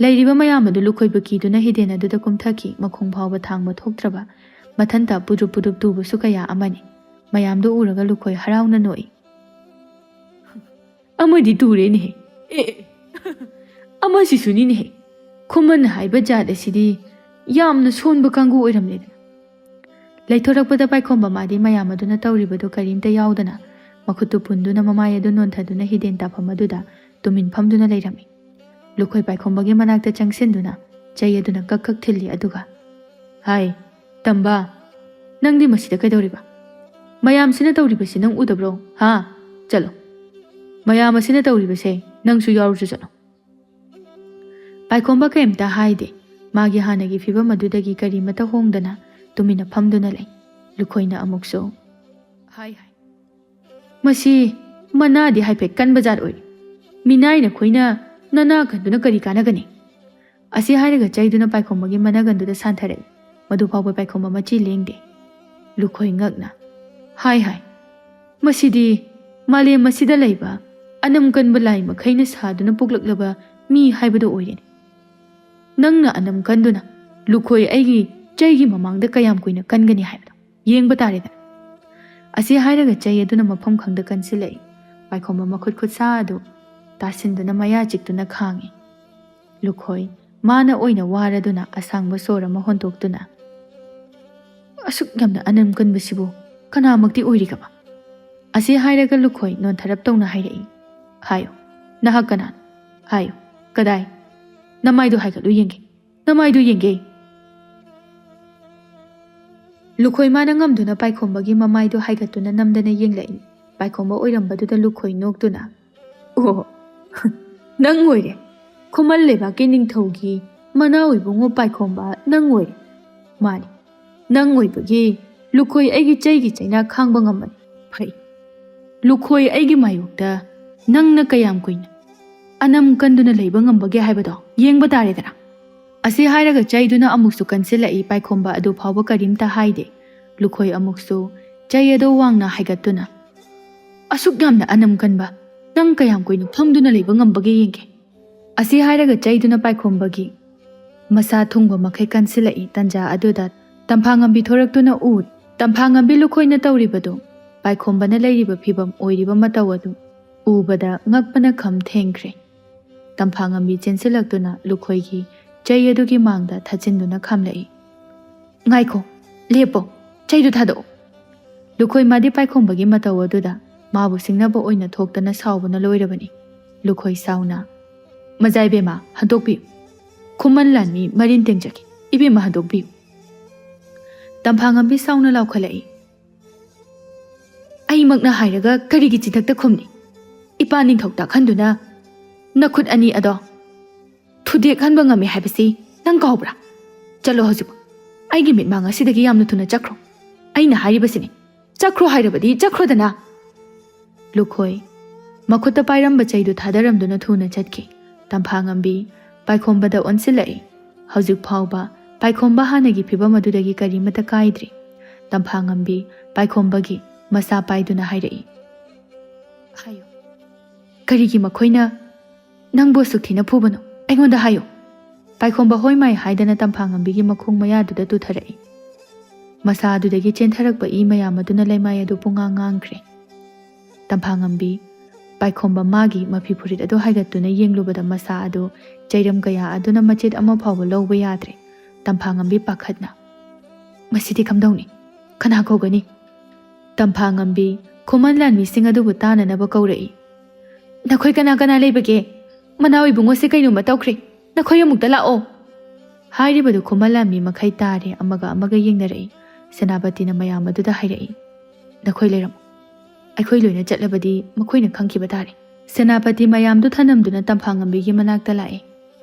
ꯂꯩꯔꯤꯕ ꯃꯌꯥꯝ ꯑꯗꯨ ꯂꯨꯈꯣꯏꯕꯨ ꯀꯤꯗꯨꯅ ꯍꯤꯗꯦꯟ ꯑꯗꯨꯗ ꯀꯨꯝꯊꯈꯤ꯫ ꯃꯈꯣꯡ ꯐꯥꯎꯕ ꯊꯥꯡꯕ ꯊꯣꯛꯇ꯭ꯔꯕ, ꯃꯊꯟꯇ ꯄꯨꯗ꯭ꯔꯨꯞ ꯄꯨꯗ꯭ꯔꯨꯞ ꯇꯨꯕꯁꯨ ꯀꯌꯥ ꯑꯃꯅꯤ꯫ ꯃꯌꯥꯝꯗꯨ ꯎꯔꯒ ꯂꯨꯈꯣꯏ ꯍꯔꯥꯎꯅ ꯅꯣꯛꯏ꯫ "ꯑꯃꯗꯤ ꯇꯨꯔꯦꯅꯦꯍꯦ꯫ ꯑꯦ, ꯑꯦ, ꯑꯃꯁꯤꯁꯨꯅꯤꯅꯦꯍꯦ꯫ ꯈꯨꯃꯟ ꯍꯥꯏꯕ ꯖꯥꯠ ꯑꯁꯤꯗꯤ ꯌꯥꯝꯅ ꯁꯣꯟꯕ ꯀꯥꯡꯕꯨ ꯑꯣꯏꯔꯝꯂꯦꯗꯅ꯫" ꯂꯩꯊꯣꯔꯛꯄꯗ ꯄꯥꯏꯈꯣꯝꯕ ꯃꯥꯗꯤ ꯃꯌꯥꯝ ꯑꯗꯨꯅ ꯇꯧꯔꯤꯕꯗꯨ ꯀꯔꯤꯝꯇ ꯌꯥꯎꯗꯅ ꯃꯈꯨꯠꯇꯨ ꯄꯨꯟꯗꯨꯅ ꯃꯃꯥꯏ ꯑꯗꯨ ꯅꯣꯟꯊꯗꯨꯅ ꯍꯤꯗꯦꯟ ꯇꯥꯐꯝ ꯑꯗꯨꯗ ꯇꯨꯃꯤꯟ ꯐꯝꯗꯨꯅ ꯂꯩꯔꯝꯃꯤ꯫ ꯂꯨꯈꯣꯏ ꯄꯥꯏꯈꯣꯝꯕꯒꯤ ꯃꯅꯥꯛꯇ ꯆꯪꯁꯤꯟꯗꯨꯅ ꯆꯩ ꯑꯗꯨꯅ ꯀꯛ ꯀꯛ ꯊꯤꯜꯂꯤ, ꯑꯗꯨꯒ, "ꯍꯥꯏ, ꯇꯝꯕ, ꯅꯪꯗꯤ ꯃꯁꯤꯗ ꯀꯩꯗꯧꯔꯤꯕ? ꯃꯌꯥꯝꯁꯤꯅ ꯇꯧꯔꯤꯕꯁꯤ ꯅꯪ ꯎꯗꯕ꯭ꯔꯣ? ꯍꯥ? ꯆꯠꯂꯣ꯫ ꯃꯌꯥꯝ ꯑꯁꯤꯅ ꯇꯧꯔꯤꯕꯁꯦ ꯅꯪꯁꯨ ꯌꯥꯎꯔꯨꯆꯣ, ꯆꯠꯂꯣ꯫" ꯄꯥꯏꯈꯣꯝꯕ ꯀꯔꯤꯝꯇ ꯍꯥꯏꯗꯦ꯫ ꯃꯥꯒꯤ ꯍꯥꯟꯅꯒꯤ ꯐꯤꯕꯝ ꯑꯗꯨꯗꯒꯤ ꯀꯔꯤꯃꯠꯇ ꯍꯣꯡꯗꯅ ꯇꯨꯃꯤꯟꯅ ꯐꯝꯗꯨꯅ ꯂꯩ꯫ ꯂꯨꯈꯣꯏꯅ ꯑꯃꯨꯛꯁꯨ, "ꯍꯥꯏ, ꯍꯥꯏ, ꯃꯁꯤ ꯃꯅꯥꯗꯤ ꯍꯥꯏꯐꯦꯠ ꯀꯟꯕ ꯖꯥꯠ ꯑꯣꯏꯔꯤ꯫ ꯃꯤꯅꯥꯏꯅ ꯈꯣꯏꯅ ꯅꯅꯥ ꯀꯟꯗꯨꯅ ꯀꯔꯤ ꯀꯥꯟꯅꯒꯅꯤ?" ꯑꯁꯤ ꯍꯥꯏꯔꯒ ꯆꯩꯗꯨꯅ ꯄꯥꯏꯈꯣꯝꯕꯒꯤ ꯃꯅꯥꯒꯟꯗꯨꯗ ꯁꯥꯟꯊꯔꯛꯏ꯫ ꯃꯗꯨ ꯐꯥꯎꯕ ꯄꯥꯏꯈꯣꯝꯕ ꯃꯆꯤ ꯂꯦꯡꯗꯦ꯫ ꯂꯨꯈꯣꯏ ꯉꯛꯅ, "ꯍꯥꯏ, ꯍꯥꯏ, ꯃꯁꯤꯗꯤ ꯃꯥꯂꯦꯝ ꯑꯁꯤꯗ ꯂꯩꯕ ꯑꯅꯝ ꯀꯟꯕ ꯂꯥꯏ ꯃꯈꯩꯅ ꯁꯥꯗꯨꯅ ꯄꯣꯛꯂꯛꯂꯕ ꯃꯤ ꯍꯥꯏꯕꯗꯨ ꯑꯣꯏꯔꯦꯅꯦ꯫ "ꯅꯪꯅ ꯑꯅꯝ ꯀꯟꯗꯨꯅ ꯂꯨꯈꯣꯏ ꯑꯩꯒꯤ ꯆꯩꯒꯤ ꯃꯃꯥꯡꯗ ꯀꯌꯥꯝ ꯀꯨꯏꯅ ꯀꯟꯒꯅꯤ ꯍꯥꯏꯕꯗꯣ ꯌꯦꯡꯕ ꯇꯥꯔꯦꯗꯅ"꯫ ꯑꯁꯤ ꯍꯥꯏꯔꯒ ꯆꯩ ꯑꯗꯨꯅ ꯃꯐꯝ ꯈꯪꯗ ꯀꯟꯁꯤꯜꯂꯛꯏ꯫ ꯄꯥꯏꯈꯣꯝꯕ ꯃꯈꯨꯠ ꯈꯨꯠꯁꯥ ꯑꯗꯨ ꯇꯥꯁꯤꯟꯗꯨꯅ ꯃꯌꯥ ꯆꯤꯛꯇꯨꯅ ꯈꯥꯡꯉꯤ꯫ ꯂꯨꯈꯣꯏ ꯃꯥꯅ ꯑꯣꯏꯅ ꯋꯥꯔꯗꯨꯅ ꯑꯁꯥꯡꯕ ꯁꯣꯔ ꯑꯃ ꯍꯣꯟꯗꯣꯛꯇꯨꯅ, "ꯑꯁꯨꯛ ꯌꯥꯝꯅ ꯑꯅꯝ ꯀꯟꯕꯁꯤꯕꯨ ꯀꯅꯥꯃꯛꯇꯤ ꯑꯣꯏꯔꯤꯒꯕ?" ꯑꯁꯤ ꯍꯥꯏꯔꯒ ꯂꯨꯈꯣꯏ ꯅꯣꯟꯊꯔꯞ ꯇꯧꯅ ꯍꯥꯏꯔꯛꯏ꯫ "ꯍꯥꯏꯌꯨ, ꯅꯍꯥꯛ ꯀꯅꯥꯅꯣ? ꯍꯥꯏꯌꯨ, ꯀꯗꯥꯏ? ꯅꯃꯥꯏꯗꯨ ꯍꯥꯏꯒꯠꯂꯨ ꯌꯦꯡꯒꯦ, ꯅꯃꯥꯏꯗꯨ ꯌꯦꯡꯒꯦ!" ꯂꯨꯈꯣꯏ ꯃꯥꯅ ꯉꯝꯗꯨꯅ ꯄꯥꯏꯈꯣꯝꯕꯒꯤ ꯃꯃꯥꯏꯗꯨ ꯍꯥꯏꯒꯠꯇꯨꯅ ꯅꯝꯗꯅ ꯌꯦꯡꯂꯛꯏ꯫ ꯄꯥꯏꯈꯣꯝꯕ ꯑꯣꯏꯔꯝꯕꯗꯨꯗ ꯂꯨꯈꯣꯏ ꯅꯣꯛꯇꯨꯅ, "ꯑꯣ, ꯅꯪ ꯑꯣꯏꯔꯦ꯫ ꯈꯨꯃꯟ ꯂꯩꯕꯥꯛꯀꯤ ꯅꯤꯡꯊꯧꯒꯤ ꯃꯅꯥꯎ ꯏꯕꯨꯡꯉꯣ ꯄꯥꯏꯈꯣꯝꯕ ꯅꯪ ꯑꯣꯏꯔꯦ꯫ ꯃꯥꯅꯤ, ꯅꯪ ꯑꯣꯏꯕꯒꯤ ꯂꯨꯈꯣꯏ ꯑꯩꯒꯤ ꯆꯩꯒꯤ ꯆꯩꯅꯥ ꯈꯥꯡꯕ ꯉꯝꯕꯅꯤ꯫ ꯐꯩ, ꯂꯨꯈꯣꯏ ꯑꯩꯒꯤ ꯃꯥꯌꯣꯛꯇ ꯅꯪꯅ ꯀꯌꯥꯝ ꯀꯨꯏꯅ ꯑꯅꯝ ꯀꯟꯗꯨꯅ ꯂꯩꯕ ꯉꯝꯕꯒꯦ ꯍꯥꯏꯕꯗꯣ ꯌꯦꯡꯕ ꯇꯥꯔꯦꯗꯅ"꯫ ꯑꯁꯤ ꯍꯥꯏꯔꯒ ꯆꯩꯗꯨꯅ ꯑꯃꯨꯛꯁꯨ ꯀꯟꯁꯤꯜꯂꯛꯏ꯫ ꯄꯥꯏꯈꯣꯝꯕ ꯑꯗꯨ ꯐꯥꯎꯕ ꯀꯔꯤꯝꯇ ꯍꯥꯏꯗꯦ꯫ ꯂꯨꯈꯣꯏ ꯑꯃꯨꯛꯁꯨ ꯆꯩ ꯑꯗꯨ ꯋꯥꯡꯅ ꯍꯥꯏꯒꯠꯇꯨꯅ, "ꯑꯁꯨꯛ ꯌꯥꯝꯅ ꯑꯅꯝ ꯀꯟꯕ ꯅꯪ ꯀꯌꯥꯝ ꯀꯨꯏꯅ ꯐꯝꯗꯨꯅ ꯂꯩꯕ ꯉꯝꯕꯒꯦ ꯌꯦꯡꯒꯦ"꯫ ꯑꯁꯤ ꯍꯥꯏꯔꯒ ꯆꯩꯗꯨꯅ ꯄꯥꯏꯈꯣꯝꯕꯒꯤ ꯃꯁꯥ ꯊꯨꯡꯕ ꯃꯈꯩ ꯀꯟꯁꯤꯜꯂꯛꯏ꯫ ꯇꯟꯖꯥ ꯑꯗꯨꯗ ꯇꯝꯐꯥꯉꯝꯕꯤ ꯊꯣꯔꯛꯇꯨꯅ ꯎ꯫ ꯇꯝꯐꯥꯉꯝꯕꯤ ꯂꯨꯈꯣꯏꯅ ꯇꯧꯔꯤꯕꯗꯨ, ꯄꯥꯏꯈꯣꯝꯕꯅ ꯂꯩꯔꯤꯕ ꯐꯤꯕꯝ ꯑꯣꯏꯔꯤꯕ ꯃꯇꯧ ꯑꯗꯨ ꯎꯕꯗ ꯉꯛꯄꯅ ꯈꯝ ꯊꯦꯡꯈ꯭ꯔꯦ꯫ ꯇꯝꯐꯥꯉꯝꯕꯤ ꯆꯦꯟꯁꯤꯜꯂꯛꯇꯨꯅ ꯂꯨꯈꯣꯏꯒꯤ ꯆꯩ ꯑꯗꯨꯒꯤ ꯃꯥꯡꯗ ꯊꯥꯖꯤꯟꯗꯨꯅ ꯈꯥꯝꯂꯛꯏ꯫ "ꯉꯥꯏꯈꯣ, ꯂꯦꯞꯄꯣ, ꯆꯩꯗꯨ ꯊꯥꯗꯣꯛꯑꯣ!" ꯂꯨꯈꯣꯏ ꯃꯥꯗꯤ ꯄꯥꯏꯈꯣꯝꯕꯒꯤ ꯃꯇꯧ ꯑꯗꯨꯗ ꯃꯥꯕꯨ ꯁꯤꯡꯅꯕ ꯑꯣꯏꯅ ꯊꯣꯛꯇꯅ ꯁꯥꯎꯕꯅ ꯂꯣꯏꯔꯕꯅꯤ꯫ ꯂꯨꯈꯣꯏ ꯁꯥꯎꯅ, "ꯃꯖꯥ ꯏꯕꯦꯝꯃ, ꯍꯟꯗꯣꯛꯄꯤꯌꯨ꯫ ꯈꯨꯃꯟ ꯂꯥꯟꯃꯤ ꯃꯔꯤꯟ ꯇꯦꯡꯖꯒꯦ꯫ ꯏꯕꯦꯝꯃ, ꯍꯟꯗꯣꯛꯄꯤꯌꯨ!" ꯇꯝꯐꯥꯉꯝꯕꯤ ꯁꯥꯎꯅ ꯂꯥꯎꯈꯠꯂꯛꯏ꯫ "ꯑꯩꯃꯛꯅ ꯍꯥꯏꯔꯒ ꯀꯔꯤꯒꯤ ꯆꯤꯟꯊꯛꯇ ꯈꯨꯝꯂꯤ? ꯏꯄꯥ ꯅꯤꯡꯊꯧ ꯇꯥꯛꯍꯟꯗꯨꯅ ꯅꯈꯨꯠ ꯑꯅꯤ ꯑꯗꯣ ꯊꯨꯗꯦꯛꯍꯟꯕ ꯉꯝꯃꯤ ꯍꯥꯏꯕꯁꯤ ꯅꯪ ꯀꯥꯎꯕ꯭ꯔꯥ? ꯆꯠꯂꯣ ꯍꯧꯖꯤꯛ꯫ ꯑꯩꯒꯤ ꯃꯤꯠꯃꯥꯡ ꯑꯁꯤꯗꯒꯤ ꯌꯥꯝꯅ ꯊꯨꯅ ꯆꯠꯈ꯭ꯔꯣ꯫ ꯑꯩꯅ ꯍꯥꯏꯔꯤꯕꯁꯤꯅꯤ꯫ ꯆꯠꯈ꯭ꯔꯣ ꯍꯥꯏꯔꯕꯗꯤ ꯆꯠꯈ꯭ꯔꯣꯗꯅ!" ꯂꯨꯈꯣꯏ ꯃꯈꯨꯠꯇ ꯄꯥꯏꯔꯝꯕ ꯆꯩꯗꯨ ꯊꯥꯗꯔꯝꯗꯨꯅ ꯊꯨꯅ ꯆꯠꯈꯤ꯫ ꯇꯝꯐꯥꯉꯝꯕꯤ ꯄꯥꯏꯈꯣꯝꯕꯗ ꯑꯣꯟꯁꯤꯜꯂꯛꯏ꯫ ꯍꯧꯖꯤꯛ ꯐꯥꯎꯕ ꯄꯥꯏꯈꯣꯝꯕ ꯍꯥꯟꯅꯒꯤ ꯐꯤꯕꯝ ꯑꯗꯨꯗꯒꯤ ꯀꯔꯤꯃꯠꯇ ꯀꯥꯏꯗ꯭ꯔꯤ꯫ ꯇꯝꯐꯥꯉꯝꯕꯤ ꯄꯥꯏꯈꯣꯝꯕꯒꯤ ꯃꯁꯥ ꯄꯥꯏꯗꯨꯅ ꯍꯥꯏꯔꯛꯏ, "ꯍꯥꯏꯌꯨ, ꯀꯔꯤꯒꯤ ꯃꯈꯣꯏꯅ ꯅꯪꯕꯨ ꯑꯁꯨꯛ ꯊꯤꯅ ꯐꯨꯕꯅꯣ? ꯑꯩꯉꯣꯟꯗ ꯍꯥꯏꯌꯨ!" ꯄꯥꯏꯈꯣꯝꯕ ꯍꯣꯏ ꯃꯥꯏ ꯍꯥꯏꯗꯅ ꯇꯝꯐꯥꯉꯝꯕꯤꯒꯤ ꯃꯈꯣꯡ ꯃꯌꯥꯗꯨꯗ ꯇꯨꯊꯔꯛꯏ꯫ ꯃꯁꯥ ꯑꯗꯨꯗꯒꯤ ꯆꯦꯟꯊꯔꯛꯄ ꯏ ꯃꯌꯥꯝ ꯑꯗꯨꯅ ꯂꯩꯃꯥꯏ ꯑꯗꯨ ꯄꯨꯡꯉꯥꯡ ꯉꯥꯡꯈ꯭ꯔꯦ꯫ ꯇꯝꯐꯥꯉꯝꯕꯤ, ꯄꯥꯏꯈꯣꯝꯕ ꯃꯥꯒꯤ ꯃꯐꯤ ꯐꯨꯔꯤꯠ ꯑꯗꯨ ꯍꯥꯏꯒꯠꯇꯨꯅ ꯌꯦꯡꯂꯨꯕꯗ ꯃꯁꯥ ꯑꯗꯨ ꯆꯩꯔꯝ ꯀꯌꯥ ꯑꯗꯨꯅ ꯃꯆꯦꯠ ꯑꯃ ꯐꯥꯎꯕ ꯂꯧꯕ ꯌꯥꯗ꯭ꯔꯦ꯫ ꯇꯝꯐꯥꯉꯝꯕꯤ ꯄꯥꯈꯠꯅ, "ꯃꯁꯤꯗꯤ ꯀꯝꯗꯧꯅꯤ? ꯀꯅꯥ ꯀꯧꯒꯅꯤ?" ꯇꯝꯐꯥꯉꯝꯕꯤ ꯈꯨꯃꯟ ꯂꯥꯟꯃꯤꯁꯤꯡ ꯑꯗꯨꯕꯨ ꯇꯥꯅꯅꯕ ꯀꯧꯔꯛꯏ꯫ "ꯅꯈꯣꯏ ꯀꯅꯥ ꯀꯅꯥ ꯂꯩꯕꯒꯦ? ꯃꯅꯥꯎ ꯏꯕꯨꯡꯉꯣꯁꯦ ꯀꯩꯅꯣꯝꯃ ꯇꯧꯈ꯭ꯔꯦ꯫ ꯅꯈꯣꯏ ꯑꯃꯨꯛꯇ ꯂꯥꯛꯑꯣ!" ꯍꯥꯏꯔꯤꯕꯗꯨ ꯈꯨꯃꯟ ꯂꯥꯟꯃꯤ ꯃꯈꯩ ꯇꯥꯔꯦ, ꯑꯃꯒ ꯑꯃꯒ ꯌꯦꯡꯅꯔꯛꯏ꯫ ꯁꯦꯅꯥꯄꯇꯤꯅ ꯃꯌꯥꯝ ꯑꯗꯨꯗ ꯍꯥꯏꯔꯛꯏ, "ꯅꯈꯣꯏ ꯂꯩꯔꯝꯃꯨ꯫ ꯑꯩꯈꯣꯏ ꯂꯣꯏꯅ ꯆꯠꯂꯕꯗꯤ ꯃꯈꯣꯏꯅ ꯈꯪꯈꯤꯕ ꯇꯥꯔꯦ꯫" ꯁꯦꯅꯥꯄꯇꯤ ꯃꯌꯥꯝꯗꯨ ꯊꯅꯝꯗꯨꯅ ꯇꯝꯐꯥꯉꯝꯕꯤꯒꯤ ꯃꯅꯥꯛꯇ ꯂꯥꯛꯑꯦ꯫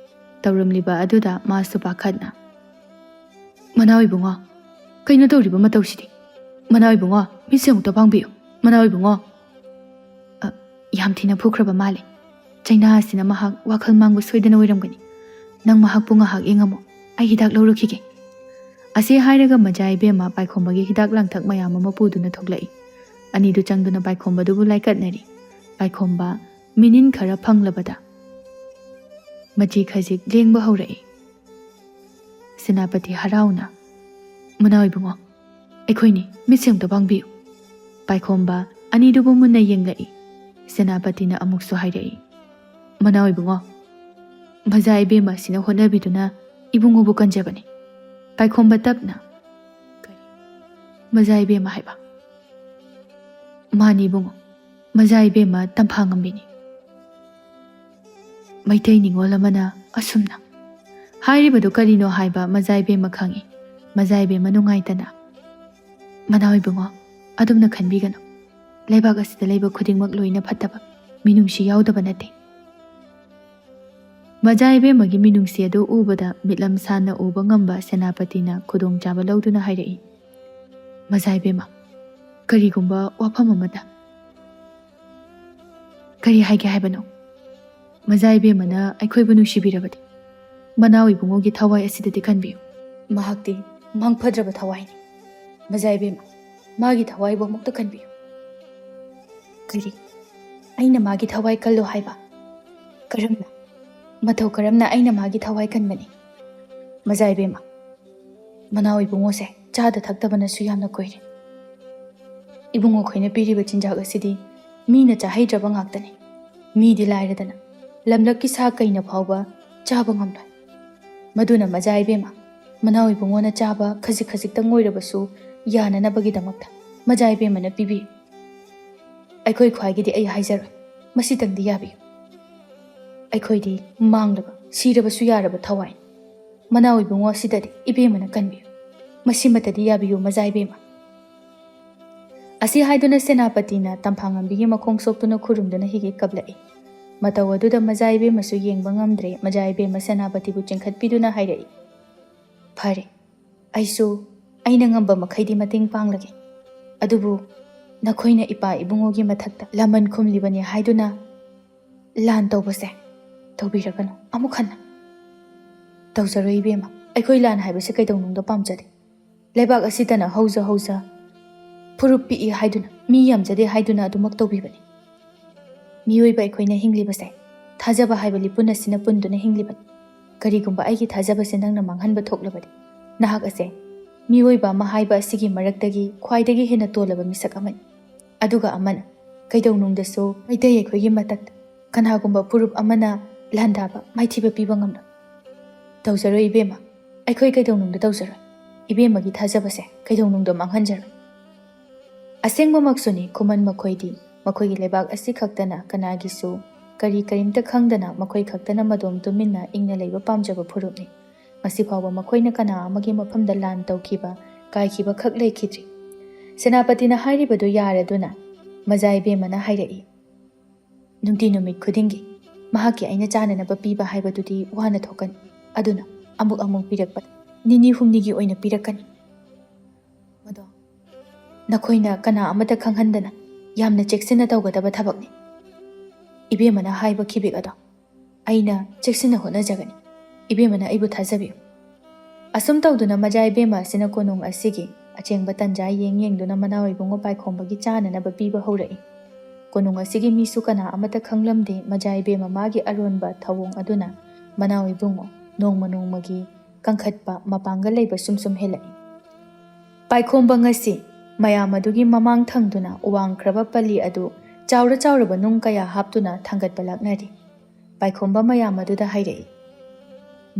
ꯇꯧꯔꯝꯂꯤꯕ ꯑꯗꯨꯗ ꯃꯥꯁꯨ ꯄꯥꯈꯠꯅ, "ꯃꯅꯥꯎ ꯏꯕꯨꯡꯉꯣ, ꯀꯩꯅꯣ ꯇꯧꯔꯤꯕ ꯃꯇꯧꯁꯤꯗꯤ? ꯃꯅꯥꯎ ꯏꯕꯨꯡꯉꯣ, ꯃꯤꯠꯁꯦ ꯑꯃꯨꯛꯇ ꯄꯥꯡꯕꯤꯌꯨ꯫ ꯃꯅꯥꯎ ꯏꯕꯨꯡꯉꯣ!" "ꯑ, ꯌꯥꯝ ꯊꯤꯅ ꯐꯨꯈ꯭ꯔꯕ ꯃꯥꯜꯂꯦ꯫ ꯆꯩꯅꯥ ꯑꯁꯤꯅ ꯃꯍꯥꯛ ꯋꯥꯈꯜ ꯃꯥꯡꯕ ꯁꯣꯏꯗꯅ ꯑꯣꯏꯔꯝꯒꯅꯤ꯫ ꯅꯪ ꯃꯍꯥꯛꯄꯨ ꯉꯥꯏꯍꯥꯛ ꯌꯦꯡꯉꯝꯃꯣ꯫ ꯑꯩ ꯍꯤꯗꯥꯛ ꯂꯧꯔꯨꯈꯤꯒꯦ꯫" ꯑꯁꯤ ꯍꯥꯏꯔꯒ ꯃꯖꯥ ꯏꯕꯦꯝꯃ ꯄꯥꯏꯈꯣꯝꯕꯒꯤ ꯍꯤꯗꯥꯛ ꯂꯥꯡꯊꯛ ꯃꯌꯥꯝ ꯑꯃ ꯄꯨꯗꯨꯅ ꯊꯣꯛꯂꯛꯏ꯫ ꯑꯅꯤꯗꯨ ꯆꯪꯗꯨꯅ ꯄꯥꯏꯈꯣꯝꯕꯗꯨꯕꯨ ꯂꯥꯏꯀꯠꯅꯔꯤ꯫ ꯄꯥꯏꯈꯣꯝꯕ ꯃꯤꯅꯤꯟ ꯈꯔ ꯐꯪꯂꯕꯗ ꯃꯆꯤ ꯈꯖꯤꯛ ꯂꯦꯡꯕ ꯍꯧꯔꯛꯏ꯫ ꯁꯦꯅꯥꯄꯇꯤ ꯍꯔꯥꯎꯅ, "ꯃꯅꯥꯎ ꯏꯕꯨꯡꯉꯣ, ꯑꯩꯈꯣꯏꯅꯤ, ꯃꯤꯠꯁꯦ ꯑꯃꯨꯛꯇ ꯄꯥꯡꯕꯤꯌꯨ꯫" ꯄꯥꯏꯈꯣꯝꯕ ꯑꯅꯤꯗꯨꯕꯨ ꯃꯨꯟꯅ ꯌꯦꯡꯂꯛꯏ꯫ ꯁꯦꯅꯥꯄꯇꯤꯅ ꯑꯃꯨꯛꯁꯨ ꯍꯥꯏꯔꯛꯏ, "ꯃꯅꯥꯎ ꯏꯕꯨꯡꯉꯣ, ꯃꯖꯥ ꯏꯕꯦꯝꯃ ꯑꯁꯤꯅ ꯍꯣꯠꯅꯕꯤꯗꯨꯅ ꯏꯕꯨꯡꯉꯣꯕꯨ ꯀꯟꯖꯕꯅꯤ꯫" ꯄꯥꯏꯈꯣꯝꯕ ꯇꯞꯅ, "ꯀꯔꯤ? ꯃꯖꯥ ꯏꯕꯦꯝꯃ ꯍꯥꯏꯕ?" "ꯃꯥꯅꯤ ꯏꯕꯨꯡꯉꯣ, ꯃꯖꯥ ꯏꯕꯦꯝꯃ ꯇꯝꯐꯥꯉꯝꯕꯤꯅꯤ꯫" ꯃꯩꯇꯩ ꯅꯤꯉꯣꯜ ꯑꯃꯅ ꯑꯁꯨꯝꯅ ꯍꯥꯏꯔꯤꯕꯗꯨ ꯀꯔꯤꯅꯣ ꯍꯥꯏꯕ ꯃꯖꯥ ꯏꯕꯦꯝꯃ ꯈꯪꯏ꯫ ꯃꯖꯥ ꯏꯕꯦꯝꯃ ꯅꯨꯡꯉꯥꯏꯇꯅ, "ꯃꯅꯥꯎ ꯏꯕꯨꯡꯉꯣ, ꯑꯗꯨꯝꯅ ꯈꯟꯕꯤꯒꯅꯨ꯫ ꯂꯩꯕꯥꯛ ꯑꯁꯤꯗ ꯂꯩꯕ ꯈꯨꯗꯤꯡꯃꯛ ꯂꯣꯏꯅ ꯐꯠꯇꯕ, ꯃꯤꯅꯨꯡꯁꯤ ꯌꯥꯎꯗꯕ ꯅꯠꯇꯦ꯫" ꯃꯖꯥ ꯏꯕꯦꯝꯃꯒꯤ ꯃꯤꯅꯨꯡꯁꯤ ꯑꯗꯨ ꯎꯕꯗ ꯃꯤꯠꯂꯝ ꯁꯥꯟꯅ ꯎꯕ ꯉꯝꯕ ꯁꯦꯅꯥꯄꯇꯤꯅ ꯈꯨꯗꯣꯡꯆꯥꯕ ꯂꯧꯗꯨꯅ ꯍꯥꯏꯔꯛꯏ, "ꯃꯖꯥ ꯏꯕꯦꯝꯃ, ꯀꯔꯤꯒꯨꯝꯕ ꯋꯥꯐꯝ ꯑꯃꯗ ꯀꯔꯤ ꯍꯥꯏꯒꯦ ꯍꯥꯏꯕꯅꯣ? ꯃꯖꯥ ꯏꯕꯦꯝꯃꯅ ꯑꯩꯈꯣꯏꯕꯨ ꯅꯨꯡꯁꯤꯕꯤꯔꯕꯗꯤ ꯃꯅꯥꯎ ꯏꯕꯨꯡꯉꯣꯒꯤ ꯊꯋꯥꯏ ꯑꯁꯤꯗꯗꯤ ꯈꯟꯕꯤꯌꯨ꯫ ꯃꯍꯥꯛꯇꯤ ꯃꯪ ꯐꯗ꯭ꯔꯕ ꯊꯋꯥꯏꯅꯤ꯫ ꯃꯖꯥ ꯏꯕꯦꯝꯃ, ꯃꯥꯒꯤ ꯊꯋꯥꯏꯕꯨ ꯑꯃꯨꯛꯇ ꯈꯟꯕꯤꯌꯨ꯫" "ꯀꯔꯤ? ꯑꯩꯅ ꯃꯥꯒꯤ ꯊꯋꯥꯏ ꯀꯜꯂꯨ ꯍꯥꯏꯕ? ꯀꯔꯝꯅ?" ꯃꯇꯧ ꯀꯔꯝꯅ ꯑꯩꯅ ꯃꯥꯒꯤ ꯊꯋꯥꯏ ꯀꯟꯕꯅꯤ? ꯃꯖꯥ ꯏꯕꯦꯝꯃ, ꯃꯅꯥꯎ ꯏꯕꯨꯡꯉꯣꯁꯦ ꯆꯥꯗ ꯊꯛꯇꯕꯅꯁꯨ ꯌꯥꯝꯅ ꯀꯨꯏꯔꯦ꯫ ꯏꯕꯨꯡꯉꯣꯈꯣꯏꯅ ꯄꯤꯔꯤꯕ ꯆꯤꯟꯖꯥꯛ ꯑꯁꯤꯗꯤ ꯃꯤꯅ ꯆꯥꯍꯩꯗ꯭ꯔꯕ ꯉꯥꯛꯇꯅꯤ꯫ ꯃꯤꯗꯤ ꯂꯥꯏꯔꯗꯅ ꯂꯝꯂꯛꯀꯤ ꯁꯥ ꯀꯩꯅ ꯐꯥꯎꯕ ꯆꯥꯕ ꯉꯝꯂꯣꯏ꯫ ꯃꯗꯨꯅ ꯃꯖꯥ ꯏꯕꯦꯝꯃ, ꯃꯅꯥꯎ ꯏꯕꯨꯡꯉꯣꯅ ꯆꯥꯕ ꯈꯖꯤꯛ ꯈꯖꯤꯛꯇꯪ ꯑꯣꯏꯔꯕꯁꯨ ꯌꯥꯅꯅꯕꯒꯤꯗꯃꯛꯇ ꯃꯖꯥ ꯏꯕꯦꯝꯃꯅ ꯄꯤꯕꯤꯌꯨ꯫ ꯑꯩꯈꯣꯏ ꯈ꯭ꯋꯥꯏꯒꯤꯗꯤ ꯑꯩ ꯍꯥꯏꯖꯔꯣꯏ, ꯃꯁꯤꯇꯪꯗꯤ ꯌꯥꯕꯤꯌꯨ꯫ ꯑꯩꯈꯣꯏꯗꯤ ꯃꯥꯡꯂꯕ, ꯁꯤꯔꯕꯁꯨ ꯌꯥꯔꯕ ꯊꯋꯥꯏꯅꯤ꯫ ꯃꯅꯥꯎ ꯏꯕꯨꯡꯉꯣ ꯑꯁꯤꯗꯗꯤ ꯏꯕꯦꯝꯃꯅ ꯀꯟꯕꯤꯌꯨ꯫ ꯃꯁꯤꯃꯇꯗꯤ ꯌꯥꯕꯤꯌꯨ, ꯃꯖꯥ ꯏꯕꯦꯝꯃ꯫ ꯑꯁꯤ ꯍꯥꯏꯗꯨꯅ ꯁꯦꯅꯥꯄꯇꯤꯅ ꯇꯝꯐꯥꯉꯝꯕꯤꯒꯤ ꯃꯈꯣꯡ ꯁꯣꯛꯇꯨꯅ ꯈꯨꯔꯨꯝꯗꯨꯅ ꯍꯤꯒꯤ ꯀꯞꯂꯛꯏ꯫ ꯃꯇꯧ ꯑꯗꯨꯗ ꯃꯖꯥ ꯏꯕꯦꯝꯃꯁꯨ ꯌꯦꯡꯕ ꯉꯝꯗ꯭ꯔꯦ꯫ ꯃꯖꯥ ꯏꯕꯦꯝꯃ ꯁꯦꯅꯥꯄꯇꯤꯕꯨ ꯆꯤꯡꯈꯠꯄꯤꯗꯨꯅ ꯍꯥꯏꯔꯛꯏ, "ꯐꯔꯦ, ꯑꯩꯁꯨ ꯑꯩꯅ ꯉꯝꯕ ꯃꯈꯩꯗꯤ ꯃꯇꯦꯡ ꯄꯥꯡꯂꯒꯦ꯫ ꯑꯗꯨꯕꯨ ꯅꯈꯣꯏꯅ ꯏꯄꯥ ꯏꯕꯨꯡꯉꯣꯒꯤ ꯃꯊꯛꯇ ꯂꯃꯟ ꯈꯨꯝꯂꯤꯕꯅꯤ ꯍꯥꯏꯗꯨꯅ ꯂꯥꯟ ꯇꯧꯕꯁꯦ ꯇꯧꯕꯤꯔꯒꯅꯨ ꯑꯃꯨꯛ ꯍꯟꯅ꯫" "ꯇꯧꯖꯔꯣꯏ ꯏꯕꯦꯝꯃ, ꯑꯩꯈꯣꯏ ꯂꯥꯟ ꯍꯥꯏꯕꯁꯦ ꯀꯩꯗꯧꯅꯨꯡꯗ ꯄꯥꯝꯖꯗꯦ꯫ ꯂꯩꯕꯥꯛ ꯑꯁꯤꯗꯅ ꯍꯧꯖ ꯍꯧꯖ ꯐꯨꯔꯨꯞ ꯄꯤꯛꯏ ꯍꯥꯏꯗꯨꯅ, ꯃꯤ ꯌꯥꯝꯖꯗꯦ ꯍꯥꯏꯗꯨꯅ ꯑꯗꯨꯃꯛ ꯇꯧꯕꯤꯕꯅꯤ꯫ ꯃꯤꯑꯣꯏꯕ ꯑꯩꯈꯣꯏꯅ ꯍꯤꯡꯂꯤꯕꯁꯦ ꯊꯥꯖꯕ ꯍꯥꯏꯕ ꯂꯤꯄꯨꯟ ꯑꯁꯤꯅ ꯄꯨꯟꯗꯨꯅ ꯍꯤꯡꯂꯤꯕꯅꯤ꯫ ꯀꯔꯤꯒꯨꯝꯕ ꯑꯩꯒꯤ ꯊꯥꯖꯕꯁꯦ ꯅꯪꯅ ꯃꯥꯡꯍꯟꯕ ꯊꯣꯛꯂꯕꯗꯤ, ꯅꯍꯥꯛ ꯑꯁꯦ ꯃꯤꯑꯣꯏꯕ ꯑꯃ ꯍꯥꯏꯕ ꯑꯁꯤꯒꯤ ꯃꯔꯛꯇꯒꯤ ꯈ꯭ꯋꯥꯏꯗꯒꯤ ꯍꯦꯟꯅ ꯇꯣꯜꯂꯕ ꯃꯤꯁꯛ ꯑꯃꯅꯤ꯫ ꯑꯗꯨꯒ ꯑꯃꯅ, ꯀꯩꯗꯧꯅꯨꯡꯗꯁꯨ ꯃꯩꯇꯩ ꯑꯩꯈꯣꯏꯒꯤ ꯃꯊꯛꯇ ꯀꯅꯥꯒꯨꯝꯕ ꯐꯨꯔꯨꯞ ꯑꯃꯅ ꯂꯥꯟꯗꯥꯕ ꯃꯥꯏꯊꯤꯕ ꯄꯤꯕ ꯉꯝꯂꯣꯏ꯫" "ꯇꯧꯖꯔꯣꯏ ꯏꯕꯦꯝꯃ, ꯑꯩꯈꯣꯏ ꯀꯩꯗꯧꯅꯨꯡꯗ ꯇꯧꯖꯔꯣꯏ꯫ ꯏꯕꯦꯝꯃꯒꯤ ꯊꯥꯖꯕꯁꯦ ꯀꯩꯗꯧꯅꯨꯡꯗ ꯃꯥꯡꯍꯟꯖꯔꯣꯏ꯫" ꯑꯁꯦꯡꯕꯃꯛꯁꯨꯅꯤ, ꯈꯨꯃꯟ ꯃꯈꯣꯏꯗꯤ ꯃꯈꯣꯏꯒꯤ ꯂꯩꯕꯥꯛ ꯑꯁꯤ ꯈꯛꯇꯅ ꯀꯅꯥꯒꯤꯁꯨ ꯀꯔꯤ ꯀꯔꯤꯝꯇ ꯈꯪꯗꯅ ꯃꯈꯣꯏ ꯈꯛꯇꯅ ꯃꯗꯣꯝ ꯇꯨꯃꯤꯟꯅ ꯏꯪꯅ ꯂꯩꯕ ꯄꯥꯝꯖꯕ ꯐꯨꯔꯨꯞꯅꯤ꯫ ꯉꯁꯤ ꯐꯥꯎꯕ ꯃꯈꯣꯏꯅ ꯀꯅꯥ ꯑꯃꯒꯤ ꯃꯐꯝꯗ ꯂꯥꯟ ꯇꯧꯈꯤꯕ, ꯀꯥꯏꯈꯤꯕ ꯈꯛ ꯂꯩꯈꯤꯗ꯭ꯔꯤ꯫ ꯁꯦꯅꯥꯄꯇꯤꯅ ꯍꯥꯏꯔꯤꯕꯗꯨ ꯌꯥꯔꯗꯨꯅ ꯃꯖꯥ ꯏꯕꯦꯝꯃꯅ ꯍꯥꯏꯔꯛꯏ, "ꯅꯨꯡꯇꯤ ꯅꯨꯃꯤꯠ ꯈꯨꯗꯤꯡꯒꯤ ꯃꯍꯥꯛꯀꯤ ꯑꯩꯅ ꯆꯥꯅꯅꯕ ꯄꯤꯕ ꯍꯥꯏꯕꯗꯨꯗꯤ ꯋꯥꯅ ꯊꯣꯛꯀꯅꯤ꯫ ꯑꯗꯨꯅ ꯑꯃꯨꯛ ꯑꯃꯨꯛ ꯄꯤꯔꯛꯄ, ꯅꯤꯅꯤ ꯍꯨꯝꯅꯤꯒꯤ ꯑꯣꯏꯅ ꯄꯤꯔꯛꯀꯅꯤ꯫ ꯃꯗꯣ ꯅꯈꯣꯏꯅ ꯀꯅꯥ ꯑꯃꯠꯇ ꯈꯪꯍꯟꯗꯅ ꯌꯥꯝꯅ ꯆꯦꯛꯁꯤꯟꯅ ꯇꯧꯒꯗꯕ ꯊꯕꯛꯅꯤ꯫" ꯏꯕꯦꯝꯃꯅ ꯍꯥꯏꯕ ꯈꯤꯕꯤꯛ ꯑꯗꯣ ꯑꯩꯅ ꯆꯦꯛꯁꯤꯟꯅ ꯍꯣꯠꯅꯖꯒꯅꯤ꯫ ꯏꯕꯦꯝꯃꯅ ꯑꯩꯕꯨ ꯊꯥꯖꯕꯤꯌꯨ꯫ ꯑꯁꯨꯝ ꯇꯧꯗꯨꯅ ꯃꯖꯥ ꯏꯕꯦꯝꯃ ꯑꯁꯤꯅ ꯀꯣꯅꯨꯡ ꯑꯁꯤꯒꯤ ꯑꯆꯦꯡꯕ ꯇꯟꯖꯥ ꯌꯦꯡ ꯌꯦꯡꯗꯨꯅ ꯃꯅꯥꯎ ꯏꯕꯨꯡꯉꯣ ꯄꯥꯏꯈꯣꯝꯕꯒꯤ ꯆꯥꯅꯅꯕ ꯄꯤꯕ ꯍꯧꯔꯛꯏ꯫ ꯀꯣꯅꯨꯡ ꯑꯁꯤꯒꯤ ꯃꯤꯁꯨ ꯀꯅꯥ ꯑꯃꯠꯇ ꯈꯪꯂꯝꯗꯦ ꯃꯖꯥ ꯏꯕꯦꯝꯃ ꯃꯥꯒꯤ ꯑꯔꯣꯟꯕ ꯊꯧꯑꯣꯡ ꯑꯗꯨꯅ꯫ ꯃꯅꯥꯎ ꯏꯕꯨꯡꯉꯣ ꯅꯣꯡꯃ ꯅꯣꯡꯃꯒꯤ ꯀꯟꯈꯠꯄ ꯃꯄꯥꯡꯒꯜ ꯂꯩꯕ ꯁꯨꯝ ꯁꯨꯝ ꯍꯦꯜꯂꯛꯏ꯫ ꯄꯥꯏꯈꯣꯝꯕ ꯉꯁꯤ ꯃꯌꯥꯝ ꯑꯗꯨꯒꯤ ꯃꯃꯥꯡ ꯊꯪꯗꯨꯅ ꯋꯥꯡꯈ꯭ꯔꯕ ꯄꯜꯂꯤ ꯑꯗꯨ ꯆꯥꯎꯔ ꯆꯥꯎꯔꯕ ꯅꯨꯡ ꯀꯌꯥ ꯍꯥꯞꯇꯨꯅ ꯊꯥꯡꯒꯠꯄ ꯂꯥꯛꯅꯔꯤ꯫ ꯄꯥꯏꯈꯣꯝꯕ ꯃꯌꯥꯝ ꯑꯗꯨꯗ ꯍꯥꯏꯔꯛꯏ,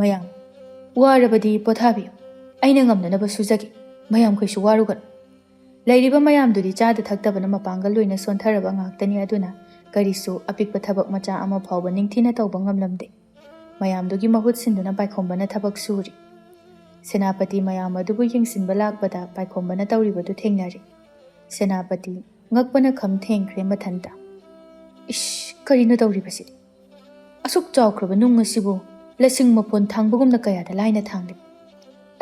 "ꯃꯌꯥꯝ, ꯋꯥꯔꯕꯗꯤ ꯄꯣꯊꯥꯕꯤꯌꯨ꯫ ꯑꯩꯅ ꯉꯝꯅꯅꯕ ꯁꯨꯖꯒꯦ꯫ ꯃꯌꯥꯝꯈꯩꯁꯨ ꯋꯥꯔꯨꯒꯅꯨ꯫" ꯂꯩꯔꯤꯕ ꯃꯌꯥꯝꯗꯨꯗꯤ ꯆꯥꯗ ꯊꯛꯇꯕꯅ ꯃꯄꯥꯡꯒꯜ ꯂꯣꯏꯅ ꯁꯣꯟꯊꯔꯕ ꯉꯥꯛꯇꯅꯤ꯫ ꯑꯗꯨꯅ ꯀꯔꯤꯁꯨ ꯑꯄꯤꯛꯄ ꯊꯕꯛ ꯃꯆꯥ ꯑꯃ ꯐꯥꯎꯕ ꯅꯤꯡꯊꯤꯅ ꯇꯧꯕ ꯉꯝꯂꯝꯗꯦ꯫ ꯃꯌꯥꯝꯗꯨꯒꯤ ꯃꯍꯨꯠ ꯁꯤꯟꯗꯨꯅ ꯄꯥꯏꯈꯣꯝꯕꯅ ꯊꯕꯛ ꯁꯨꯔꯤ꯫ ꯁꯦꯅꯥꯄꯇꯤ ꯃꯌꯥꯝ ꯑꯗꯨꯕꯨ ꯌꯦꯡꯁꯤꯟꯕ ꯂꯥꯛꯄꯗ ꯄꯥꯏꯈꯣꯝꯕꯅ ꯇꯧꯔꯤꯕꯗꯨ ꯊꯦꯡꯅꯔꯦ꯫ ꯁꯦꯅꯥꯄꯇꯤ ꯉꯛꯄꯅ ꯈꯝ ꯊꯦꯡꯈ꯭ꯔꯦ ꯃꯊꯟꯇ꯫ "ꯏꯁ, ꯀꯔꯤꯅꯣ ꯇꯧꯔꯤꯕꯁꯤꯗꯤ? ꯑꯁꯨꯛ ꯆꯥꯎꯈ꯭ꯔꯕ ꯅꯨꯡ ꯑꯁꯤꯕꯨ ꯂꯁꯤꯡ ꯃꯐꯣꯟ ꯊꯥꯡꯕꯒꯨꯝꯅ ꯀꯌꯥꯗ ꯂꯥꯏꯅ ꯊꯥꯡꯂꯤ?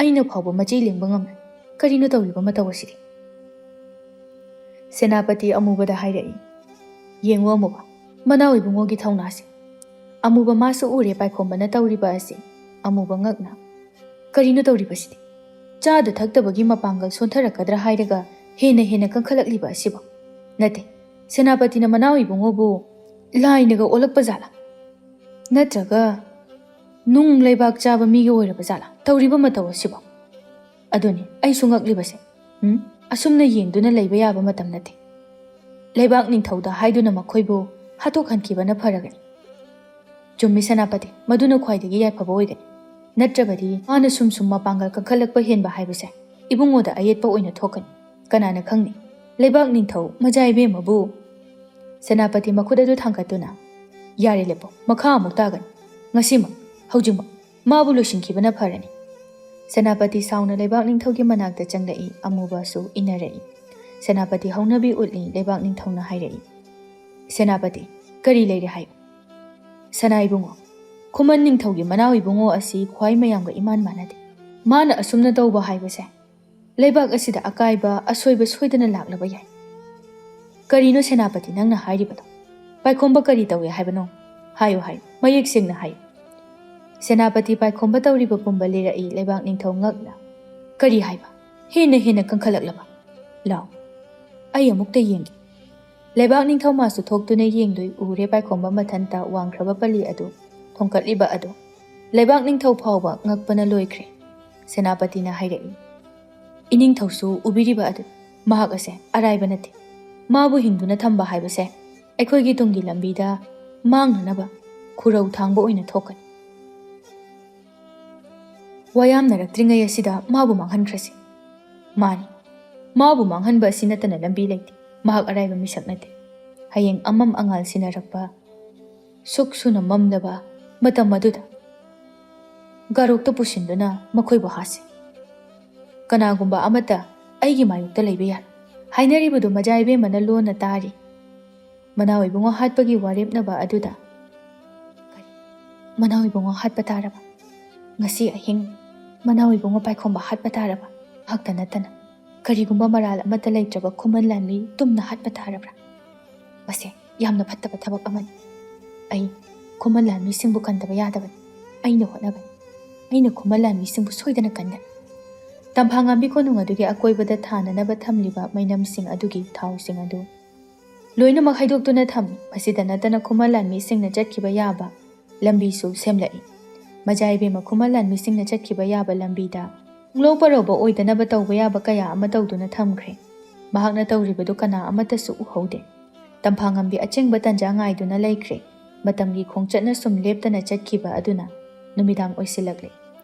ꯑꯩꯅ ꯐꯥꯎꯕ ꯃꯆꯩ ꯂꯦꯡꯕ ꯉꯝꯂꯣꯏ꯫ ꯀꯔꯤꯅꯣ ꯇꯧꯔꯤꯕ ꯃꯇꯧ ꯑꯁꯤꯗꯤ?" ꯁꯦꯅꯥꯄꯇꯤ ꯑꯃꯨꯕꯗ ꯍꯥꯏꯔꯛꯏ, "ꯌꯦꯡꯉꯨ ꯑꯃꯨꯕ, ꯃꯅꯥꯎ ꯏꯕꯨꯡꯉꯣꯒꯤ ꯊꯧꯅꯥꯁꯦ꯫" ꯑꯃꯨꯕ ꯃꯥꯁꯨ ꯎꯔꯦ ꯄꯥꯏꯈꯣꯝꯕꯅ ꯇꯧꯔꯤꯕ ꯑꯁꯤ꯫ ꯑꯃꯨꯕ ꯉꯛꯅ, "ꯀꯔꯤꯅꯣ ꯇꯧꯔꯤꯕꯁꯤꯗꯤ? ꯆꯥꯗ ꯊꯛꯇꯕꯒꯤ ꯃꯄꯥꯡꯒꯜ ꯁꯣꯟꯊꯔꯛꯀꯗ꯭ꯔꯥ ꯍꯥꯏꯔꯒ ꯍꯦꯟꯅ ꯍꯦꯟꯅ ꯀꯟꯈꯠꯂꯛꯂꯤꯕ ꯑꯁꯤꯕꯨ? ꯅꯠꯇꯦ, ꯁꯦꯅꯥꯄꯇꯤꯅ ꯃꯅꯥꯎ ꯏꯕꯨꯡꯉꯣꯕꯨ ꯂꯥꯏꯅꯒ ꯑꯣꯜꯂꯛꯄ ꯖꯥꯠꯂꯥ? ꯅꯠꯇ꯭ꯔꯒ ꯅꯨꯡ ꯂꯩꯕꯥꯛ ꯆꯥꯕ ꯃꯤꯒꯤ ꯑꯣꯏꯔꯕ ꯖꯥꯠꯂꯥ ꯇꯧꯔꯤꯕ ꯃꯇꯧ ꯑꯁꯤꯕꯣ? ꯑꯗꯨꯅꯤ ꯑꯩꯁꯨ ꯉꯛꯂꯤꯕꯁꯦ꯫ ꯎꯝ? ꯑꯁꯨꯝꯅ ꯌꯦꯡꯗꯨꯅ ꯂꯩꯕ ꯌꯥꯕ ꯃꯇꯝ ꯅꯠꯇꯦ꯫ ꯂꯩꯕꯥꯛ ꯅꯤꯡꯊꯧꯗ ꯍꯥꯏꯗꯨꯅ ꯃꯈꯣꯏꯕꯨ ꯍꯥꯠꯇꯣꯛꯍꯟꯈꯤꯕꯅ ꯐꯔꯒꯅꯤ꯫" "ꯆꯨꯝꯃꯤ ꯁꯦꯅꯥꯄꯇꯤ, ꯃꯗꯨꯅ ꯈ꯭ꯋꯥꯏꯗꯒꯤ ꯌꯥꯏꯐꯕ ꯑꯣꯏꯒꯅꯤ꯫ ꯅꯠꯇ꯭ꯔꯕꯗꯤ ꯃꯥꯅ ꯁꯨꯝ ꯁꯨꯝ ꯃꯄꯥꯡꯒꯜ ꯀꯟꯈꯠꯂꯛꯄ ꯍꯦꯟꯕ ꯍꯥꯏꯕꯁꯦ ꯏꯕꯨꯡꯉꯣꯗ ꯑꯌꯦꯠꯄ ꯑꯣꯏꯅ ꯊꯣꯛꯀꯅꯤ꯫ ꯀꯅꯥꯅ ꯈꯪꯅꯤ? ꯂꯩꯕꯥꯛ ꯅꯤꯡꯊꯧ ꯃꯖꯥ ꯏꯕꯦꯝꯃꯕꯨ꯫" ꯁꯦꯅꯥꯄꯇꯤ ꯃꯈꯨꯠ ꯑꯗꯨ ꯊꯥꯡꯒꯠꯇꯨꯅ, "ꯌꯥꯔꯦ, ꯂꯦꯞꯄꯣ, ꯃꯈꯥ ꯑꯃꯨꯛ ꯇꯥꯒꯅꯨ꯫ ꯉꯁꯤꯃꯛ, ꯍꯧꯖꯤꯛꯃꯛ ꯃꯥꯕꯨ ꯂꯣꯏꯁꯤꯟꯈꯤꯕꯅ ꯐꯔꯅꯤ꯫" ꯁꯦꯅꯥꯄꯇꯤ ꯁꯥꯎꯅ ꯂꯩꯕꯥꯛ ꯅꯤꯡꯊꯧꯒꯤ ꯃꯅꯥꯛꯇ ꯆꯪꯂꯛꯏ, ꯑꯃꯨꯕꯁꯨ ꯏꯟꯅꯔꯛꯏ꯫ ꯁꯦꯅꯥꯄꯇꯤ ꯍꯧꯅꯕꯤ ꯎꯠꯂꯤ, ꯂꯩꯕꯥꯛ ꯅꯤꯡꯊꯧꯅ ꯍꯥꯏꯔꯛꯏ, "ꯁꯦꯅꯥꯄꯇꯤ, ꯀꯔꯤ ꯂꯩꯔꯦ ꯍꯥꯏꯌꯨ?" "ꯁꯅꯥ ꯏꯕꯨꯡꯉꯣ, ꯈꯨꯃꯟ ꯅꯤꯡꯊꯧꯒꯤ ꯃꯅꯥꯎ ꯏꯕꯨꯡꯉꯣ ꯑꯁꯤ ꯈ꯭ꯋꯥꯏ ꯃꯌꯥꯝꯒ ꯏꯃꯥꯟ ꯃꯥꯟꯅꯗꯦ꯫ ꯃꯥꯅ ꯑꯁꯨꯝꯅ ꯇꯧꯕ ꯍꯥꯏꯕꯁꯦ ꯂꯩꯕꯥꯛ ꯑꯁꯤꯗ ꯑꯀꯥꯏꯕ ꯑꯁꯣꯏꯕ ꯁꯣꯏꯗꯅ ꯂꯥꯛꯂꯕ ꯌꯥꯏ꯫" "ꯀꯔꯤꯅꯣ ꯁꯦꯅꯥꯄꯇꯤ ꯅꯪꯅ ꯍꯥꯏꯔꯤꯕꯗꯣ? ꯄꯥꯏꯈꯣꯝꯕ ꯀꯔꯤ ꯇꯧꯏ ꯍꯥꯏꯕꯅꯣ? ꯍꯥꯏꯌꯨ, ꯍꯥꯏꯌꯨ, ꯃꯌꯦꯛ ꯁꯦꯡꯅ ꯍꯥꯏꯌꯨ꯫" ꯁꯦꯅꯥꯄꯇꯤ ꯄꯥꯏꯈꯣꯝꯕ ꯇꯧꯔꯤꯕ ꯄꯨꯝꯕ ꯂꯤꯔꯛꯏ, ꯂꯩꯕꯥꯛ ꯅꯤꯡꯊꯧ ꯉꯛꯅ꯫ "ꯀꯔꯤ ꯍꯥꯏꯕ? ꯍꯦꯟꯅ ꯍꯦꯟꯅ ꯀꯟꯈꯠꯂꯛꯂꯕ? ꯂꯥꯎ, ꯑꯩ ꯑꯃꯨꯛꯇ ꯌꯦꯡꯒꯦ꯫" ꯂꯩꯕꯥꯛ ꯅꯤꯡꯊꯧ ꯃꯥꯁꯨ ꯊꯣꯛꯇꯨꯅ ꯌꯦꯡꯗꯨꯅ ꯎꯔꯦ ꯄꯥꯏꯈꯣꯝꯕ ꯃꯊꯟꯇ ꯋꯥꯡꯈ꯭ꯔꯕ ꯄꯜꯂꯤ ꯑꯗꯨ ꯊꯣꯡꯀꯠꯂꯤꯕ ꯑꯗꯨ꯫ ꯂꯩꯕꯥꯛ ꯅꯤꯡꯊꯧ ꯐꯥꯎꯕ ꯉꯛꯄꯅ ꯂꯣꯏꯈ꯭ꯔꯦ꯫ ꯁꯦꯅꯥꯄꯇꯤꯅ ꯍꯥꯏꯔꯛꯏ, "ꯏꯅꯤꯡꯊꯧꯁꯨ ꯎꯕꯤꯔꯤꯕ ꯑꯗꯨ꯫ ꯃꯍꯥꯛ ꯑꯁꯦ ꯑꯔꯥꯏꯕ ꯅꯠꯇꯦ꯫ ꯃꯥꯕꯨ ꯍꯤꯡꯗꯨꯅ ꯊꯝꯕ ꯍꯥꯏꯕꯁꯦ ꯑꯩꯈꯣꯏꯒꯤ ꯇꯨꯡꯒꯤ ꯂꯝꯕꯤꯗ ꯃꯥꯡꯅꯅꯕ ꯈꯨꯔꯧ ꯊꯥꯡꯕ ꯑꯣꯏꯅ ꯊꯣꯛꯀꯅꯤ꯫ ꯋꯥꯌꯥꯝꯅꯔꯛꯇ꯭ꯔꯤꯉꯩ ꯑꯁꯤꯗ ꯃꯥꯕꯨ ꯃꯥꯡꯍꯟꯈ꯭ꯔꯁꯤ꯫" "ꯃꯥꯅꯤ, ꯃꯥꯕꯨ ꯃꯥꯡꯍꯟꯕ ꯑꯁꯤ ꯅꯠꯇꯅ ꯂꯝꯕꯤ ꯂꯩꯇꯦ꯫ ꯃꯍꯥꯛ ꯑꯔꯥꯏꯕ ꯃꯤꯁꯛ ꯅꯠꯇꯦ꯫" ꯍꯌꯦꯡ ꯑꯃꯝ ꯑꯉꯥꯜ ꯁꯤꯟꯅꯔꯛꯄ, ꯁꯨꯛ ꯁꯨꯅ ꯃꯝꯂꯕ ꯃꯇꯝ ꯑꯗꯨꯗ ꯒꯥꯔꯣꯛꯇ ꯄꯨꯁꯤꯟꯗꯨꯅ ꯃꯈꯣꯏꯕꯨ ꯍꯥꯠꯁꯤ꯫ ꯀꯅꯥꯒꯨꯝꯕ ꯑꯃꯠꯇ ꯑꯩꯒꯤ ꯃꯥꯌꯣꯛꯇ ꯂꯩꯕ ꯌꯥꯔꯣꯏ꯫ ꯍꯥꯏꯅꯔꯤꯕꯗꯨ ꯃꯖꯥ ꯏꯕꯦꯝꯃꯅ ꯂꯣꯟꯅ ꯇꯥꯔꯤ꯫ ꯃꯅꯥꯎ ꯏꯕꯨꯡꯉꯣ ꯍꯥꯠꯄꯒꯤ ꯋꯥꯔꯦꯞꯅꯕ ꯑꯗꯨꯗ, "ꯀꯔꯤ? ꯃꯅꯥꯎ ꯏꯕꯨꯡꯉꯣ ꯍꯥꯠꯄ ꯇꯥꯔꯕ? ꯉꯁꯤ ꯑꯍꯤꯡ ꯃꯅꯥꯎ ꯏꯕꯨꯡꯉꯣ ꯄꯥꯏꯈꯣꯝꯕ ꯍꯥꯠꯄ ꯇꯥꯔꯕ? ꯈꯛꯇ ꯅꯠꯇꯅ ꯀꯔꯤꯒꯨꯝꯕ ꯃꯔꯥꯜ ꯑꯃꯠꯇ ꯂꯩꯇ꯭ꯔꯕ ꯈꯨꯃꯟ ꯂꯥꯟꯃꯤ ꯇꯨꯝꯅ ꯍꯥꯠꯄ ꯇꯥꯔꯕ꯭ꯔꯥ? ꯃꯁꯦ ꯌꯥꯝꯅ ꯐꯠꯇꯕ ꯊꯕꯛ ꯑꯃꯅꯤ꯫ ꯑꯩ ꯈꯨꯃꯟ ꯂꯥꯟꯃꯤꯁꯤꯡꯕꯨ ꯀꯟꯗꯕ ꯌꯥꯗꯕꯅꯤ꯫ ꯑꯩꯅ ꯍꯣꯠꯅꯒꯅꯤ꯫ ꯑꯩꯅ ꯈꯨꯃꯟ ꯂꯥꯟꯃꯤꯁꯤꯡꯕꯨ ꯁꯣꯏꯗꯅ ꯀꯟꯒꯅꯤ꯫" ꯇꯝꯐꯥꯉꯥꯝꯕꯤ ꯀꯣꯅꯨꯡ ꯑꯗꯨꯒꯤ ꯑꯀꯣꯏꯕꯗ ꯊꯥꯅꯅꯕ ꯊꯝꯂꯤꯕ ꯃꯩꯅꯝꯁꯤꯡ ꯑꯗꯨꯒꯤ ꯊꯥꯎꯁꯤꯡ ꯑꯗꯨ ꯂꯣꯏꯅꯃꯛ ꯍꯩꯗꯣꯛꯇꯨꯅ ꯊꯝꯃꯤ꯫ ꯃꯁꯤꯗ ꯅꯠꯇꯅ ꯈꯨꯃꯟ ꯂꯥꯟꯃꯤꯁꯤꯡꯅ ꯆꯠꯈꯤꯕ ꯌꯥꯕ ꯂꯝꯕꯤꯁꯨ ꯁꯦꯝꯂꯛꯏ꯫ ꯃꯖꯥ ꯏꯕꯦꯝꯃ ꯈꯨꯃꯟ ꯂꯥꯟꯃꯤꯁꯤꯡꯅ ꯆꯠꯈꯤꯕ ꯌꯥꯕ ꯂꯝꯕꯤꯗ ꯄꯨꯡꯂꯧ ꯄꯔꯧꯕ ꯑꯣꯏꯗꯅꯕ ꯇꯧꯕ ꯌꯥꯕ ꯀꯌꯥ ꯑꯃ ꯇꯧꯗꯨꯅ ꯊꯝꯈ꯭ꯔꯦ꯫ ꯃꯍꯥꯛꯅ ꯇꯧꯔꯤꯕꯗꯨ ꯀꯅꯥ ꯑꯃꯠꯇꯁꯨ ꯎꯍꯧꯗꯦ꯫ ꯇꯝꯐꯥꯉꯝꯕꯤ ꯑꯆꯤꯡꯕ ꯇꯟꯖꯥ ꯉꯥꯏꯗꯨꯅ ꯂꯩꯈ꯭ꯔꯦ꯫ ꯃꯇꯝꯒꯤ ꯈꯣꯡꯆꯠꯅ ꯁꯨꯝ ꯂꯦꯞꯇꯅ ꯆꯠꯈꯤꯕ ꯑꯗꯨꯅ ꯅꯨꯃꯤꯗꯥꯡ ꯑꯣꯏꯁꯤꯜꯂꯛꯂꯦ꯫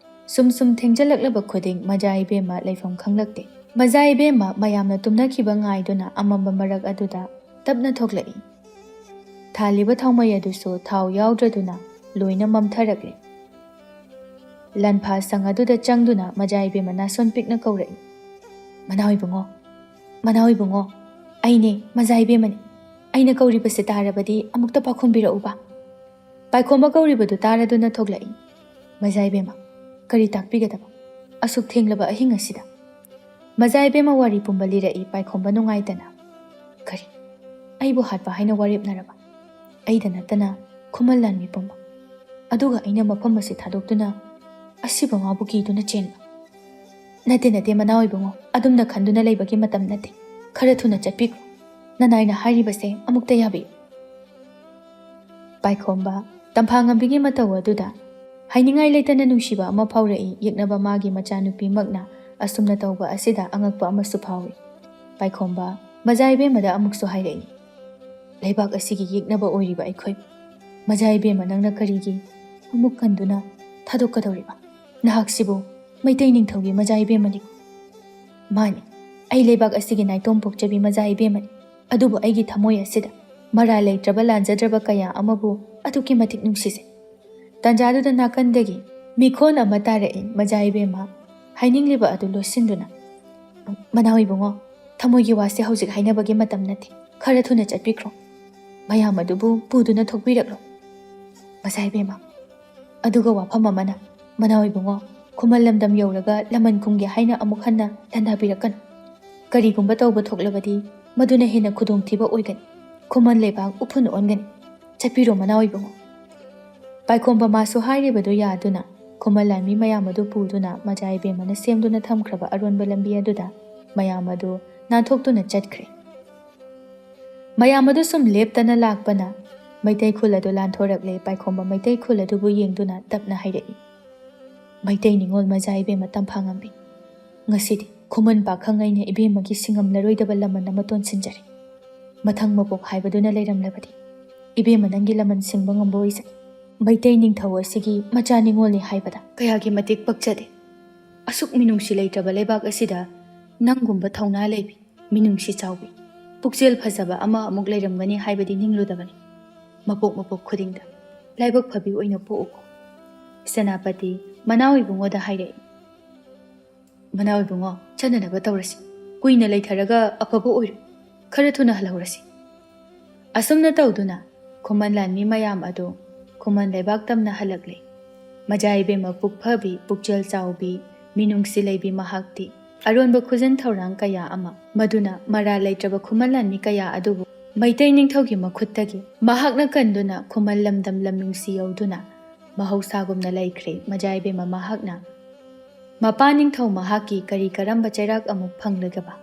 ꯁꯨꯝ ꯁꯨꯝ ꯊꯦꯡꯖꯤꯜꯂꯛꯂꯕ ꯈꯨꯗꯤꯡ ꯃꯖꯥ ꯏꯕꯦꯝꯃ ꯂꯩꯐꯝ ꯈꯪꯂꯛꯇꯦ꯫ ꯃꯖꯥ ꯏꯕꯦꯝꯃ ꯃꯌꯥꯝꯅ ꯇꯨꯝꯅꯈꯤꯕ ꯉꯥꯏꯗꯨꯅ ꯑꯃꯝꯕ ꯃꯔꯛ ꯑꯗꯨꯗ ꯇꯞꯅ ꯊꯣꯛꯂꯛꯏ꯫ ꯊꯥꯜꯂꯤꯕ ꯊꯥꯎꯃꯩ ꯑꯗꯨꯁꯨ ꯊꯥꯎ ꯌꯥꯎꯗ꯭ꯔꯗꯨꯅ ꯂꯣꯏꯅ ꯃꯝꯊꯔꯛꯂꯦ꯫ ꯂꯟꯐꯥ ꯁꯪ ꯑꯗꯨꯗ ꯆꯪꯗꯨꯅ ꯃꯖꯥ ꯏꯕꯦꯝꯃ ꯅꯥꯁꯣꯟ ꯄꯤꯛꯅ ꯀꯧꯔꯛꯏ, "ꯃꯅꯥꯎ ꯏꯕꯨꯡꯉꯣ, ꯃꯅꯥꯎ ꯏꯕꯨꯡꯉꯣ, ꯑꯩꯅꯦ, ꯃꯖꯥ ꯏꯕꯦꯝꯃꯅꯤ꯫ ꯑꯩꯅ ꯀꯧꯔꯤꯕꯁꯦ ꯇꯥꯔꯕꯗꯤ ꯑꯃꯨꯛꯇ ꯄꯥꯎꯈꯨꯝꯕꯤꯔꯛꯎꯕ꯫" ꯄꯥꯏꯈꯣꯝꯕ ꯀꯧꯔꯤꯕꯗꯨ ꯇꯥꯔꯗꯨꯅ ꯊꯣꯛꯂꯛꯏ꯫ "ꯃꯖꯥ ꯏꯕꯦꯝꯃ, ꯀꯔꯤ ꯇꯥꯛꯄꯤꯒꯗꯕ? ꯑꯁꯨꯛ ꯊꯦꯡꯂꯕ ꯑꯍꯤꯡ ꯑꯁꯤꯗ?" ꯃꯖꯥ ꯏꯕꯦꯝꯃ ꯋꯥꯔꯤ ꯄꯨꯝꯕ ꯂꯤꯔꯛꯏ ꯄꯥꯏꯈꯣꯝꯕ ꯅꯨꯡꯉꯥꯏꯇꯅ꯫ "ꯀꯔꯤ? ꯑꯩꯕꯨ ꯍꯥꯠꯄ ꯍꯥꯏꯅ ꯋꯥꯔꯦꯞꯅꯔꯕ? ꯑꯩꯗ ꯅꯠꯇꯅ ꯈꯨꯃꯟ ꯂꯥꯟꯃꯤ ꯄꯨꯝꯕ꯫ ꯑꯗꯨꯒ ꯑꯩꯅ ꯃꯐꯝ ꯑꯁꯤ ꯊꯥꯗꯣꯛꯇꯨꯅ ꯑꯁꯤꯕ ꯃꯥꯕꯨ ꯀꯤꯗꯨꯅ ꯆꯦꯟꯕ? ꯅꯠꯇꯦ, ꯅꯠꯇꯦ, ꯃꯅꯥꯎ ꯏꯕꯨꯡꯉꯣ, ꯑꯗꯨꯝꯅ ꯈꯟꯗꯨꯅ ꯂꯩꯕꯒꯤ ꯃꯇꯝ ꯅꯠꯇꯦ꯫ ꯈꯔ ꯊꯨꯅ ꯆꯠꯄꯤꯈ꯭ꯔꯣ꯫" ꯅꯅꯥꯏꯅ ꯍꯥꯏꯔꯤꯕꯁꯦ ꯑꯃꯨꯛꯇ ꯌꯥꯕꯤꯌꯨ꯫ ꯄꯥꯏꯈꯣꯝꯕ, ꯇꯝꯐꯥꯉꯝꯕꯤꯒꯤ ꯃꯇꯧ ꯑꯗꯨꯗ ꯍꯥꯏꯅꯤꯡꯉꯥꯏ ꯂꯩꯇꯅ ꯅꯨꯡꯁꯤꯕ ꯑꯃ ꯐꯥꯎꯔꯛꯏ꯫ ꯌꯦꯛꯅꯕ ꯃꯥꯒꯤ ꯃꯆꯥꯅꯨꯄꯤꯃꯛꯅ ꯑꯁꯨꯝꯅ ꯇꯧꯕ ꯑꯁꯤꯗ ꯑꯉꯛꯄ ꯑꯃꯁꯨ ꯐꯥꯎꯏ꯫ ꯄꯥꯏꯈꯣꯝꯕ ꯃꯖꯥ ꯏꯕꯦꯝꯃꯗ ꯑꯃꯨꯛꯁꯨ ꯍꯥꯏꯔꯛꯏ, "ꯂꯩꯕꯥꯛ ꯑꯁꯤꯒꯤ ꯌꯦꯛꯅꯕ ꯑꯣꯏꯔꯤꯕ ꯑꯩꯈꯣꯏ, ꯃꯖꯥ ꯏꯕꯦꯝꯃ, ꯅꯪꯅ ꯀꯔꯤꯒꯤ ꯑꯃꯨꯛ ꯀꯟꯗꯨꯅ ꯊꯥꯗꯣꯛꯀꯗꯧꯔꯤꯕ? ꯅꯍꯥꯛꯁꯤꯕꯨ ꯃꯩꯇꯩ ꯅꯤꯡꯊꯧꯒꯤ ꯃꯖꯥ ꯏꯕꯦꯝꯃꯅꯤ꯫" "ꯃꯥꯅꯤ, ꯑꯩ ꯂꯩꯕꯥꯛ ꯑꯁꯤꯒꯤ ꯅꯥꯏꯇꯣꯝ ꯄꯣꯛꯆꯕꯤ ꯃꯖꯥ ꯏꯕꯦꯝꯃꯅꯤ꯫ ꯑꯗꯨꯕꯨ ꯑꯩꯒꯤ ꯊꯃꯣꯏ ꯑꯁꯤꯗ ꯃꯔꯥꯜ ꯂꯩꯇ꯭ꯔꯕ, ꯂꯥꯟꯖꯗ꯭ꯔꯕ ꯀꯌꯥ ꯑꯃꯕꯨ ꯑꯗꯨꯛꯀꯤ ꯃꯇꯤꯛ ꯅꯨꯡꯁꯤꯖꯩ꯫" ꯇꯥꯟꯖꯥꯗꯨꯗ ꯅꯥꯀꯟꯗꯒꯤ ꯃꯤꯈꯣꯟ ꯑꯃ ꯇꯥꯔꯛꯏ꯫ ꯃꯖꯥ ꯏꯕꯦꯝꯃ, ꯍꯥꯏꯅꯤꯡꯂꯤꯕ ꯑꯗꯨ ꯂꯣꯠꯁꯤꯟꯗꯨꯅ, "ꯃꯅꯥꯎ ꯏꯕꯨꯡꯉꯣ, ꯊꯃꯣꯏꯒꯤ ꯋꯥꯁꯦ ꯍꯧꯖꯤꯛ ꯍꯥꯏꯅꯕꯒꯤ ꯃꯇꯝ ꯅꯠꯇꯦ꯫ ꯈꯔ ꯊꯨꯅ ꯆꯠꯄꯤꯈ꯭ꯔꯣ꯫ ꯃꯌꯥꯝ ꯑꯗꯨꯕꯨ ꯄꯨꯗꯨꯅ ꯊꯣꯛꯄꯤꯔꯛꯂꯣ꯫" ꯃꯖꯥ ꯏꯕꯦꯝꯃ, ꯑꯗꯨꯒ ꯋꯥꯐꯝ ꯑꯃꯅ, "ꯃꯅꯥꯎ ꯏꯕꯨꯡꯉꯣ, ꯈꯨꯃꯟ ꯂꯝꯗꯝ ꯌꯧꯔꯒ ꯂꯃꯟ ꯈꯨꯝꯒꯦ ꯍꯥꯏꯅ ꯑꯃꯨꯛ ꯍꯟꯅ ꯂꯥꯟꯗꯥꯕꯤꯔꯛꯀꯅꯨ꯫ ꯀꯔꯤꯒꯨꯝꯕ ꯇꯧꯕ ꯊꯣꯛꯂꯕꯗꯤ ꯃꯗꯨꯅ ꯍꯦꯟꯅ ꯈꯨꯗꯣꯡꯊꯤꯕ ꯑꯣꯏꯒꯅꯤ꯫ ꯈꯨꯃꯟ ꯂꯩꯕꯥꯛ ꯎꯐꯨꯟ ꯑꯣꯟꯒꯅꯤ꯫ ꯆꯠꯄꯤꯔꯣ, ꯃꯅꯥꯎ ꯏꯕꯨꯡꯉꯣ꯫" ꯄꯥꯏꯈꯣꯝꯕ ꯃꯥꯁꯨ ꯍꯥꯏꯔꯤꯕꯗꯨ ꯌꯥꯗꯨꯅ ꯈꯨꯃꯟ ꯂꯥꯟꯃꯤ ꯃꯌꯥꯝ ꯑꯗꯨ ꯄꯨꯗꯨꯅ ꯃꯖꯥ ꯏꯕꯦꯝꯃꯅ ꯁꯦꯝꯗꯨꯅ ꯊꯝꯈ꯭ꯔꯕ ꯑꯔꯣꯟꯕ ꯂꯝꯕꯤ ꯑꯗꯨꯗ ꯃꯌꯥꯝ ꯑꯗꯨ ꯅꯥꯟꯊꯣꯛꯇꯨꯅ ꯆꯠꯈ꯭ꯔꯦ꯫ ꯃꯌꯥꯝ ꯑꯗꯨ ꯁꯨꯝ ꯂꯦꯞꯇꯅ ꯂꯥꯛꯄꯅ ꯃꯩꯇꯩ ꯈꯨꯜ ꯑꯗꯨ ꯂꯥꯟꯊꯣꯔꯛꯂꯦ꯫ ꯄꯥꯏꯈꯣꯝꯕ ꯃꯩꯇꯩ ꯈꯨꯜ ꯑꯗꯨꯕꯨ ꯌꯦꯡꯗꯨꯅ ꯇꯞꯅ ꯍꯥꯏꯔꯛꯏ, "ꯃꯩꯇꯩ ꯅꯤꯉꯣꯜ ꯃꯖꯥ ꯏꯕꯦꯝꯃ ꯇꯝꯐꯥꯉꯝꯕꯤ, ꯉꯁꯤꯗꯤ ꯈꯨꯃꯟ ꯄꯥꯈꯪ ꯑꯩꯅ ꯏꯕꯦꯝꯃꯒꯤ ꯁꯤꯡꯉꯝꯂꯔꯣꯏꯗꯕ ꯂꯃꯟ ꯑꯃ ꯇꯣꯟꯁꯤꯟꯖꯔꯦ꯫ ꯃꯊꯪ ꯃꯄꯣꯛ ꯍꯥꯏꯕꯗꯨꯅ ꯂꯩꯔꯝꯂꯕꯗꯤ ꯏꯕꯦꯝꯃ ꯅꯪꯒꯤ ꯂꯃꯟ ꯁꯤꯡꯕ ꯉꯝꯕ ꯑꯣꯏꯖꯒꯦ꯫ ꯃꯩꯇꯩ ꯅꯤꯡꯊꯧ ꯑꯁꯤꯒꯤ ꯃꯆꯥ ꯅꯤꯉꯣꯜꯅꯤ ꯍꯥꯏꯕꯗ ꯀꯌꯥꯒꯤ ꯃꯇꯤꯛ ꯄꯛꯆꯗꯦ꯫ ꯑꯁꯨꯛ ꯃꯤꯅꯨꯡꯁꯤ ꯂꯩꯇ꯭ꯔꯕ ꯂꯩꯕꯥꯛ ꯑꯁꯤꯗ ꯅꯪꯒꯨꯝꯕ ꯊꯧꯅꯥ ꯂꯩꯕꯤ, ꯃꯤꯅꯨꯡꯁꯤ ꯆꯥꯎꯕꯤ, ꯄꯨꯛꯆꯦꯜ ꯐꯖꯕ ꯑꯃ ꯑꯃꯨꯛ ꯂꯩꯔꯝꯒꯅꯤ ꯍꯥꯏꯕꯗꯤ ꯅꯤꯡꯂꯨꯗꯕꯅꯤ꯫ ꯃꯄꯣꯛ ꯃꯄꯣꯛ ꯈꯨꯗꯤꯡꯗ ꯂꯥꯏꯕꯛ ꯐꯕꯤ ꯑꯣꯏꯅ ꯄꯣꯛꯎꯀꯣ꯫" ꯁꯦꯅꯥꯄꯇꯤ ꯃꯅꯥꯎ ꯏꯕꯨꯡꯉꯣꯗ ꯍꯥꯏꯔꯛꯏ, "ꯃꯅꯥꯎ ꯏꯕꯨꯡꯉꯣ, ꯆꯠꯅꯅꯕ ꯇꯧꯔꯁꯤ꯫ ꯀꯨꯏꯅ ꯂꯩꯊꯔꯒ ꯑꯐꯕ ꯑꯣꯏꯔꯣꯏ꯫ ꯈꯔ ꯊꯨꯅ ꯍꯜꯍꯧꯔꯁꯤ꯫" ꯑꯁꯨꯝꯅ ꯇꯧꯗꯨꯅ ꯈꯨꯃꯟ ꯂꯥꯟꯃꯤ ꯃꯌꯥꯝ ꯑꯗꯨ ꯈꯨꯃꯟ ꯂꯩꯕꯥꯛ ꯇꯝꯅ ꯍꯜꯂꯛꯂꯦ꯫ ꯃꯖꯥ ꯏꯕꯦꯝꯃ ꯄꯨꯛ ꯐꯕꯤ, ꯄꯨꯛꯆꯦꯜ ꯆꯥꯎꯕꯤ, ꯃꯤꯅꯨꯡꯁꯤ ꯂꯩꯕꯤ ꯃꯍꯥꯛꯇꯤ ꯑꯔꯣꯟꯕ ꯈꯨꯖꯟ ꯊꯧꯔꯥꯡ ꯀꯌꯥ ꯑꯃ, ꯃꯗꯨꯅ ꯃꯔꯥꯜ ꯂꯩꯇ꯭ꯔꯕ ꯈꯨꯃꯟ ꯂꯥꯟꯃꯤ ꯀꯌꯥ ꯑꯗꯨꯕꯨ ꯃꯩꯇꯩ ꯅꯤꯡꯊꯧꯒꯤ ꯃꯈꯨꯠꯇꯒꯤ ꯃꯍꯥꯛꯅ ꯀꯟꯗꯨꯅ ꯈꯨꯃꯟ ꯂꯝꯗꯝ ꯂꯝꯅꯨꯡꯁꯤ ꯌꯧꯗꯨꯅ ꯃꯍꯧꯁꯥꯒꯨꯝꯅ ꯂꯩꯈ꯭ꯔꯦ꯫ ꯃꯖꯥ ꯏꯕꯦꯝꯃ ꯃꯍꯥꯛꯅ ꯃꯄꯥ ꯅꯤꯡꯊꯧ ꯃꯍꯥꯛꯀꯤ ꯀꯔꯤ ꯀꯔꯝꯕ ꯆꯩꯔꯥꯛ ꯑꯃꯨꯛ ꯐꯪꯂꯒꯕ?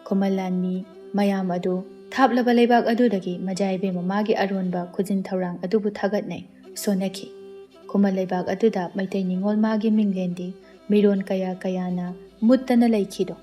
ꯈꯨꯃꯟ ꯂꯥꯟꯃꯤ ꯃꯌꯥꯝ ꯑꯗꯨ ꯊꯥꯞꯂꯕ ꯂꯩꯕꯥꯛ ꯑꯗꯨꯗꯒꯤ ꯃꯖꯥꯏꯕꯦꯝ ꯃꯃꯥꯒꯤ ꯑꯔꯣꯟꯕ ꯈꯨꯖꯤꯟ ꯊꯧꯔꯥꯡ ꯑꯗꯨꯕꯨ ꯊꯥꯒꯠꯅꯩ, ꯁꯣꯟꯅꯈꯤ꯫ ꯈꯨꯃꯟ ꯂꯩꯕꯥꯛ ꯑꯗꯨꯗ ꯃꯩꯇꯩ ꯅꯤꯉꯣꯜ ꯃꯥꯒꯤ ꯃꯤꯡꯂꯦꯟꯗꯤ ꯃꯤꯔꯣꯟ ꯀꯌꯥ ꯀꯌꯥꯅ ꯃꯨꯠꯇꯅ ꯂꯩꯈꯤꯗꯣ꯫